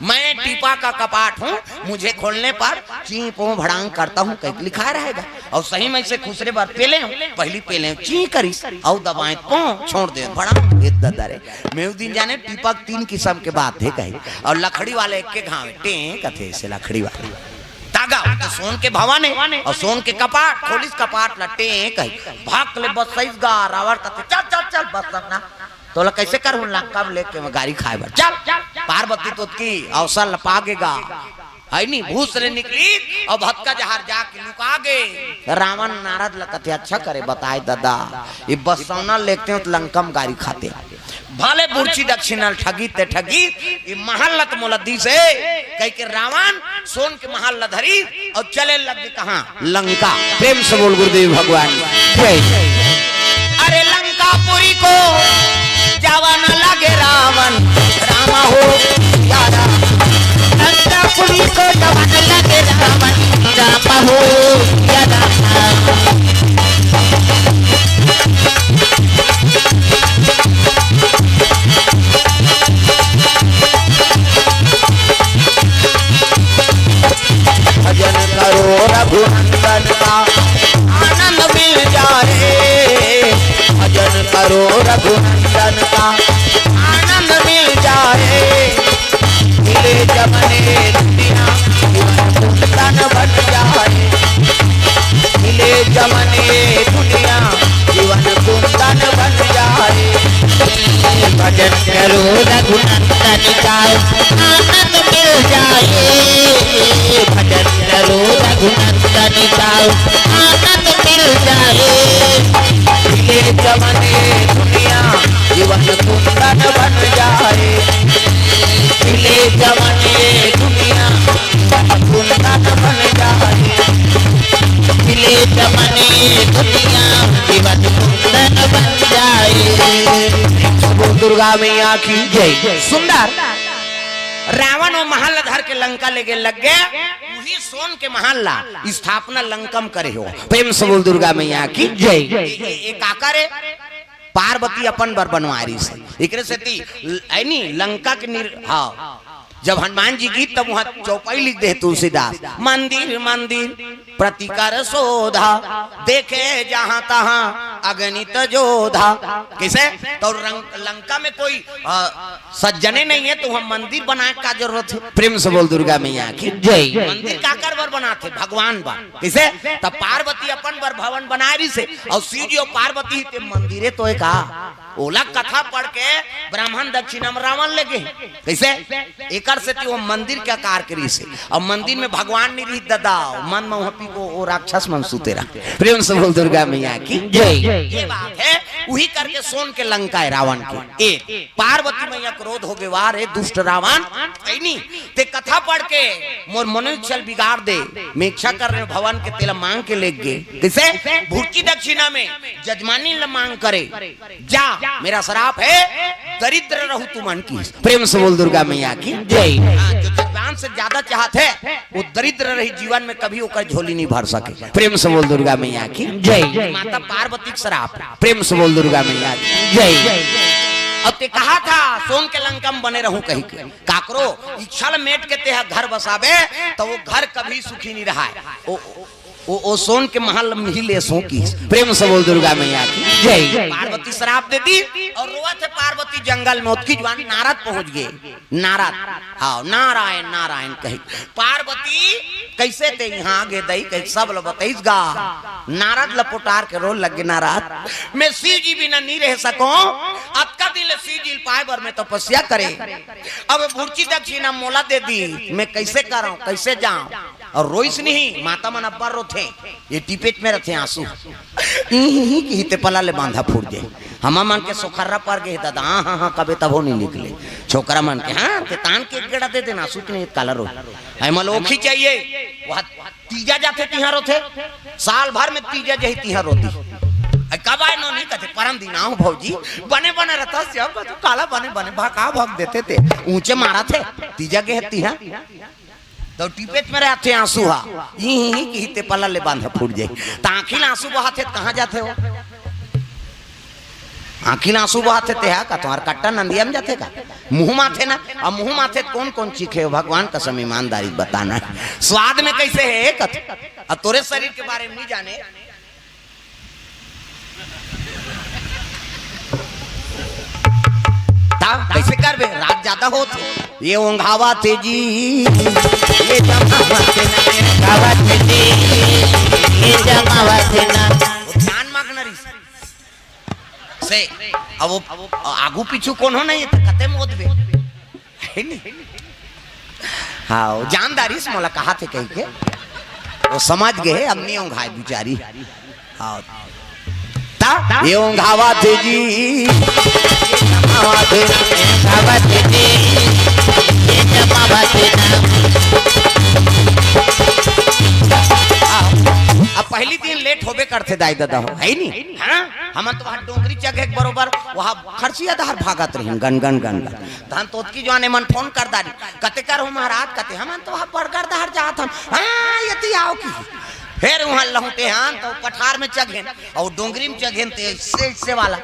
"मैं टीपा का कपाट हूँ, मुझे खोलने पर ची पो भड़ांग करता हूँ," कहीं लिखा रहेगा। और सही में से खुसरे बार पेले हूँ, पहली पेले हूँ, ची करिस, और दबाए पो, छोड़ दे भड़ांग, ये ददा रे। मैं उस दिन जाने टीपा के तीन किस्म के बात है कही, और लकड़ी वाले एक के घाव टें कथे से लकड़ी वाले। तागा, वो तो सोन के भवन है, और सोन के कपाट, खोलिस कपाट ला टें कही, भाग ले बस सही गा, रावण कथे, "चल, चल, चल, बस सब ना।" तोला कैसे करहूं लंका में लेके मैं गारी खाए बर? चल, पार्वती तो की अवसर ल पागेगा। है नी, भूस ले निकली और भतका जहर जाके लुका गे। रावण नारद ल कथे, "अच्छा करे बताए दादा, ये बसौना लेते हो तो लंका में गारी खाते।" भले बुरची दक्षिणा ठगी ते ठगी, ये महल ल त मोला दिस हे, कह के रावण सोन के महल ल धरी और चले लग गे कहाँ? लंका। प्रेम से बोल गुरुदेव भगवान जय। अरे लंकापुरी को जावा न लगे रावण, राम हो या राम। लंकापुरी को जावा न लगे रावण, राम हो या राम। भजन करो रघुनंदन का आनंद मिल जाए। भजन करो रघुनंदन का आनंद मिल जाए। मिले जब अनेक दुनिया जीवन कुंदन बन जाए। मिले जब अनेक दुनिया जीवन कुंदन बन जाए। भजन करो रघुनंदन का आनंद मिल जाए। भजन करो रघुनंदन का आनंद मिल जाए। मिले जब अनेक दुनिया जीवन कुंदन बन जाए। मिले जब अनेक दुनिया जीवन कुंदन बन जाए। मिले जब अनेक दुनिया जीवन कुंदन बन जाए। बोल दुर्गा मैया की जय। सुंदर रावण वो महल धर के लंका लेगे लग गे, वही सोन के महल ला स्थापना लंकम करे हो। प्रेम से बोल दुर्गा मैया की जय। ये, ये, ये काकर है? पार्वती अपन बर बनवारी से। एकरे सेती ल-, ऐनी लंका के निर-, हाँ, जब हनुमान जी गीत तब वहाँ चौपाई लिख दे तुलसीदास, "मंदिर मंदिर प्रतिकर शोधा, देखे जहाँ तहाँ अगणित जोधा।" कैसे? तो रंग-, लंका में कोई, अ, सज्जने नहीं है तो हम मंदिर बनाए का जरूरत है? प्रेम से बोल दुर्गा मैया की जय। मंदिर काकर बर बनाथे? भगवान बर। कैसे? तब पार्वती अपन बर भवन बनाए रही से और शिव जी और पार्वती ते मंदिरे तो है का? ओला कथा पढ़ के ब्राह्मण दक्षिणा में रावण ले गे। कइसे? एकर सेती वो मंदिर के आकार के रिहिस हे। अब मंदिर में भगवान नहीं रही दादा, मन में वहाँ पी को वो राक्षस मन सुते रहा। प्रेम से बोल दुर्गा मैया की जय। ये बात है, वही करके सोन के लंका है रावण के। ए, पार्वती मैया क्रोध हो गए, "वाह रे दुष्ट रावण, ऐनी ते कथा पढ़ के मोर मनोच्छल बिगाड़ दे, मैं इच्छा कर रहे भवन के तेला मांग के ले गे।" कइसे? भुर्ची दक्षिणा में जजमानी ल मांग करे, जा, मेरा श्राप है, दरिद्र रहू तुमन की। प्रेम से बोल दुर्गा मैया की जय। हाँ, जो जजमान से ज्यादा चाहत है, वो दरिद्र रही, जीवन में कभी ओकर झोली नहीं भर सके। प्रेम से बोल दुर्गा मैया की जय। माता पार्वती के श्राप। प्रेम से बोल दुर्गा मैया की जय। अब ते कहा था सोन के लंका में बने रहूं कहीं के, काकरो इच्छा ल मेट के तेहा घर बसाबे, तो वो घर कभी सुखी नहीं रहा है। ओ, ओ, ओ सोन के महल में ही ले सो की। प्रेम से बोल दुर्गा मैया की जय। पार्वती श्राप दे दी और रोवत है पार्वती जंगल में। ओतकी जुवान नारद पहुंच गए। नारद, हाँ, नारायण नारायण कही। पार्वती, कइसे ते यहाँ आगे दई, कही सब ल बतईस गा। नारद ल पोटार के रोल लगे, "नारद, मैं शिव जी बिना नहीं रह सको। अतका दिन ले शिव जी ल पाए बर मैं तपस्या करे। अब भुर्ची दक्षिणा मोला दे दी, मैं कइसे करंव, कइसे जांव?" और रोइस नहीं, माता मन अब्बड़ रोथे, ये टिपेच में रथे आंसू। इही ही की ते पला ले बांधा फूट जाए। हमा मन के सोखर्रा पर गए दादा, हाँ, हाँ, हाँ, कबे तभो नहीं निकले। छोकरा मन के, हाँ, ते तान के एक गेड़ा दे देना, आंसू के नहीं काला रो। है मलोखी चाहिए, वह तीजा जाथे तिहां रोथे, साल भर में तीजा जही तिहां रोती। "अ, कब आए नो?" नहीं कहते, "परम दिन आऊं भौजी।" "बने बने रहता श्याम का तो काला बने बने भा का भग देते ते, ऊंचे मारा थे, तीजा गे तिहां।" तो टिपेच में रहते आंसू हा, ही, ही, ही, की ते पला ले बांधा फूट जाए। त आंखी ल आंसू बहाथे त कहां जाथे हो? आंखी ल आंसू बहाथे ते हा का तुम्हार कट्टा नंदिया में जाथे का? मुंह माथे ना, अब मुंह माथे त कौन कौन चीखे हो? भगवान कसम ईमानदारी बताना है। स्वाद में कैसे है कथ? अब तोरे शरीर के बारे में नहीं जाने। ता कैसे करबे? रात ज्यादा होत हे। ये ओंघावा थे जी, ये जमावा थे ना, ओंघावा थे जी, ये जमावा थे ना। वो ध्यान मग्न रही से। अब वो आगू पीछू कौन हो नहीं, तो कते मोद बे। है नी? हाँ, वो जानदारी से मोला कहा थे कही के। वो समझ गए, अब नहीं ओंघाए बिचारी। हाँ। ता? ये ओंघावा थे जी। ओंघावा थे, ओंघावा थे जी। ये जमावा थे ना। अब पहली दिन लेट होबे करथे दाई दादा हो, है नी? हाँ? हमन तो वहाँ डोंगरी चघे के बरोबर, वहाँ खरसिया डहर भागत रहिन, गन, गन, गन, गन। धन तोतकी जवान एमन फोन कर डारी, "कते कर हो महाराज?" कते, "हमन तो वहाँ बड़गर डहर जात हन।" "हाँ, यति आओ की।" फिर वहाँ लहुटे हन तो पठार में चघेन, और डोंगरी में चघेन ते इससे, इससे वाला।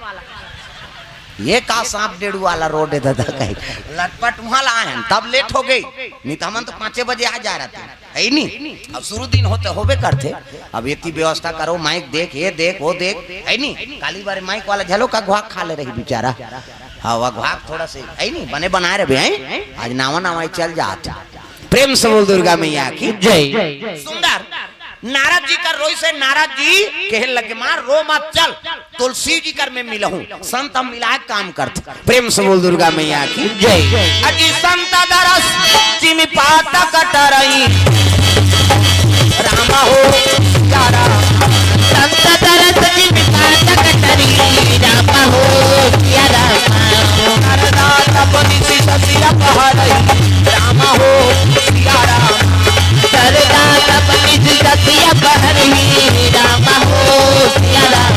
ये का सांप डेड़ू वाला रोड है दादा कही। लटपट वहाँ ला आए हन, तब लेट हो गई, नहीं तो हमन तो पाँचे बजे आ जा रहते हैं। है नी? अब शुरू दिन होते होबे करथे। अब एती व्यवस्था करो, माइक देख, ये देख, वो देख, है नी? काली बारे माइक वाला झलो का घुआक खा ले रही बेचारा। हाँ, वह घुआक थोड़ा से, है नी? बने बनाए रहे, हैं? आज नावा नावा ही चल जात। प्रेम से बोल दुर्गा मैया की जय। सुंदर। नारद जी कर रोई से नारद जी कहे लगे, "माँ रो मत, चल, तुलसी जी कर में मिलहूँ।" संत हम मिलाए काम करथे। प्रेम से बोल दुर्गा मैया की जय। अजी संत दरस जिमि पातक टरई, राम हो सिया राम। संत दरस जिमि पातक टरई, राम हो सिया राम। करदा तप निशि शशि अपहरई, राम हो सिया राम। करदा तप निशि शशि अपहरई, राम हो सिया राम।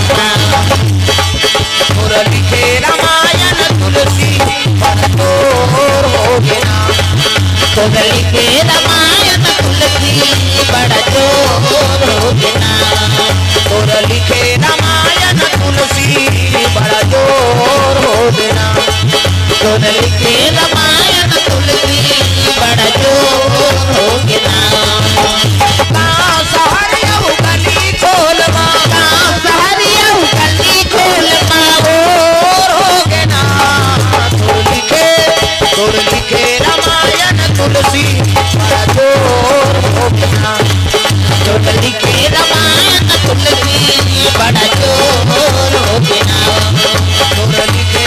तोर लिखे रामायण तुलसी बड़ जोर हो गे ना। तोर लिखे रामायण तुलसी बड़ जोर हो गे ना। तोर लिखे रामायण तुलसी बड़ जोर हो गे ना। तोर लिखे रामायण तुलसी बड़ जोर हो गे ना। गाँव शहर अउ गली खोल मा, गाँव शहर अउ गली खोल मा, भोर हो गे ना। तोर लिखे, तोर लिखे रामायण तुलसी बड़ा जोर हो गे ना। तोर लिखे रामायण तुलसी बड़ा जोर हो गे ना। तोर लिखे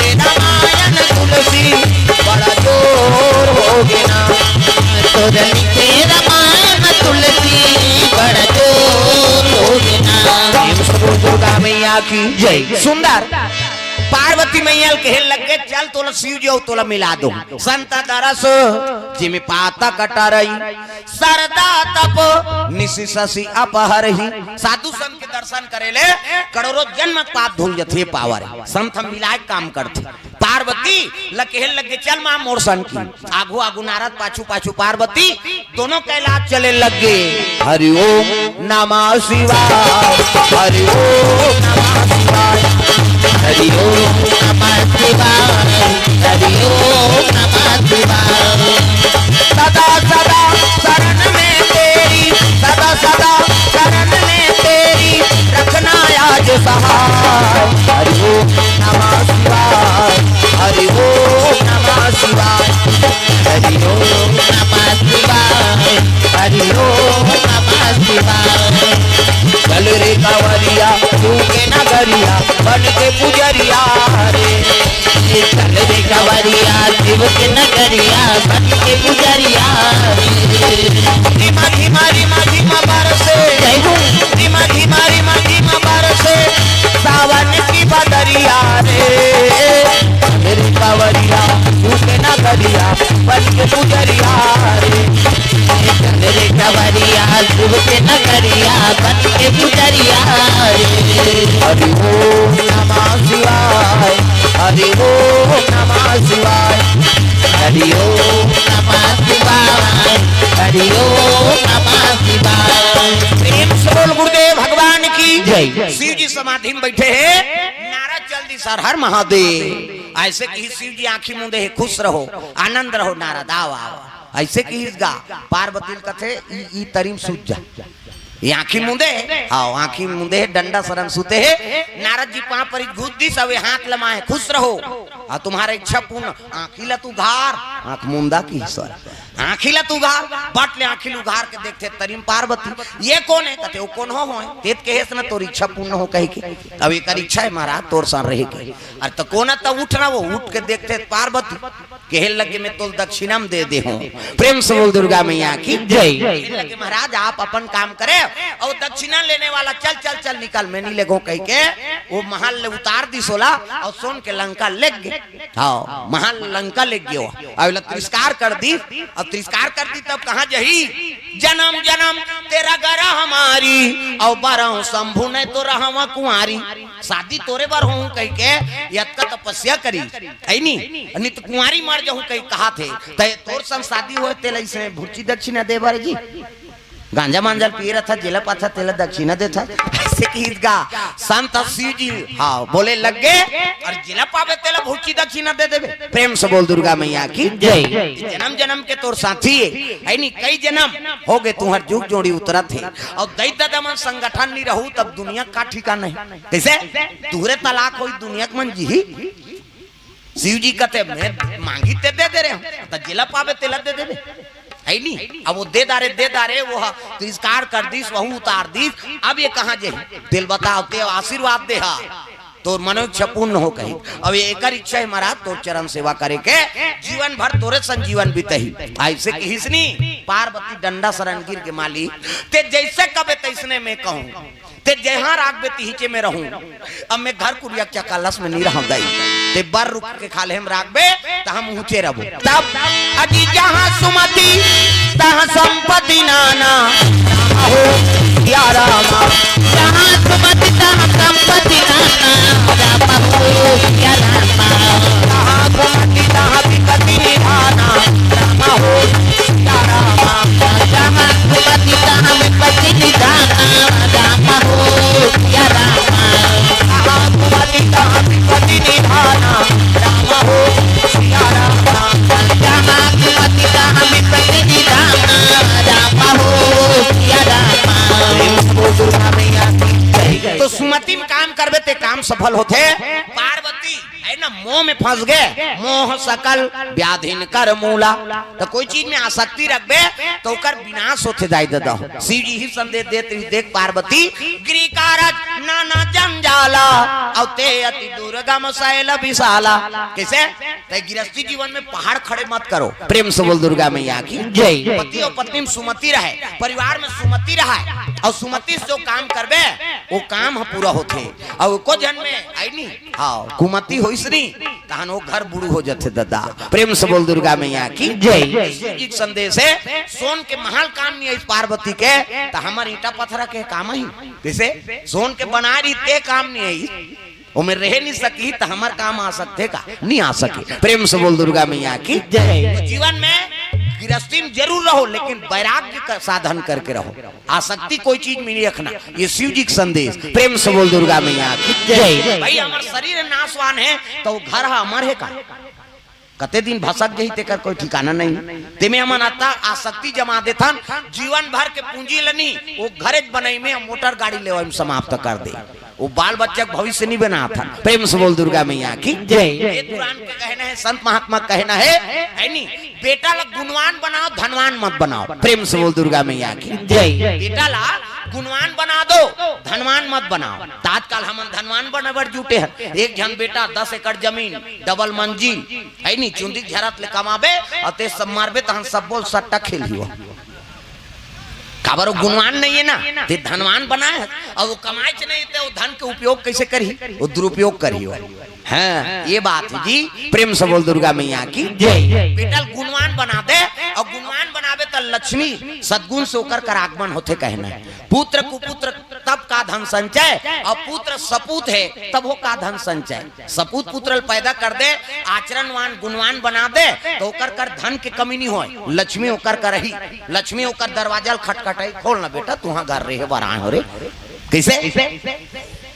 मैया की जय। सुंदर पार्वती मैया ल कहे लगे, "चल तोला शिव जी अउ तोला मिला दो।" संत दरस जिम पातक टरई, सरदा तप निसि ससि अपहरही। साधु संत के दर्शन करे ले करोड़ों जन्म पाप धुल जथे पावर। संत हम मिलाए काम करथे। पार्वती ल कहे लगे, "चल माँ मोर संग की।" आगू आगू नारद, पाछू पाछू पार्वती, दोनों कैलाश चले लगे। हरि ओम नमः शिवाय, हरि ओम नमः शिवाय, हरि ओम नमः शिवाय, हरि ओम नमः शिवाय। सदा सदा शरण में तेरी, सदा सदा शरण में तेरी, रखना आज सहाय। हरि ओम नमः शिवाय, हरि ओम नमः शिवाय, हरि ओम नमः शिवाय, हरि ओम नमः शिवाय। चल रे कांवरिया तू के नगरिया, बन के पुजरिया रे। चल रे कांवरिया शिव के नगरिया, बन के पुजरिया रे। रिमा झिमा रिमा झिमा बरसे, जय हो। रिमा झिमा रिमा झिमा बरसे, सावन की बदरिया रे। मेरे कांवरिया तू के नगरिया, बन के पुजरिया रे। मेरे कांवरिया तू के नगरिया, बन के पुजरिया रे। हरि ओम नमः शिवाय, हरि ओम नमः शिवाय, हरि ओम नमः शिवाय, हरि ओम नमः शिवाय। प्रेम से बोल गुरुदेव भगवान की जय। शिव जी समाधि में बैठे हैं, नारद चल दिस हर हर महादेव। ऐसे कहिस शिव जी आंखी मूंदे हे, खुश रहो, आनंद रहो नारद, आओ आओ। ऐसे कहिस गा, पार्वती ल कथे, "ई ई तरी म सूत जा।" ये आंखी मूंदे हे, हाँ, आंखी मूंदे हे, डंडा सरन सूते हे। नारद जी पांव परी घुस दिस, अउ ये हाथ लमाए, "खुश रहो, अउ तुम्हारा इच्छा पूर्ण।" आंखी ला तू उघार, आंख मूंदा कहिस, आंखी ला तू उघार, बट ले आंखी ला उघार के देखथे तरी म पार्वती। "ये कोन हे?" कथे, "वो कोन हो होय? तें त कहेस न तोर इच्छा पूर्ण हो कहिके।" "अब एकर इच्छा हे महाराज तोर संग रहे के।" अरे त कोन हे? त उठ ना, वो उठ के देखथे पार्वती। कहे लगे, "मैं तोला दक्षिणा म दे दे हूँ।" प्रेम से बोल दुर्गा मैया की जय। कहे लगे, "महाराज आप अपन काम करे अउ दक्षिणा लेने वाला चल चल चल निकल, मैं नहीं लेगो," कहिके वो महल ले उतार दिस ओला अउ सोन के लंका लेग गे। हाँ, महल लंका लेग गे। अउ ओला तिरस्कार कर दिस, अउ तिरस्कार कर दिस तब कहाँ जही? "जनम जनम तेरा गरा हमारी, अउ बरहूं शंभु नहीं तो रहवा कुंवारी।" शादी तोरे बर होहूं कहिके अतका तपस्या करिस, हे नी? नित कुंवारी मर जहूं कहि कहाथे, त तोर संग शादी होय तेला अइसने भुच्ची दक्षिणा दे बर जी? गांजा मांजा ल पिए रहिथस, जेला पाथस तेला दक्षिणा देथस। अइसे कहिस गा संत शिव जी, हाँ, बोले लगे, "अउ जेला पाबे तेला भुच्ची दक्षिणा दे देबे।" प्रेम से बोल दुर्गा मैया की जय। जनम जनम के तोर साथी हे, हे नी? कई जनम होगे तुंहर जुग जोड़ी उतरत हे। अउ दई ददा मन संगठन नी रहू तब दुनिया का ठिकाना हे? कइसे? तुंहरे तलाक होई दुनिया के मन जीही। शिव जी कथे, "मैं मांगी ते दे दे रहे हूँ, त जेला पाबे तेला दे देबे।" हे नी? अब वो दे डारे, दे डारे, वो ह-, तिरस्कार कर दिस, वहू उतार दिस। अब ये कहाँ जही? तेला बताओ, तें आशीर्वाद दे हा, तोर मनोइच्छा पूर्ण हो कही। अब ये एकर इच्छा हे महाराज, तोर चरण सेवा करे के, जीवन भर तोरे संग जीवन बितही। अइसे कहिस नी, पार्वती डंडा सरन गिर गे, "मालिक, तें जइसे कबे तइसने मैं कहूँ।" तें जहाँ राखबे तिहिचे में रहूं। अब मैं घर कुरिया के चकालस में नहीं रहूं दाई। तें बर रुख के खाल्हे में राखबे त हम ऊंचे रहबो। तब अजी जहाँ सुमति तहाँ संपत्ति नाना। राम हो या रामा। जहाँ सुमति तहाँ संपत्ति नाना। राम हो या रामा। जहाँ सुमति तहाँ विपत्ति निधाना। राम हो या रामा। जहाँ सुमति तहाँ विपत्ति निधाना। राम हो या रामा। जहाँ सुमति तहाँ विपत्ति निधाना। राम हो या रामा। जहाँ सुमति तहाँ विपत्ति निधाना। राम हो या रामा। प्रेम से बोल दुर्गा मैया की जय। तो सुमति में काम करबे ते काम सफल होथे। पार्वती हे ना, मोह में फंस गे, मोह सकल व्याधिन कर मूला। त कोई चीज में आसक्ति रखबे त ओकर विनाश होथे दाई ददा। शिव जी ही संदेश देत रहिस, देख पार्वती, गृह कारज नाना जंजाल। आला, अउ ते अति दुर्गम शैल विशाला। कइसे? तैं गिरस्ती जीवन में पहाड़ खड़े मत करो। प्रेम से बोल दुर्गा मैया की जय। पति अउ पत्नी में सुमति रहय, परिवार में सुमति रहय, अउ सुमति से जो काम करबे, वो काम ह पूरा होथे। अउ एको झन में आय नी, हाँ, कुमति होइस नी, तहन वो घर बुड़ू हो जाथे दादा। प्रेम से बोल दुर्गा मैया की जय। शिव जी के संदेश हे, सोन के महल काम नइ आइस पार्वती के, त हमर ईंटा पथरा के काम आही। कइसे? सोन के बनाय रही ते काम नइ आइस, ओमे रहे नइ सकी, त हमर काम आ सकथे का? नइ आ सके। प्रेम से बोल दुर्गा मैया की जय। तो जीवन में गिरस्ती में जरूर रहो, लेकिन वैराग्य का साधन करके रहो। आसक्ति कोई चीज में नइ रखना। ये शिव जी के संदेश। प्रेम से बोल दुर्गा मैया की जय। भाई, हमर शरीर नाशवान हे, त वो घर ह अमर हे का? कते दिन भसक जही, तेकर कोई ठिकाना नहीं। तेमे हमन अतका आसक्ति जमा देथन, जीवन भर के पूंजी ल नी, वो घरेच बनई में, मोटर गाड़ी लेवई में समाप्त कर दे। वो बाल बच्चा के भविष्य नहीं बनाथन। प्रेम से बोल दुर्गा मैया की जय। ये पुराण के कहना हे, संत महात्मा के कहना हे, है नी? बेटा ला गुणवान बनाओ, धनवान मत बनाओ। प्रेम से बोल दुर्गा मैया की जय। बेटा ला गुणवान बना दो, धनवान मत बनाओ। त आजकल हमन धनवान बने बर जुटे हन। एक झन बेटा, दस एकड़ जमीन, डबल मंजिल, है नी, चुंदी झरत ले कमाबे, अउ ते सब मारबे, तहन सब बोल सट्टा खेलही हो। काबर वो गुणवान नहीं हे ना, ते धनवान बनाय हे, अउ वो कमायच नहीं, ते वो धन के उपयोग कइसे करही? वो दुरुपयोग करही हो। हाँ, ये बात हे जी। प्रेम से बोल दुर्गा मैया की जय। बेटा ल गुणवान बना दे, अउ गुणवान बनाबे त लक्ष्मी सद्गुण से ओकर कर आगमन होथे कहना हे। पुत्र कुपुत्र तब का धन संचय, अउ पुत्र सपूत हे तब हो का धन संचय। सपूत पुत्र ल पैदा कर दे, आचरणवान गुणवान बना दे, त ओकर कर धन के कमी नइ होय, लक्ष्मी ओकर कर रही, लक्ष्मी ओकर दरवाजा ल खटखटाही, "खोल ना बेटा, तुंहर घर रेहे बर आय हों रे।" कइसे?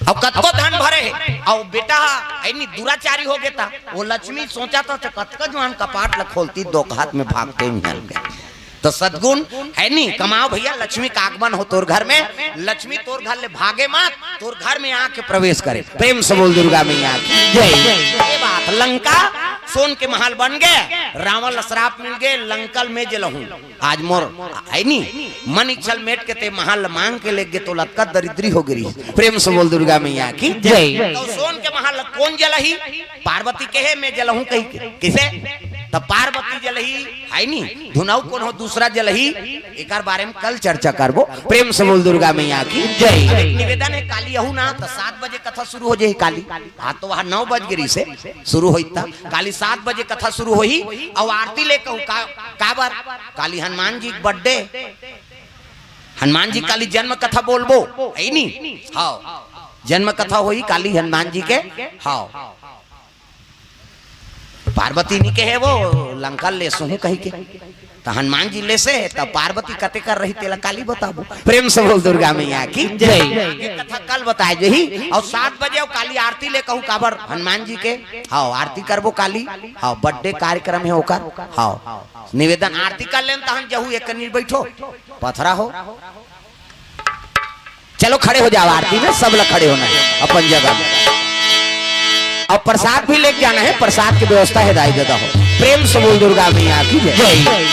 अउ कतको धन भरे हे, अउ बेटा ह, है नी, दुराचारी हो गे त, वो लक्ष्मी सोचथे त कतका जुवान कपाट ल खोलतिस, दो हाथ में भागते हुए निकल गे। त सद्गुण है नी, कमाओ भैया, लक्ष्मी का आगमन हो तोर घर में, लक्ष्मी तोर घर ले भागे मत, तोर घर में आके प्रवेश करे। प्रेम से बोल दुर्गा मैया की जय। ये बात, लंका सोन के महल बन गे, रावण ल श्राप मिल गे, लंका ल में जलहूं। आज मोर है नी, मन इच्छा ल मेट के ते महल ल मांग के लेगे, त लंका दरिद्री हो गे। प्रेम से बोल दुर्गा मैया की जय। त सोन के महल ल कोन जलही? पार्वती कहे, "में जलहूं" कहिके। कइसे? त पार्वती जलही, है नी, धुन अउ कोनो दूसरा जलही, एकर बारे में कल चर्चा करबो। प्रेम से बोल दुर्गा मैया की जय। अब एक निवेदन हे, काली अहू ना, त सात बजे कथा शुरू हो जाही काली। हाँ, त वहाँ नौ बज गे रिहिसे, शुरू होई त। काली सात बजे कथा शुरू होही, अउ आरती ले कहूँ का, काबर? काली हनुमान जी के birthday, हनुमान जी काली जन्म कथा बोलबो, है नी? हाँ, जन्म कथा होही काली हनुमान जी के। हाँ, पार्वती नइ कहे वो लंका ल लेसहूं कहिके, त हनुमान जी लेसे, त पार्वती कते कर रही तेला काली बताबो। प्रेम से बोल दुर्गा मैया की जय। ये कथा कल बताय जाही, अउ सात बजे अउ काली आरती ले कहूं काबर हनुमान जी के। हाँ, आरती करबो काली। हाँ, birthday कार्यक्रम हे ओकर। हाँ, निवेदन आरती कर लेन तहन जहू एक कनी बैठो, पथरा हो। चलो खड़े हो जाओ, आरती में सब लोग खड़े होना हे अपन जगह में। अब प्रसाद भी लेके जाना हे, प्रसाद की व्यवस्था हे दाई दादा हो। प्रेम से बोल दुर्गा मैया की जय। जय।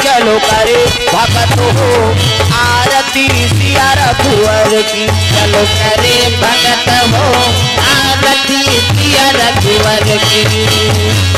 चलो करे भगत हो आरती सिया रघुवर की। चलो करे भगत हो आरती सिया रघुवर की।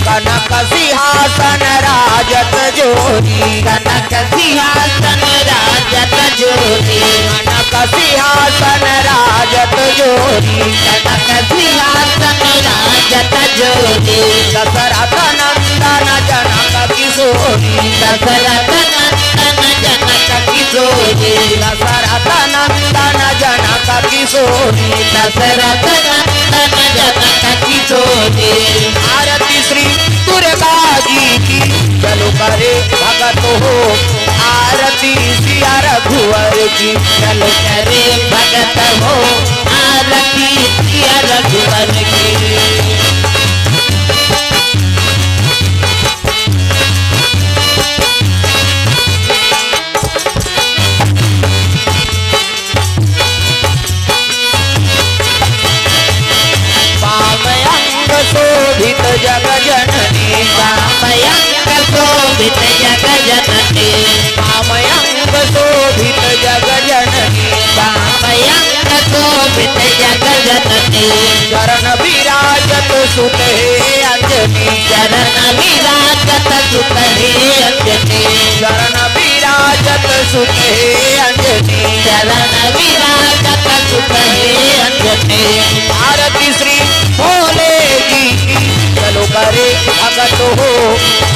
कनक सिंहासन राजत जोरी। कनक सिंहासन राजत जोरी। कनक सिंहासन राजत जोरी। कनक सिंहासन राजत जोरी। दशरथ नंदन जनक किशोरी। दशरथ नंदन जनक किशोरी। दशरथ नंदन जनक किशोरी। दशरथ नंदन जनक किशोरी। आरती श्री दुर्गा जी की। चलो करे भगत हो आरती सिया रघुवर की। चलो करे भगत हो आरती सिया रघुवर की। जननी। वाम अंग शोभित जग जननी। वाम अंग शोभित जग जननी। चरण विराजत सुत हे अंजनी। चरण विराजत सुत हे अंजनी। चरण विराजत सुत हे अंजनी। चरण विराजत सुत हे अंजनी। आरती श्री भोले जी की, चलो करे भगत हो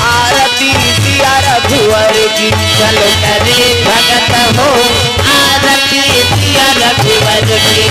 आरती सिया रघुवर की। चलो करे भगत हो आरती सिया रघुवर की।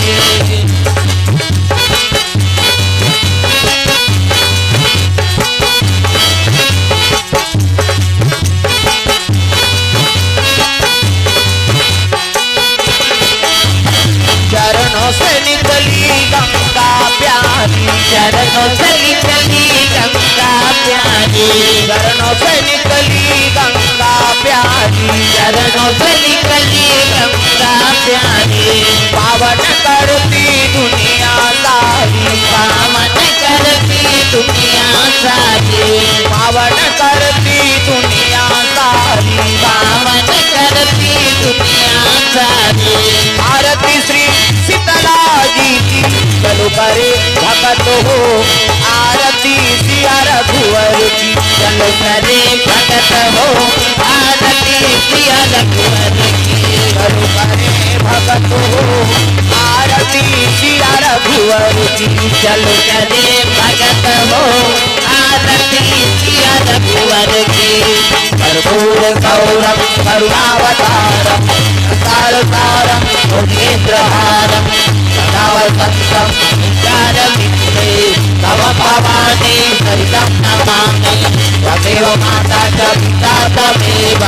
चरणों से निकली गंगा प्यारी। चरणों से निकली गंगा प्यारी। चरणों से निकली गंगा प्यारी। चरणों से निकली गंगा प्यारी। पावन करती दुनिया सारी। पावन करती दुनिया सारी। पावन करती दुनिया सारी। पावन करती दुनिया सारी। आरती श्री शीतला जी की, चलो करे भगत हो आरती सिया रघुवर की। चलो करे भगत हो आरती सिया रघुवर की। चलो करे भगत हो आरती सिया रघुवर की। चलो करे भगत हो आरती सिया रघुवर की। कर्पूर गौरम करुणावतारम संसार सारम भुजगेंद्र हारम सदा वसंतम विचार विश्वे तव भवानी सहितं नमामि। त्वमेव माता च पिता त्वमेव,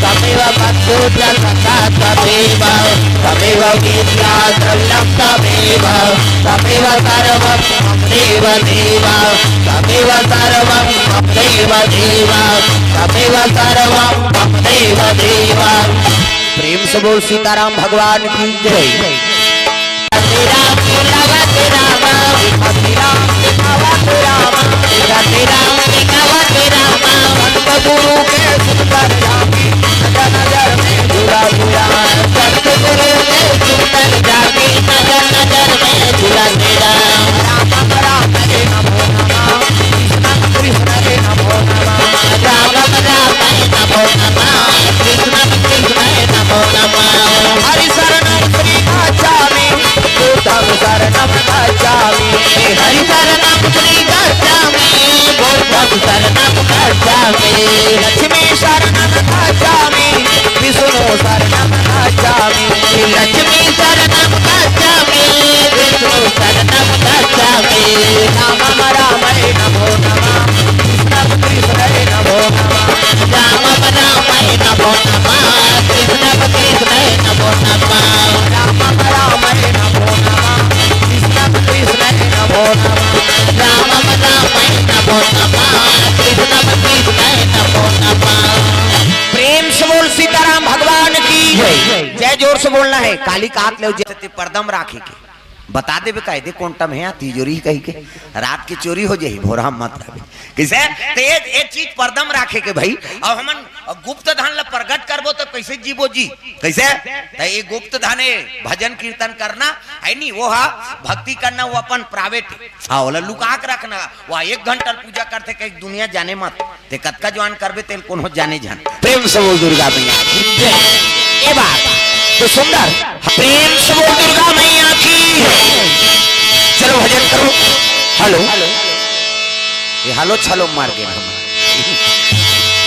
त्वमेव बन्धु च सखा त्वमेव, त्वमेव विद्या द्रविणं त्वमेव, त्वमेव सर्वं मम देव देव, त्वमेव सर्वं मम देव देव, त्वमेव सर्वं मम देव देव। प्रेम से बोल सीताराम भगवान की जय। राम राम राम राम। राम राम राम राम। संत गुरु के सुंदर जाति, नजर नजर में झूला झूला। संत गुरु के सुंदर जाति, नजर नजर में झूला झूला। राम राम रे नमो नमः, कृष्ण कृष्ण रे नमो नमः। राम राम रे नमो नमः, कृष्ण कृष्ण रे नमो नमः। हरि शरणं श्री गच्छामि, बुद्धं शरणं गच्छामि। हरि शरणं श्री गच्छामि, बुद्धं शरणं गच्छामि। लक्ष्मी शरणं गच्छामि, विष्णु शरणं गच्छामि। लक्ष्मी शरणं गच्छामि, विष्णु शरणं गच्छामि। रामं रामाय नमो नमः। कृष्णं कृष्णाय नमो नमः। रामं रामाय नमो नमः। कृष्णं कृष्णाय नमो नमः। रामं रामाय नमो नमः। कृष्णं कृष्णाय नमो नमः। रामं रामाय नमो नमः। कृष्णं कृष्णाय नमो नमः। प्रेम से बोल सीताराम भगवान की जय। जोर से बोलना है। काली का हाथ ले जय। ते पर्दम राखे के बता देबे का, दे कोंटा में है तिजोरी कही के, रात के चोरी हो जाही, भोरा मत रहबे। कैसे? तो एक, एक चीज पर्दम राखे के भाई। अब हमन गुप्त धन ला प्रगट करबो तो कैसे जीबो जी? कैसे? तो ये गुप्त धन है, भजन कीर्तन करना है नी, वो हा भक्ति करना, वो अपन प्राइवेट। हाँ, ओला लुका के रखना, वो एक घंटा पूजा करथे, कहीं दुनिया जाने मत। ते कतका जुआन करबे, तेल कोनो जाने झन। प्रेम से बोल दुर्गा मैया की जय। ये बात तो सुंदर। प्रेम से बोल दुर्गा मैया की। चलो भजन करो। हेलो, ये हेलो छलो मार के हम।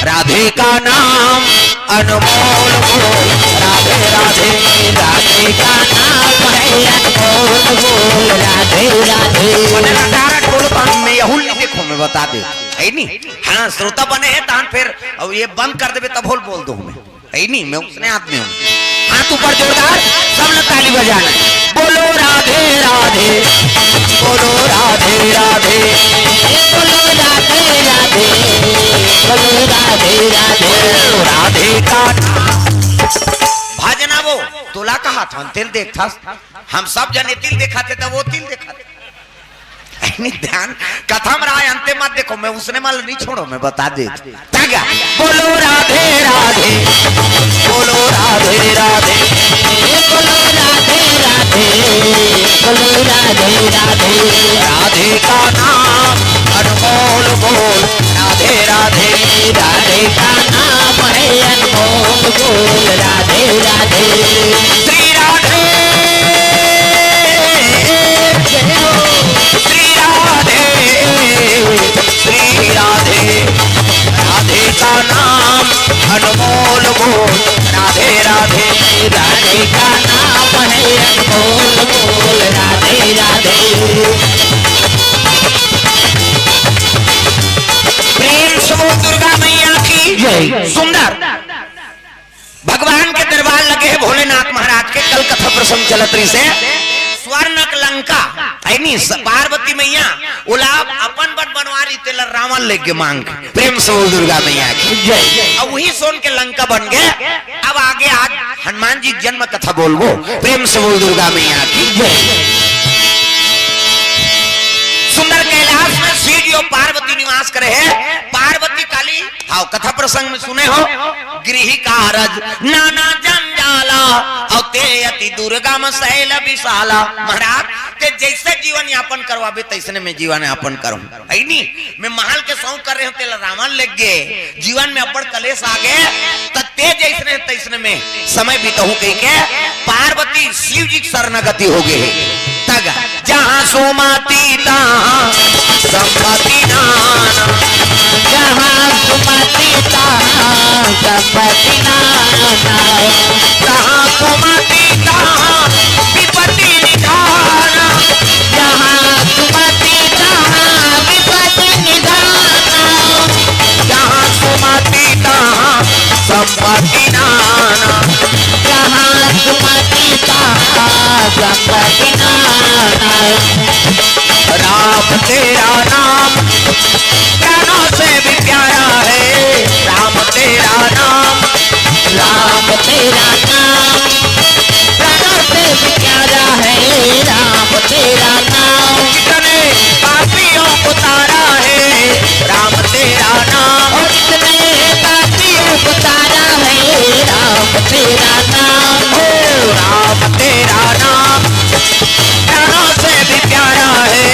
राधे का नाम अनमोल बोल, राधे राधे। राधे का नाम है अनमोल बोल, राधे राधे। मैंने डायरेक्ट बोलो तो हम, मैं यहू नहीं देखो, मैं बता दे, है नहीं? हाँ, श्रोता बने हैं, तान फिर अब ये बंद कर देबे, तब होल बोल दो हमें। है नहीं, मैं उसने आदमी हूँ। हाथ ऊपर जोरदार, सब लोग ताली बजाना। बोलो राधे राधे, बोलो राधे राधे, बोलो राधे राधे, बोलो राधे राधे। बोलो राधे का भजना वो तोला कहा था, तेल देखता, हम सब जने तिल देखा थे, तो वो तिल देखा थे। निधान कथा म राय अंते मत देखो, मैं उसने मन नहीं छोड़ो, मैं बता दे। तागा, बोलो राधे राधे, बोलो राधे राधे, बोलो राधे राधे, बोलो राधे राधे। राधे का नाम अनमोल बोल, राधे राधे, राधे का नाम है अनमोल बोल, राधे राधे। श्री राधे, श्री राधे, श्री राधे। राधे का नाम अनमोल बोल, राधे राधे। राधे का नाम है अनमोल बोल, राधे राधे। प्रेम से बोल दुर्गा मैया की जय। सुंदर भगवान के दरबार लगे हे भोलेनाथ महाराज के। कल कथा प्रसंग चलत रहिसे, स्वर्ण के लंका, है नी, स-, पार्वती मैया ओला अपन बर बनवा रहिस, तेला रावण लेगे मांग के। प्रेम से बोल दुर्गा मैया की जय। अब वही सोन के लंका बन गे। अब आगे आज हनुमान जी के जन्म कथा बोलबो। प्रेम से बोल दुर्गा मैया की जय। सुंदर कैलाश में शिव जी और पार्वती निवास करे हे। पार्वती काली, हाँ, कथा प्रसंग में सुने हो, गृह कारज नाना जंजाला, और ते अति दुर्गम शैल विशाला। महाराज, ते जैसे जीवन यापन करवाबे, तैसने में जीवन यापन करूं, है नी? मैं महल के शौक कर रहे हो, तेला रावण लेगे, जीवन में अब्बड़ कलेश आ गे, त ते जैसने तैसने में समय बिताहूं कहिके पार्वती शिव जी के शरणागति हो गे हे। तग जहाँ सुमति तहाँ संपत्ति नाना, जहाँ सुमति तहाँ संपत्ति नाना, जहाँ कुमति तहाँ विपत्ति निधाना, जहाँ सुमति तहाँ विपत्ति निधाना, जहाँ सुमति तहाँ संपत्ति नाना, जहाँ सुमति तहाँ संपत्ति नाना। राम तेरा नाम प्राणों से भी प्यारा है, राम तेरा नाम, राम तेरा नाम प्राणों से भी प्यारा है, राम तेरा नाम। कितने पापियों को तारा है, राम तेरा नाम। और कितने पापियों को तारा है, राम तेरा नाम। हो राम तेरा नाम प्राणों से भी प्यारा है,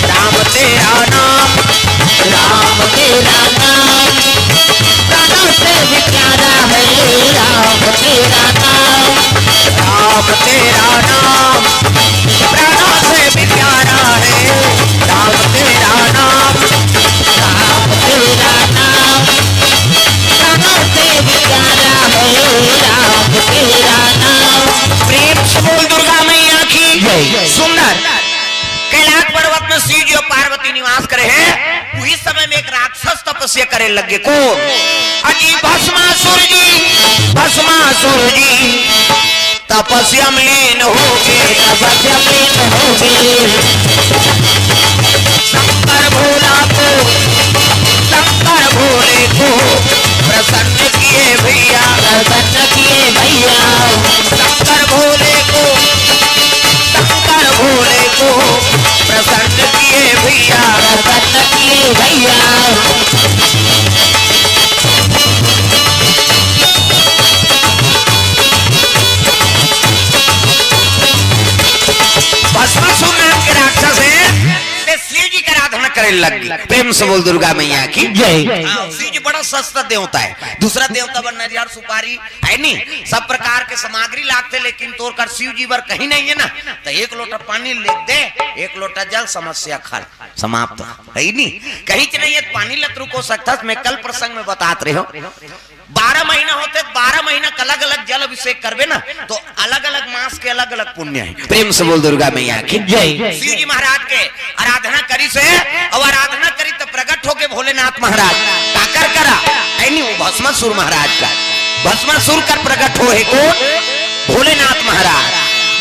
राम तेरा नाम। राम तेरा नाम प्राणों से भी प्यारा है, राम तेरा नाम। राम तेरा नाम प्राणों से भी प्यारा है, राम तेरा नाम। राम तेरा नाम प्राणों से भी प्यारा है, राम तेरा नाम। प्रेम से बोल दुर्गा मैया की जय। सुंदर कैलाश पर्वत में शिव जी और पार्वती निवास करे हे। उही समय में एक राक्षस तपस्या करे लगे। कौन? अजी भस्मासुर जी, भस्मासुर जी तपस्या में लीन हो गे, तपस्या में लीन हो गे। शंकर भोला को, शंकर भोले को प्रसन्न किए भैया, प्रसन्न किए भैया। शंकर भोले को, शंकर भोले को प्रसन्न किए भैया, प्रसन्न किए भैया। भस्मासुर नाम के राक्षस हे, ते शिव जी के आराधना करे लग गे। प्रेम से बोल दुर्गा मैया की जय। हाँ, शिव जी बड़ा सस्ता देवता हे, दूसरा देवता बर नरियर सुपारी हे नी, सब प्रकार के सामग्री लागथे, लेकिन तोर कर शिव जी बर कहीं नहीं हे ना, त एक लोटा पानी ले दे, एक लोटा जल, समस्या खल समाप्त, हे नी? कहीं च नहीं हे, पानी ल त रुको सकथस। मैं कल प्रसंग में बतात रहे हो, बारह महीना होथे, बारह महीना के अलग-अलग जल अभिषेक करबे ना, तो अलग-अलग मास के अलग-अलग पुण्य हे। प्रेम से बोल दुर्गा मैया की जय। शिव जी महाराज के आराधना करिस हे, अउ आराधना करिस त प्रगट होके भोलेनाथ महाराज काकर करा, हे नी, वो भस्मासुर महाराज का, भस्मासुर कर प्रगट होहे कोन? भोलेनाथ महाराज।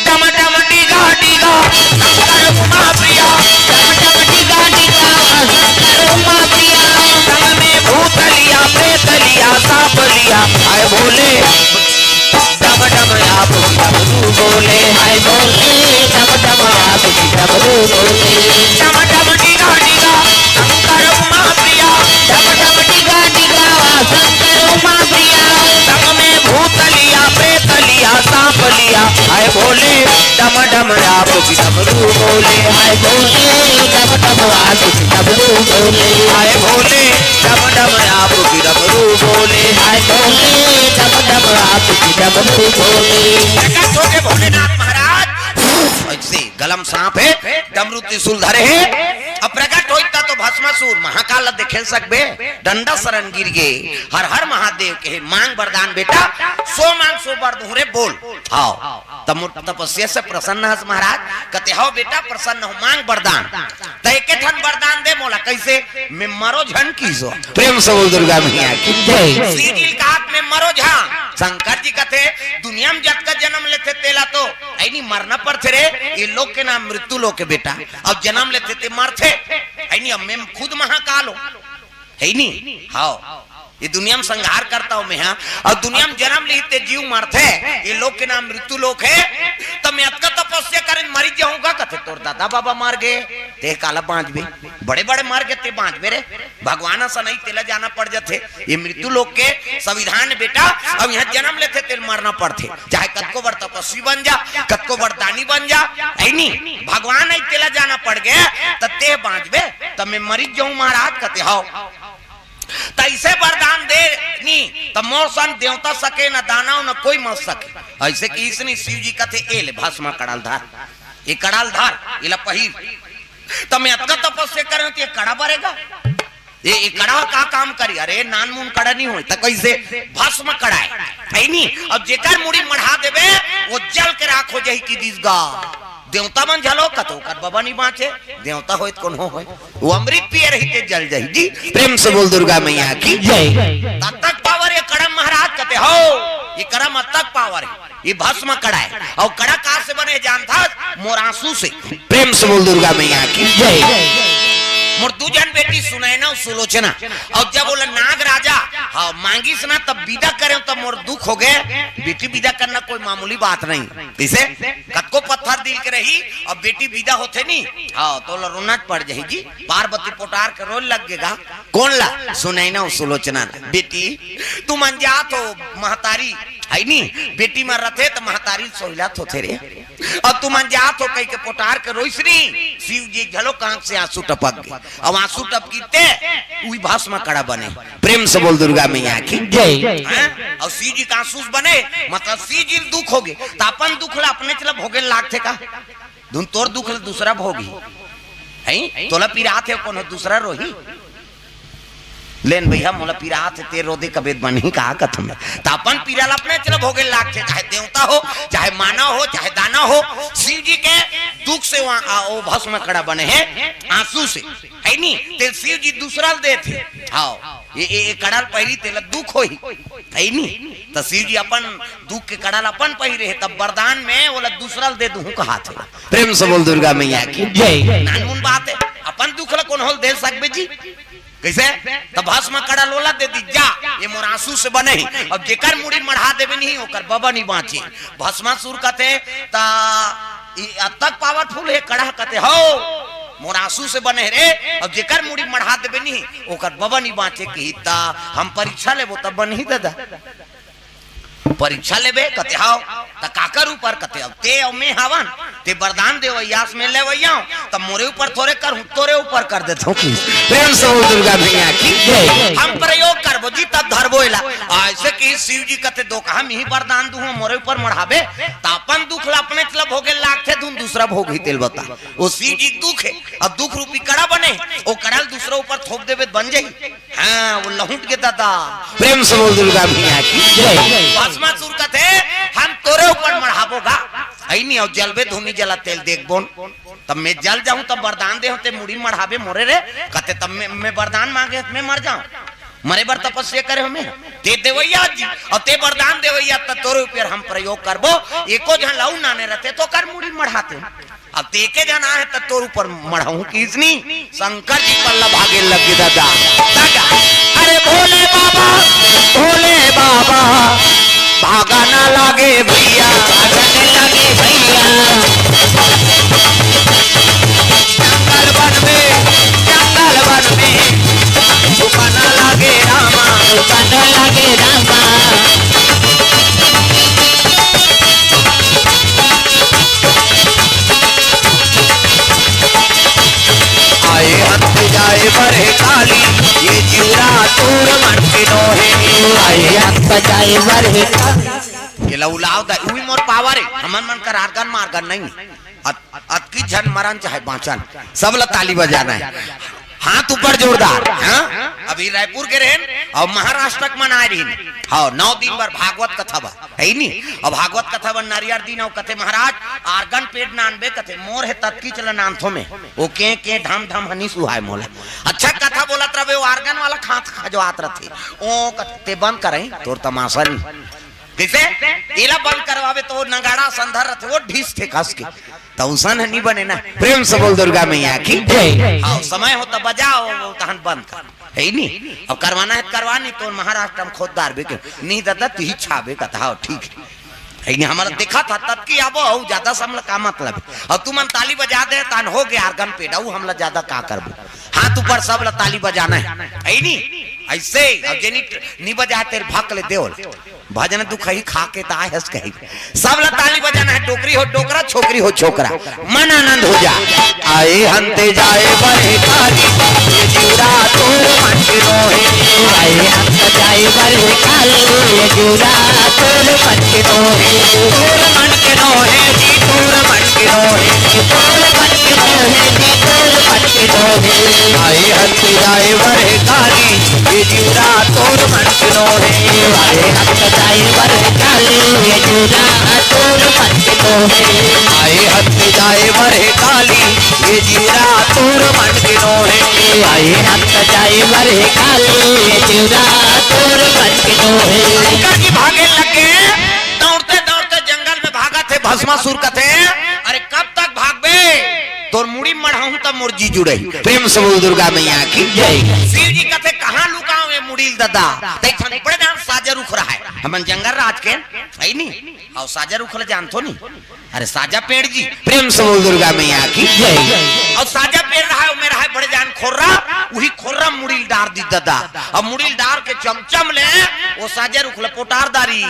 डम डम डिगा डिगा शंकर उमा प्रिया, डम डम डिगा डिगा शंकर उमा प्रिया। संग में भूत लिया, प्रेत लिया, सांप लिया, हाय भोले। डम डम आप डमरू बोले, हाय भोले। डम डम डम डम डिगा डिगा शंकर उमा प्रिया। डम डम डिगा डिगा शंकर उमा प्रिया। संग में भूत लिया, प्रेत लिया, सांप लिया। हाय भोले, डम डम आप की डमरू बोले। हाय भोले, डम डम आप की डमरू बोले। हाय भोले, डम डम आप की डमरू बोले। हाय भोले, डम डम आप की डमरू बोले। प्रकट हो गए भोलेनाथ महाराज। ऐसे गलम सांप है, डमरू त्रिशूल धरे है। अब प्रकट होई त तो भस्मासुर महाकाल देखे सकबे, डंडा शरण गिर गे। हर हर महादेव के हे, मांग वरदान बेटा, सो मांग सो बर दूं रे बोल। हाव, त मोर तपस्या से प्रसन्न हस महाराज? कते हव बेटा, प्रसन्न हो, मांग वरदान। त एके ठन वरदान दे मोला, कैसे? मैं मरो झन किसो। प्रेम से बोल दुर्गा मैया की जय। सीजिल काट में मरो झन। शंकर जी कथे, दुनिया में जतका जन्म लेथे तेला तो ऐनी मरना पड़थे रे, ये लोक के नाम मृत्यु लोक है बेटा। अब जन्म लेथे ते मरथे, ऐनी अब मैं खुद महाकाल हो, है नी? हाव, ये दुनिया में संहार करता हूँ मैं, हाँ। और दुनिया में जन्म ली ते जीव मरथे, ये लोक के नाम मृत्यु लोक है। तो मैं अतका तपस्या करें मरी जाऊंगा, कथे तोर दादा बाबा मर गए, ते काला बांचबे, बड़े बड़े मर गए, ते बांचबे रे। भगवान असन नहीं, तेला जाना पड़ जाथे। ये मृत्यु लोक के संविधान बेटा। अब यहाँ जन्म लेथे तेल मरना पड़थे, चाहे कतको बड़ तपस्वी बन जा, कतको बड़ दानी बन जा, है नी? भगवान नहीं, तेला जाना पड़ गया, त ते बांचबे, त मैं मरी जाऊं महाराज, कते हव। त ऐसे वरदान दे नी, त मोर सन देवता सके, न दानव, न कोई मर सके। ऐसे कि इसने शिव जी कथे, ए ले भस्म कड़ाल धार, ये कड़ाल धार, इला पहिर। त मैं अतका तपस्या करें, त ये कड़ा बरेगा? ये, ये कड़ा का काम करी? अरे नानमुन कड़ा नहीं होय, त कैसे? भस्म कड़ा है, है नी? अब जेकर मुड़ी मढ़ा देबे, वो जल के राख हो जाही कि दिस गा। देवता मन झलो कतो कर बाबा नहीं बांचे, देवता होय त कोनो होय, वो अमृत पिए रही ते जल जाही जी। प्रेम से बोल दुर्गा मैया की जय। तब तक पावर ये कड़ा महाराज कते हो, ये कड़ा मत तक पावर है। ये भस्म कड़ा है। और कड़ा का से बने जानथस? मोर आंसू से। प्रेम से बोल दुर्गा मैया की जय। मोर दू जन बेटी सुनैना और सुलोचना। और जब बोला नाग राजा, हाँ, मांगिस ना, तब विदा करें, तब मोर दुख हो गए। बेटी विदा करना कोई मामूली बात नहीं। इसे कतको पत्थर दिल के रही, अब बेटी विदा होथे नी, हाँ, तो ला रोना पड़ जाही जी। पार्वती पोटार के रोल लग गेगा। कौन ला? सुनैना और सुलोचना ला। बेटी, तुमन जात हो महतारी, है नी? बेटी मर रथे त महतारी सोहिला थोथे रे। अब तुमन जात हो कहि के पोटार के रोइस नी, शिव जी घलो आंख से आंसू टपक गे। अब आंसू टपकीते उही भस्म कड़ा बने। प्रेम से बोल दुर्गा मैया की जय। हैं? और शिव जी का आंसू बने, मतलब शिव जी ल दुख हो गे, त अपन दुख ला अपने चला भोगे लागथे का? धुन तोर दुख ला दूसरा भोगी, हैं? तोला पिरात हे कोनो दूसरा रोही? लेन भैया, मोला पिरात हे, ते रो दे कबे त बनही का कथम। त अपन पीरा ला अपने चला भोगे लागथे, चाहे देवता हो, चाहे मानव हो, चाहे दानव हो। शिव जी के दुख से वहाँ आ, ओ भस्म कड़ा बने हे, आंसू से, है नी? ते शिव जी दूसरा ल देथे। हाँ, ये, ये, ये कड़ा ल पहिरी तेला दुख होही, है नी? त शिव जी अपन दुख के कड़ा ल अपन पहिरे हे, तब वरदान में ओला दूसरा ल दे दूहूं कहाथे। प्रेम से बोल दुर्गा मैया की जय। नानमुन बात है, अपन दुख ला कोनो ल दे सकबे जी? कैसे? त भस्म कड़ा ल ओला दे दी, जा, ये मोर आंसू से बने हे। अब जेकर मुड़ी मढ़ा देबे नहीं, ओकर बबा नहीं बांचे। भस्मासुर कथे, त ई अतक पावरफुल हे कड़ा, कथे, हो, मोर आंसू से बने हे रे। अब जेकर मुड़ी मढ़ा देबे नहीं, ओकर बबा नहीं बांचे, कही, त हम परीक्षा लेबो, तब बनही दादा। परीक्षा लेबे? कते हव। त काकर ऊपर? कते अब ते अउ मैं हवन, ते वरदान देवैया अस, मैं लेवैया हूँ, त मोरे ऊपर थोरे करहूँ, तोरे ऊपर कर देत हूँ कि। प्रेम से बोल दुर्गा मैया की जय। हम प्रयोग करबो जी, तब धरबो एला। ऐसे कि शिव जी कते दो कहा मिही वरदान दूँ, मोरे ऊपर मढ़ाबे, त अपन दुख ला अपने चला भोगे लागथे, धुन दूसरा भोग ही तेल बता। वो शिव जी दुख है, अब दुख रूपी कड़ा बने, वो कड़ा ल दूसरा ऊपर थोप देबे त बन जाई। हाँ, वो लहुट के दादा। प्रेम से बोल दुर्गा मैया की जय। भस्मासुर कथे, हम तोरे ऊपर मढ़ाबो गा। ऐनी अउ जलबे धुनी जला तेल देखबोन। तब मैं जल जाऊं, तब वरदान दे होते, मुड़ी मढ़ाबे मोरे रे। कथे, तब मैं, मैं वरदान मांगे, मैं मर जाऊं। मरे बर तपस्या करे हो मैं। ते देवैया जी, अउ ते वरदान देवैया, त तोरे ऊपर हम प्रयोग करबो। एको झन लऊ नाने रहते, तो कर मुड़ी मढ़ाते। अब ते एके झन आहे त तोर ऊपर मढ़ाहूं किसनी। शंकर जी पल्ला भागे लगे दादा। दादा, अरे भोले बाबा, भोले बाबा, भागा ना लागे भैया, भागा ना लागे भैया। बन लागे रामा। आए अंत जाए बरहे काली, ये जीवरा तोर मन के नोहे। आए अंत जाए बरहे काली। ये लउलाव दा, उही मोर पावर हे, हमन मन कर आर्गन मार्गन नहीं। अत-, अतकी झन मरन चाहे बाँचन, सब ला ताली बजाना हे। हाथ ऊपर जोरदार, हाँ? अभी रायपुर के रहेन अउ महाराष्ट्र के मन आए रहिन। हाँ, नौ दिन बर भागवत कथा बर, हे नी? अउ भागवत कथा बर नरियर दिन अउ कथे, "महाराज, आर्गन पेड़ नानबे?" कथे, "मोर हे ततकी चला नानथो में।" ओ के, के ढम ढम हनी सुहाय मोला। अच्छा कथा बोलत रहे, ओ आर्गन वाला खात खजवात रथे। ओ कथे, "ते बंद करई, तोर तमाशा नी।" कइसे? एला बंद करवाबे त ओ नगाड़ा संधर रथे, ओ ढीसथे कस के। त उसन ह नी बने ना। प्रेम से बोल दुर्गा मैया की जय। हाँ, समय हो त बजाओ, तहन बंद कर। हे नी? अब करवाना हे त करवा, नी तो महाराष्ट्र में खोद डारबे के। नी दादा, तिही छाबे कथा, हाँ, ठीक हे। हे नी, हमला देखा था, ततकी आबो, अउ जादा से हमला का मतलब हे? अउ तुमन ताली बजा दे, तहन हो गे आर्गन पेड़, अउ हमला जादा का करबो? हाथ ऊपर, सब ला ताली बजाना हे। हे नी? अइसे, अउ जेनी नी बजाए, तेर भक ले देवल। भजन दुखही खा के त आए हस कही। सब ला ताली बजाना हे, डोकरी हो डोकरा, छोकरी हो छोकरा, मन आनंद हो जा। आए हंते जाए बरहे काली, ये जीवरा तोर मन के नोहे। आए हंते जाए बरहे काली, ये जीवरा तोर मन के नोहे। तोर मन के नोहे जी, तोर मन के नोहे। तोर मन के नोहे जी, तोर मन के नोहे। आए हंते जाए बरहे काली, ये जीवरा तोर मन के नोहे। आए हंते जाए बरहे काली, ये जीवरा तोर मन के नोहे। आए हंते जाए बरहे काली, ये जीवरा तोर मन के नोहे। आए हंते जाए बरहे काली, ये जीवरा तोर मन के नोहे। शंकर जी भागे लगे, दौड़ते दौड़ते जंगल में भागत हे, भस्मासुर कथे, "अरे कब तक भागबे? तोर मुड़ी मढ़ाहूं तब मोर जी जुड़ही।" प्रेम से बोल दुर्गा मैया की जय। शिव जी कथे, "कहाँ लुकाओ ये मुड़ी ल ददा?" त एक ठन बड़े जान साजा रुख रहे, हमन जंगल राज के, हे नी? अउ साजा रुख ल जानथो नी? अरे साजा पेड़ जी। प्रेम से बोल दुर्गा मैया की जय। अउ साजा पेड़ रहे, ओमे रहे बड़े जान खोर्रा, उही खोर्रा मुड़ी ल डार दी ददा। अउ मुड़ी ल डार के चमचम ले ओ साजा रुख ल पोटार डारी।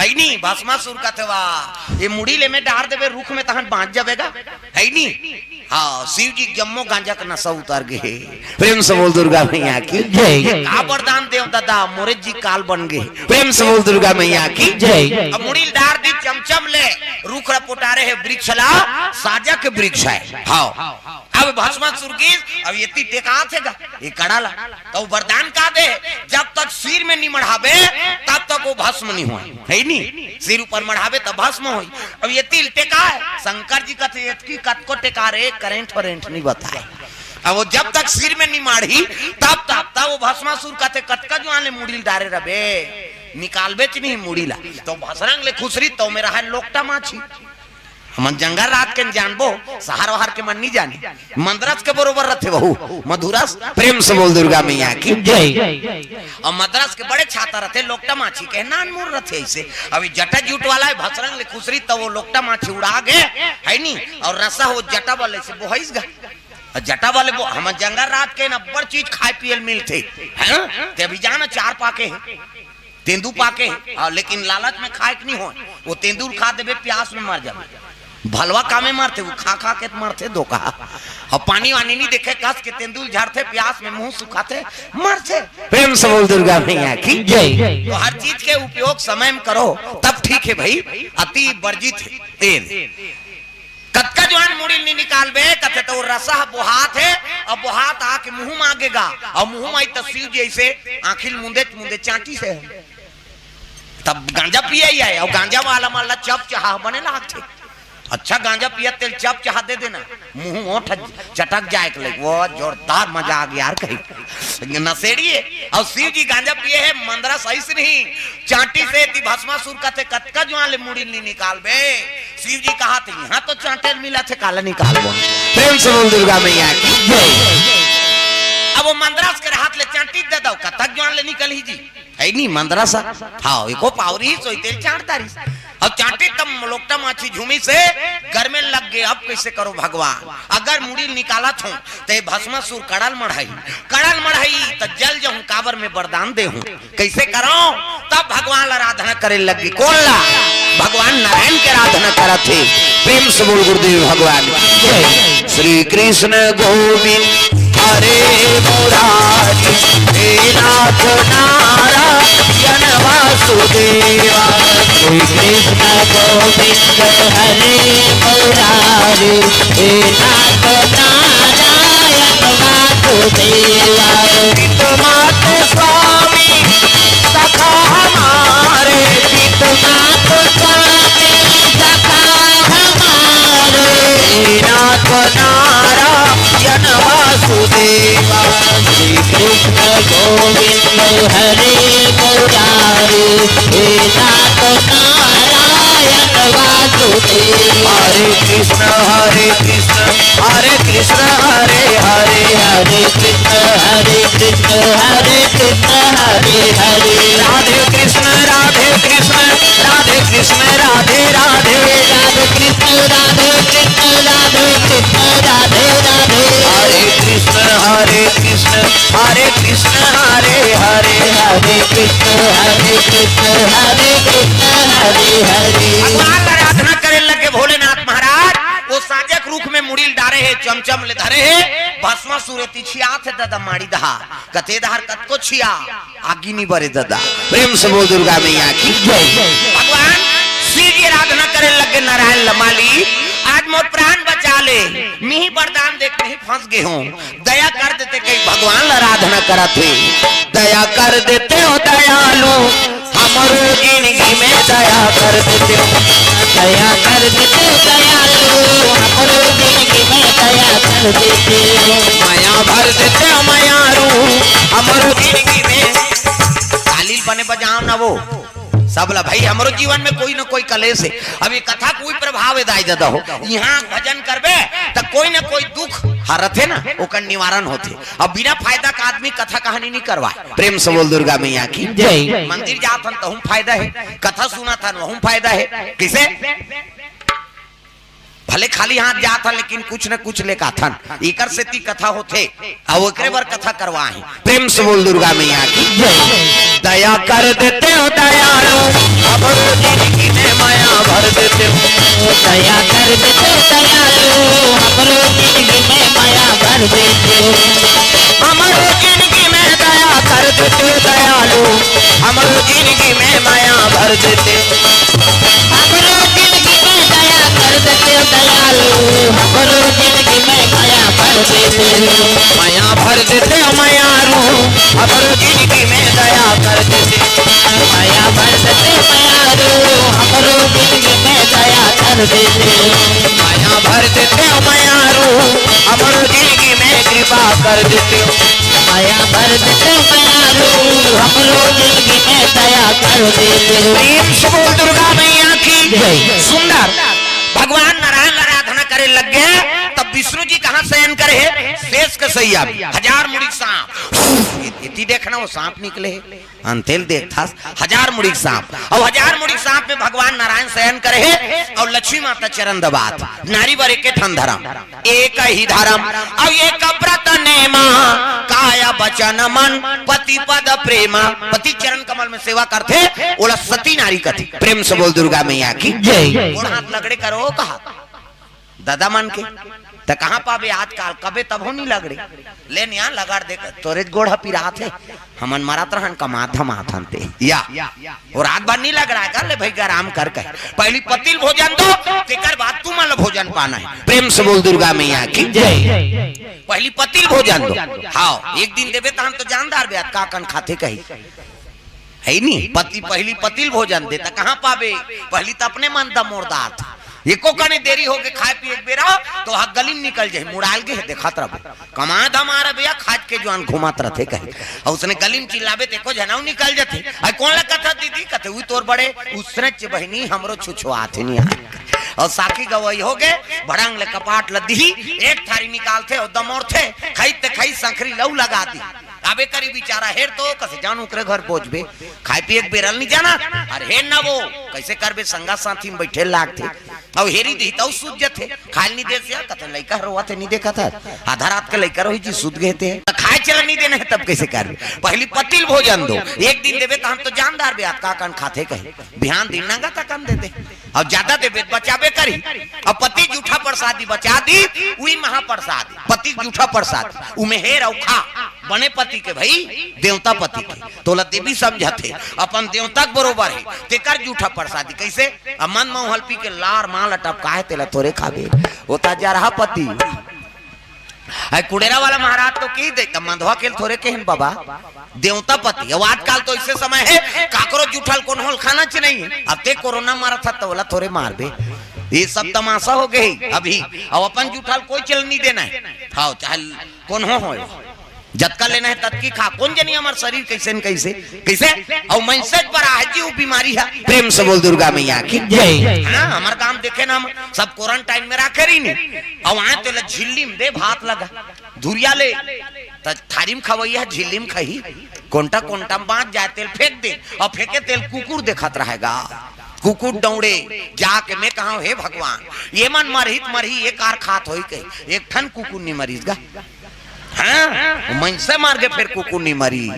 हे नी, भस्मासुर कथे, "वाह, ये मुड़ी ले में डार देबे रुख में, तहन बाँच जाबे गा।" हे नी? हाँ, शिव जी जम्मो गांजा के नशा उतर गे हे। प्रेम से बोल दुर्गा मैया की जय। का वरदान देव दादा, मोरे जी काल बन गे। प्रेम से बोल दुर्गा मैया की जय। अब मुड़ी ल डार दी चमचम ले, रुख ल पोटारे हे वृक्ष ला, साजा के वृक्ष हे। हाँ। अब भस्मासुर की, अब ये ती टेका थे गा, ये कड़ा ला। त ओ वरदान का दे, जब तक सिर में नी मढ़ाबे, तब तक ओ भस्म नी होय, हे नी? सिर ऊपर मढ़ाबे, तब भस्म होय। अब ये ती ल टेका हे, शंकर जी कथे, "एतकी कतको टेका रे, करंट वरेंट नी बताय।" अब ओ जब तक सिर में नी माढ़ही, तब तक, तब ओ भस्मासुर कथे, "कतका जुआन ले मुड़ी ल डारे रबे, निकालबेच नी मुड़ी ला।" त ओ भसरंग ले खुसरी, त ओमे रहे लोकटा माछी। हमन जंगल राज के जानबो, सहर वहर के मन नी जाने। मंदरस के बरोबर रथे वहू, मधुरस। प्रेम से बोल दुर्गा मैया की जय। अउ मद्रास के बड़े छाता रथे, लोकटा माछी के नान मोर रथे अइसे। अभी जटा जूट वाला हे, भसरंग ले खुसरी, त ओ लोकटा माछी उड़ा गे, हे नी? अउ रसा ओ जटा वाले से बोहइस गा। अउ जटा वाले बो-, हमर जंगल राज के न अब्बड़ चीज खाए पिए ल मिलथे, हैं? ते अभी जाना चार पाके हे, तेंदू पाके हे, अउ लेकिन लालच में खाए के नी होय, ओ तेंदू ल खा देबे, प्यास में मर जाबे। भलवा कामे मरथे, वो खा खा के मरथे धोखा। अउ पानी वानी नी देखे, कस के तेंदुल झरथे, प्यास में मुंह सुखाथे, मरथे। प्रेम से बोल दुर्गा मैया की जय। तो हर चीज के उपयोग समय में करो, तब ठीक हे भाई, अति वर्जित हे। तेल कतका जुआन मुड़ी नी निकालबे, कथे त ओ रसा ह बोहात हे, अउ बोहात आके मुंह म आगे गा, अउ मुंह म आई त शिव जी अइसे आंखी ल मुंदे मुंदे चांटी से तब गांजा पिए ही आए, अउ गांजा वाला मन ला चप चहा बने लागथे। अच्छा गांजा पियत तेल चप चहा दे देना, मुंह ओठ चटक जाए के लगे, वो जोरदार मजा आ गया यार कहीं। नशेड़ी हे, अउ शिव जी गांजा पिए हे, मंदरस अइस नहीं, चांटी से ती भस्मासुर कथे, "कतका जुआन ले मुड़ी नी निकालबे?" शिव जी कहा थे, "यहाँ तो चांटे मिला थे, काला निकालबो।" प्रेम से बोल दुर्गा मैया की जय। अब ओ मंदरस के रहत ले चांटी दे दव, कतक जुआन ले निकलही जी। ऐ नी मंदरा सा, हाँ, एको पावरी सोई तेल चाट तारी। अब चाटे तब लोकटा माछी झूमी से घर में लग गए। अब कैसे करो भगवान, अगर मुड़ी निकालत हो तो ये भस्मासुर कड़ल मढ़ाई, कड़ल मढ़ाई तो जल जाऊं, काबर में वरदान दे हूं, कैसे करो? तब भगवान ला आराधना करे लगी। कौन ला? भगवान नारायण के आराधना करत हे। प्रेम से बोल गुरुदेव भगवान की जय। श्री कृष्ण गोविंद हरे मुरारी, हे नाथ नारायण वासुदेवा। श्री कृष्ण गोविंद हरे मुरारी, हे नाथ नारायण वासुदेवा। पित मात स्वामी सखा हमारे, पित मात स्वामी सखा हमारे। हे नाथ नारायण वासुदेवा। श्री कृष्ण गोविंद हरे मुरारी, हे नाथ नारायण वासुदेवा। हरे कृष्ण हरे कृष्ण, हरे कृष्ण हरे हरे। हरे कृष्ण हरे कृष्ण, हरे कृष्ण हरे हरे। राधे कृष्ण राधे कृष्ण, राधे कृष्ण राधे राधे। राधे कृष्ण राधे कृष्ण, राधे कृष्ण राधे राधे। हरे कृष्ण हरे कृष्ण, हरे कृष्ण हरे हरे। हरे कृष्ण हरे कृष्ण, हरे कृष्ण हरे हरे। भगवान ला आराधना करे लगे भोलेनाथ महाराज, वो साजे के रूख में मुड़ी ल डारे हे, चमचम ले धरे हे, भस्मासुर एती छियात हे ददा माड़ी दहा, कथे दहर कतको छिया, आगी नी बरे ददा। प्रेम से बोल दुर्गा मैया की जय। भगवान शिव जी आराधना करे लगे नारायण ल, मालिक आज मोर प्राण बचा ले, मिही वरदान दे के मिही फंस गे हूँ, दया कर देते, कई भगवान ला आराधना करत हे। दया कर देते हो दयालु, हमरो जिंदगी में दया कर देते हो। दया कर देते हो दयालु, हमरो जिंदगी में दया कर देते हो। मया भर देते हो मयारू, हमरो जिंदगी में। ताली बने बजाओ ना वो। सबला भाई, हमरो जीवन में कोई न कोई कलेश हे। अब ये कथा कोई प्रभाव हे दाई ददा हो, यहाँ भजन करबे त कोई न कोई दुख हरथे ना, ओकर निवारण होथे। अब बिना फायदा का आदमी कथा कहानी नहीं करवाए। प्रेम से बोल दुर्गा मैया की जय। मंदिर जात हन तहूं फायदा हे, कथा सुनत हन वहूं फायदा हे। किसे? भले खाली हाथ जात हन, लेकिन कुछ न कुछ लेके आथन, एकर सेती कथा होथे, अउ ओकरे बर कथा करवाए हे। प्रेम से बोल दुर्गा मैया की जय। दया कर देते हो दयालु, हमरो जिंदगी में मया भर देते हो। दया कर देते हो दयालु, हमरो जिंदगी में मया भर देते हो। हमरो जिंदगी में दया कर देते हो दयालु, हमरो जिंदगी में मया भर देते हो। हमरो जिंदगी में दया कर देते हो दयालु, हमरो जिंदगी में मया भर देते हो। मया भर देते हो मयारू, हमरो जिंदगी में दया कर देते हो। मया भर देते हो मयारू, हमरो जिंदगी में दया कर देते हो। मया भर देते हो मयारू, हमरो जिंदगी में कृपा कर देते हो। मया भर देते हो मयारू, हमरो जिंदगी में दया कर देते हो। प्रेम से बोल दुर्गा मैया की जय। सुंदर। भगवान नारायण आराधना करे लग गए, तब विष्णु जी कहाँ शयन करे हे? शेष के सैया में। हजार मुड़ी सांप। इति देखना, वो सांप निकले हे। अंतेल देखथस, हजार मुड़ी सांप। अउ हजार मुड़ी सांप में भगवान नारायण शयन करे हे, अउ लक्ष्मी माता चरण दबात। नारी बर एके ठन धरम, एक ही धरम, अउ एक व्रत नेमा, काय वचन मन पति पद प्रेमा। पति चरण कमल में सेवा करथे, ओला सती नारी कथे। प्रेम से बोल दुर्गा मैया की जय। गोड़ हाथ लगड़े करो कहा ददा मन के, त कहाँ पाबे आजकाल, कबे तभो नी लगड़े। ले निया लगाड़ दे, तोरे गोड़ ह पिरात हे, हमन मरत रहन कमात धमात हन ते। या, वो रात भर नी लगड़ा कर ले भई, आराम कर कहे। पहली पतिल भोजन दो, तेकर बाद तुमन ल भोजन पाना हे। प्रेम से बोल दुर्गा मैया की जय। पहली पतिल भोजन दो। हाँ, एक दिन देबे तहन तो जानदार बे, का कन खाथे कही। है नी? पति, पहली पतिल भोजन दे, त कहाँ पाबे? पहली त अपने मन द मोर दात। एको कने देरी होके खाए पिए के बेरा, तो हा गली में निकल जाही, मुड़ाल गे हे, देखत रहो। कमा धमा रहे भैया, खाज के जुआन घुमात रथे कहे। अउ उसने गली में चिल्लाबे, त एको झन अउ निकल जथे। अरे कौन ला कथा दीदी? कथे, "उई तोर बड़े।" उसने च बहिनी हमरो छुछुआत हे नी। अउ साखी गवई होगे, भड़ंग ले कपाट ल दिही, एक थारी निकालथे अउ दमोरथे, खई ते खई, संखरी लऊ लगा दी। काबे करी बिचारा, हेर तो कसे जान ओकरे घर पहुंचबे, खाए पिए के बेरा ल नहीं जाना। अरे हेर ना वो, कैसे करबे, संगा साथी में बैठे लागथे, अउ हेरी दिही तउ सूझ जथे। खाए ल नहीं दे से कथे, लइका रोवत हे, नहीं देखत हे, आधा रात के लइका रोही जी, सूत गए थे, त खाए चला नहीं देना है, तब कैसे करबे? पहली पति ल भोजन दो, एक दिन देबे त हम तो जानदार बे, आज का कन खाथे कही, बिहान दिन नंगा त कन देते। अब ज्यादा देबे त बचाबे करी। अब पति जूठा प्रसादी बचा दी, उही महाप्रसाद, पति जूठा प्रसाद, उमे हेर अउ खा, बने पति के भई, देवता पति के, तोला देवी समझत हे, अपन देवता के बरोबर हे, तेकर जूठा प्रसादी। कैसे? अब मन म हल्पी के लार माल टपकाए, तेला थोरे खाबे, ओ त जरहा पति। अरे कुड़ेरा वाला महाराज तो की दे, त मंदवा के ल थोरे केहेन बाबा, देवता पति। अब आजकल तो ऐसे समय हे, काकरो जूठा ल कोनो ल खाना च नहीं हे। अब ते कोरोना मारत ह, त ओला थोरे मारबे। ये सब तमाशा हो गए अभी। अब अपन जूठा ल कोई चल नहीं देना है। हाँ, चाहे कोनो हो, जतका लेना है ततकी खा। कोन जनी हमर शरीर कैसे न कैसे, कैसे? अउ मनसे बर आहे जी वो बीमारी है। प्रेम से बोल दुर्गा मैया की जय। हाँ, हमर गांव देखे ना, हम सब क्वारंटाइन में राखे रही नहीं। अउ आए तेला झिल्ली में दे भात लगा, धुरिया ले, त थारी में खवैया झिल्ली में खही, कोंटा कोंटा में बांच जाए, तेल फेंक दे, अउ फेंके तेल कुकुर देखत रहेगा। कुकुर दौड़े, जाके मैं कहा, हे भगवान, ये मन मरही त मरही, ये कार खात होई कही, एक ठन कुकुर नहीं मरीस गा। हाँ, मनसे मार के फेर कुकुर नहीं मरी,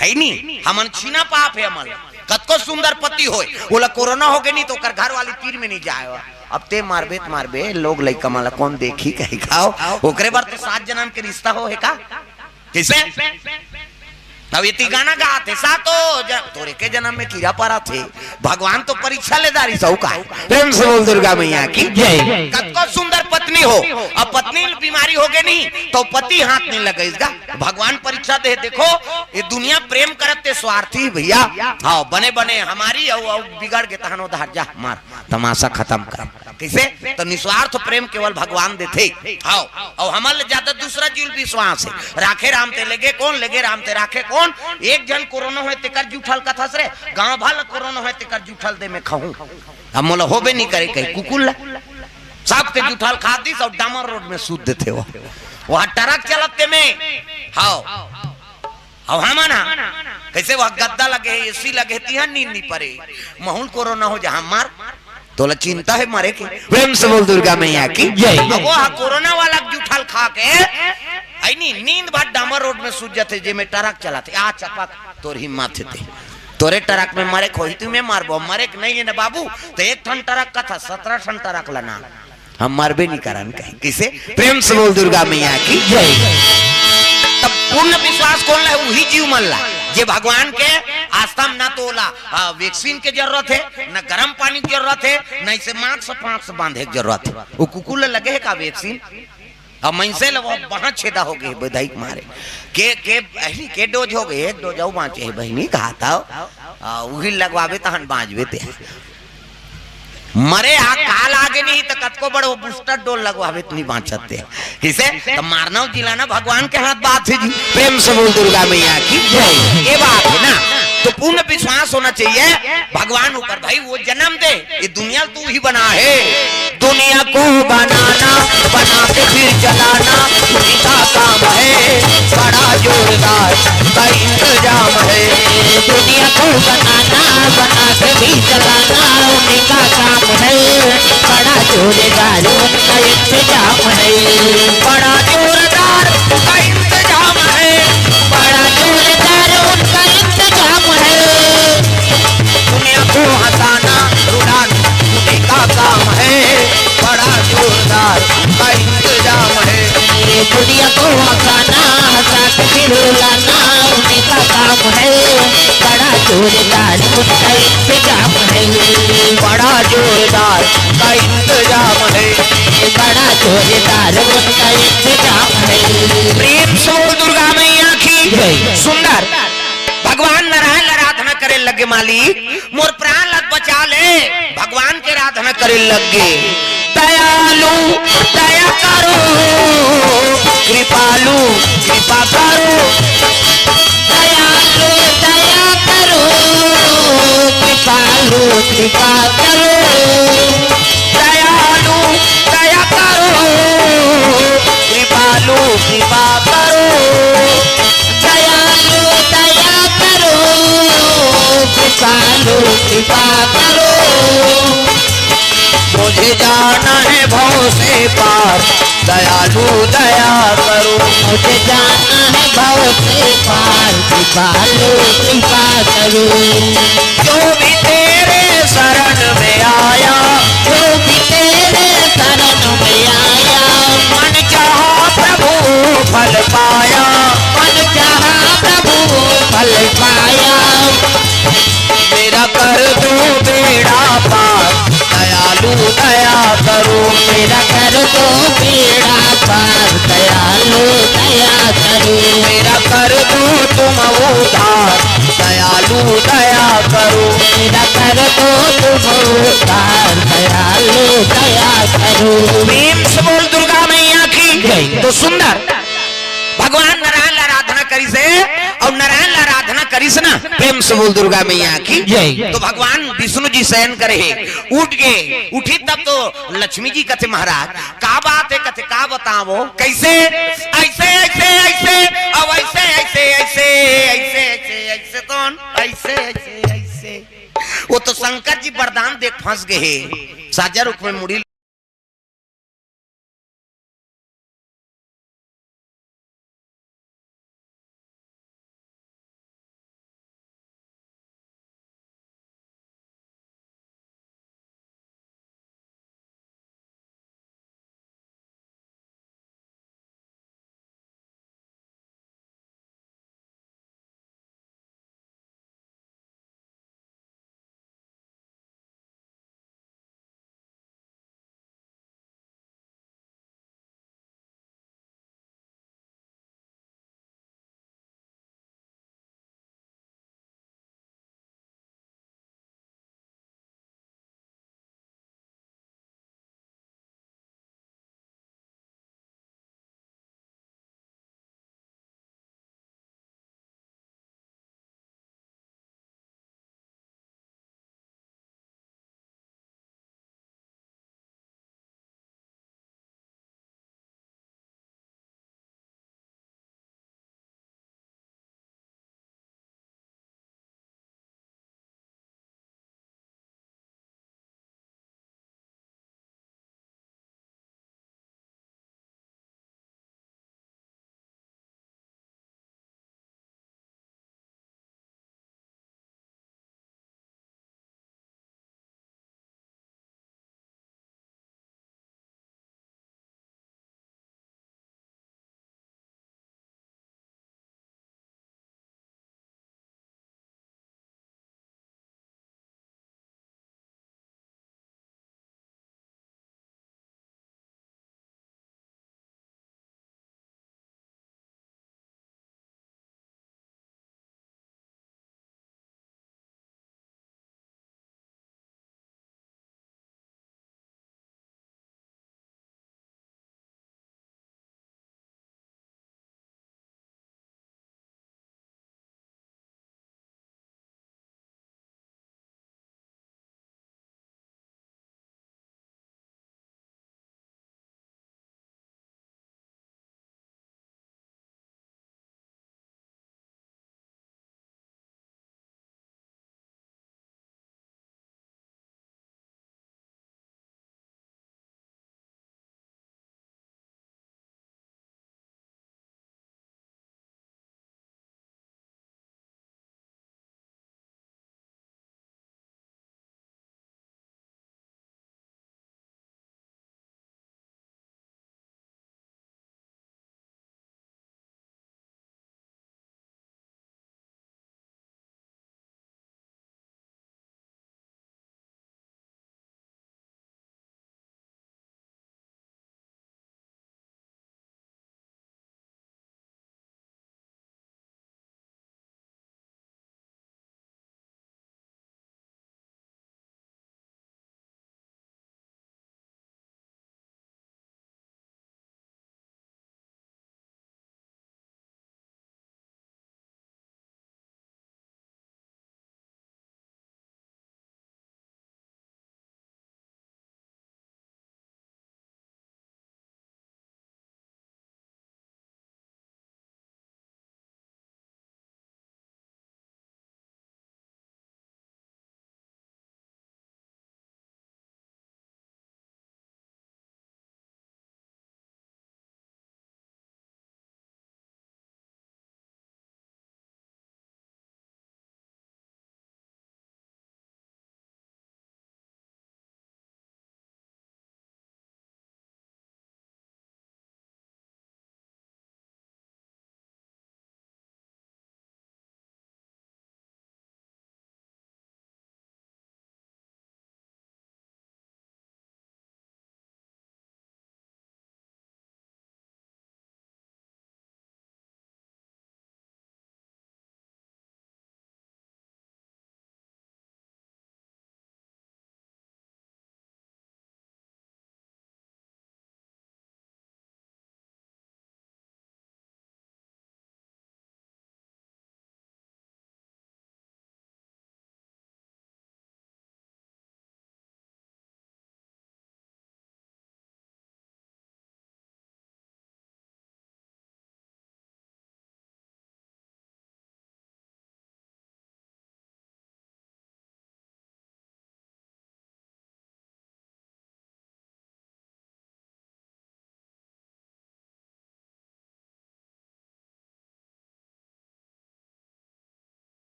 है नी? हमन छीना पाप हे हमन। कतको सुंदर पति होय, ओला कोरोना हो गए नहीं तो ओकर घर वाली तीर में नहीं जाए। अब ते मारबे त मारबे, लोग लइका मन ला कोन देखी कही खाओ, ओकरे बर तो सात जन्म के रिश्ता हो हे का? कैसे? अब ये ती गाना गात हे, सातो ज-, तोरे के जन्म में कीरा पारा थे, भगवान तो परीक्षा ले दारी सौ का। प्रेम से बोल दुर्गा मैया की जय। कतको सुंदर पत्नी हो, अब पत्नी ल बीमारी हो गए नहीं तो पति हाथ नहीं लगेगा। भगवान परीक्षा दे, देखो ये दुनिया प्रेम करत ते स्वार्थी भैया। हाँ, बने बने हमारी अउ, अउ बिगड़ के तहन उधार जा मार, तमाशा खत्म कर। कैसे? तो निस्वार्थ प्रेम केवल भगवान देथे। हाँ, अउ हमन ल ज्यादा दूसरा जीव ल विश्वास हे। राखे राम ते लेगे कोन, लेगे राम ते राखे कोन। एक झन कोरोना होय तेकर जूठा ल कथस रे, गांव भर ल कोरोना होय तेकर जूठा ल दे मैं खाहूं। अब मोला होबे नहीं करे कही कुकुर ला। सबके जूठा ल खा दिस अउ डामर रोड में सूत देथे वो। वहां ट्रक चलत ते में। हाँ। अब हमन हा, कैसे वह गद्दा लगे हे, एसी लगे हे, तिहा नींद नहीं परे। महूं ल कोरोना हो जहां मार, तोला चिंता हे मरे के। प्रेम से बोल दुर्गा मैया की जय। अब वो हा कोरोना वाला जूठा ल खा के, आई नी, नींद भर डामर रोड में सूत जाथे, जे में ट्रक चलाथे, आ चपक, तोर हिम्मत हे ते। तोरे ट्रक में मरे के होही, तुमे मारबो, मरे के नहीं हे ना बाबू, त एक ठन ट्रक कथा, सतरा ठन ट्रक लना। हम मरबे नहीं करन कही। किसे? प्रेम से बोल दुर्गा मैया की जय। तब पूर्ण विश्वास कोन ला हे? उही जीव मन ला, जे भगवान के आस्था में ना तो ओला, आ, वैक्सीन के जरूरत हे, ना गरम पानी के जरूरत हे, ना इसे मास्क पांच से बांधे के जरूरत हे। वो कुकुर ला लगे हे का वैक्सीन? अब मनसे ला वो वहां छेदा हो गए बधाई के मारे। के, के, अही के डोज हो गए, एक डोज अउ बांचे हे बहिनी, कहा था, आ, उही लगवाबे तहन बांचबे ते। मरे आ काल आगे नहीं त कतको बड़ वो बूस्टर डोज लगवाबे त नहीं बांचत ते। किसे? त मारना जिलाना भगवान के हाथ बात हे जी। प्रेम से बोल दुर्गा मैया की जय। ये बात हे ना, तो पूर्ण विश्वास होना चाहिए भगवान ऊपर। भाई वो जन्म दे, ये दुनिया तू ही बना हे। दुनिया को बनाना, बना के फिर चलाना, उन्हीं का काम है। बड़ा जोरदार का इंतजाम है। दुनिया को बनाना, बना के भी चलाना, उन्हीं का काम है। बड़ा जोरदार उनका इंतजाम है। बड़ा जोरदार का इंतजाम है। बड़ा जोरदार उनका इंतजाम है। दुनिया को हंसाना, रुलाना उन्हीं का काम है। बड़ा जोरदार का इंतजाम है। ये दुनिया को हंसाना, हंसा के फिर रुलाना उन्हीं का काम है। बड़ा जोरदार उनका इंतजाम है। बड़ा जोरदार का इंतजाम है। बड़ा जोरदार उनका इंतजाम है। प्रेम से बोल दुर्गा मैया की जय। सुंदर। भगवान नारायण आराधना करे लगे, मालिक मोर प्राण ला बचा ले। भगवान के आराधना करे लगे। दयालु दया करो, कृपालु कृपा करो। दयालु दया करो, कृपालु कृपा करो। दयालु दया करो, कृपालु कृपा करो। दया कृपालु कृपा करो। मुझे जाना है भव से पार, दयालु दया करो। मुझे जाना है भव से पार, कृपालु कृपा करो। जो भी तेरे शरण में आया, जो भी तेरे शरण में आया, मन चाहा प्रभु फल पाया। मन चाहा प्रभु फल पाया। मेरा कर दो बेड़ा पार, दयालु दया करो। मेरा कर दो बेड़ा पार, दयालु दया करो। मेरा कर दो तुम उद्धार, दयालु दया करो। मेरा कर दो तुम उद्धार, दयालु दया करो। प्रेम से बोल दुर्गा मैया की जय। तो सुंदर भगवान नारायण ला आराधना करिस हे, अउ नारायण ला आराधना करिस ना, प्रेम से बोल दुर्गा मैया की जय। तो भगवान विष्णु जी शयन करे हे, उठ गे, उठी तब तो लक्ष्मी जी कथे, महाराज का बात हे? कथे का बतावो, कैसे? ऐसे ऐसे ऐसे, अब ऐसे ऐसे ऐसे, ऐसे ऐसे ऐसे तो ऐसे ऐसे ऐसे। वो तो शंकर जी वरदान दे फंस गे हे, साजा रुख में मुड़ी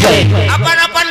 अपन अपन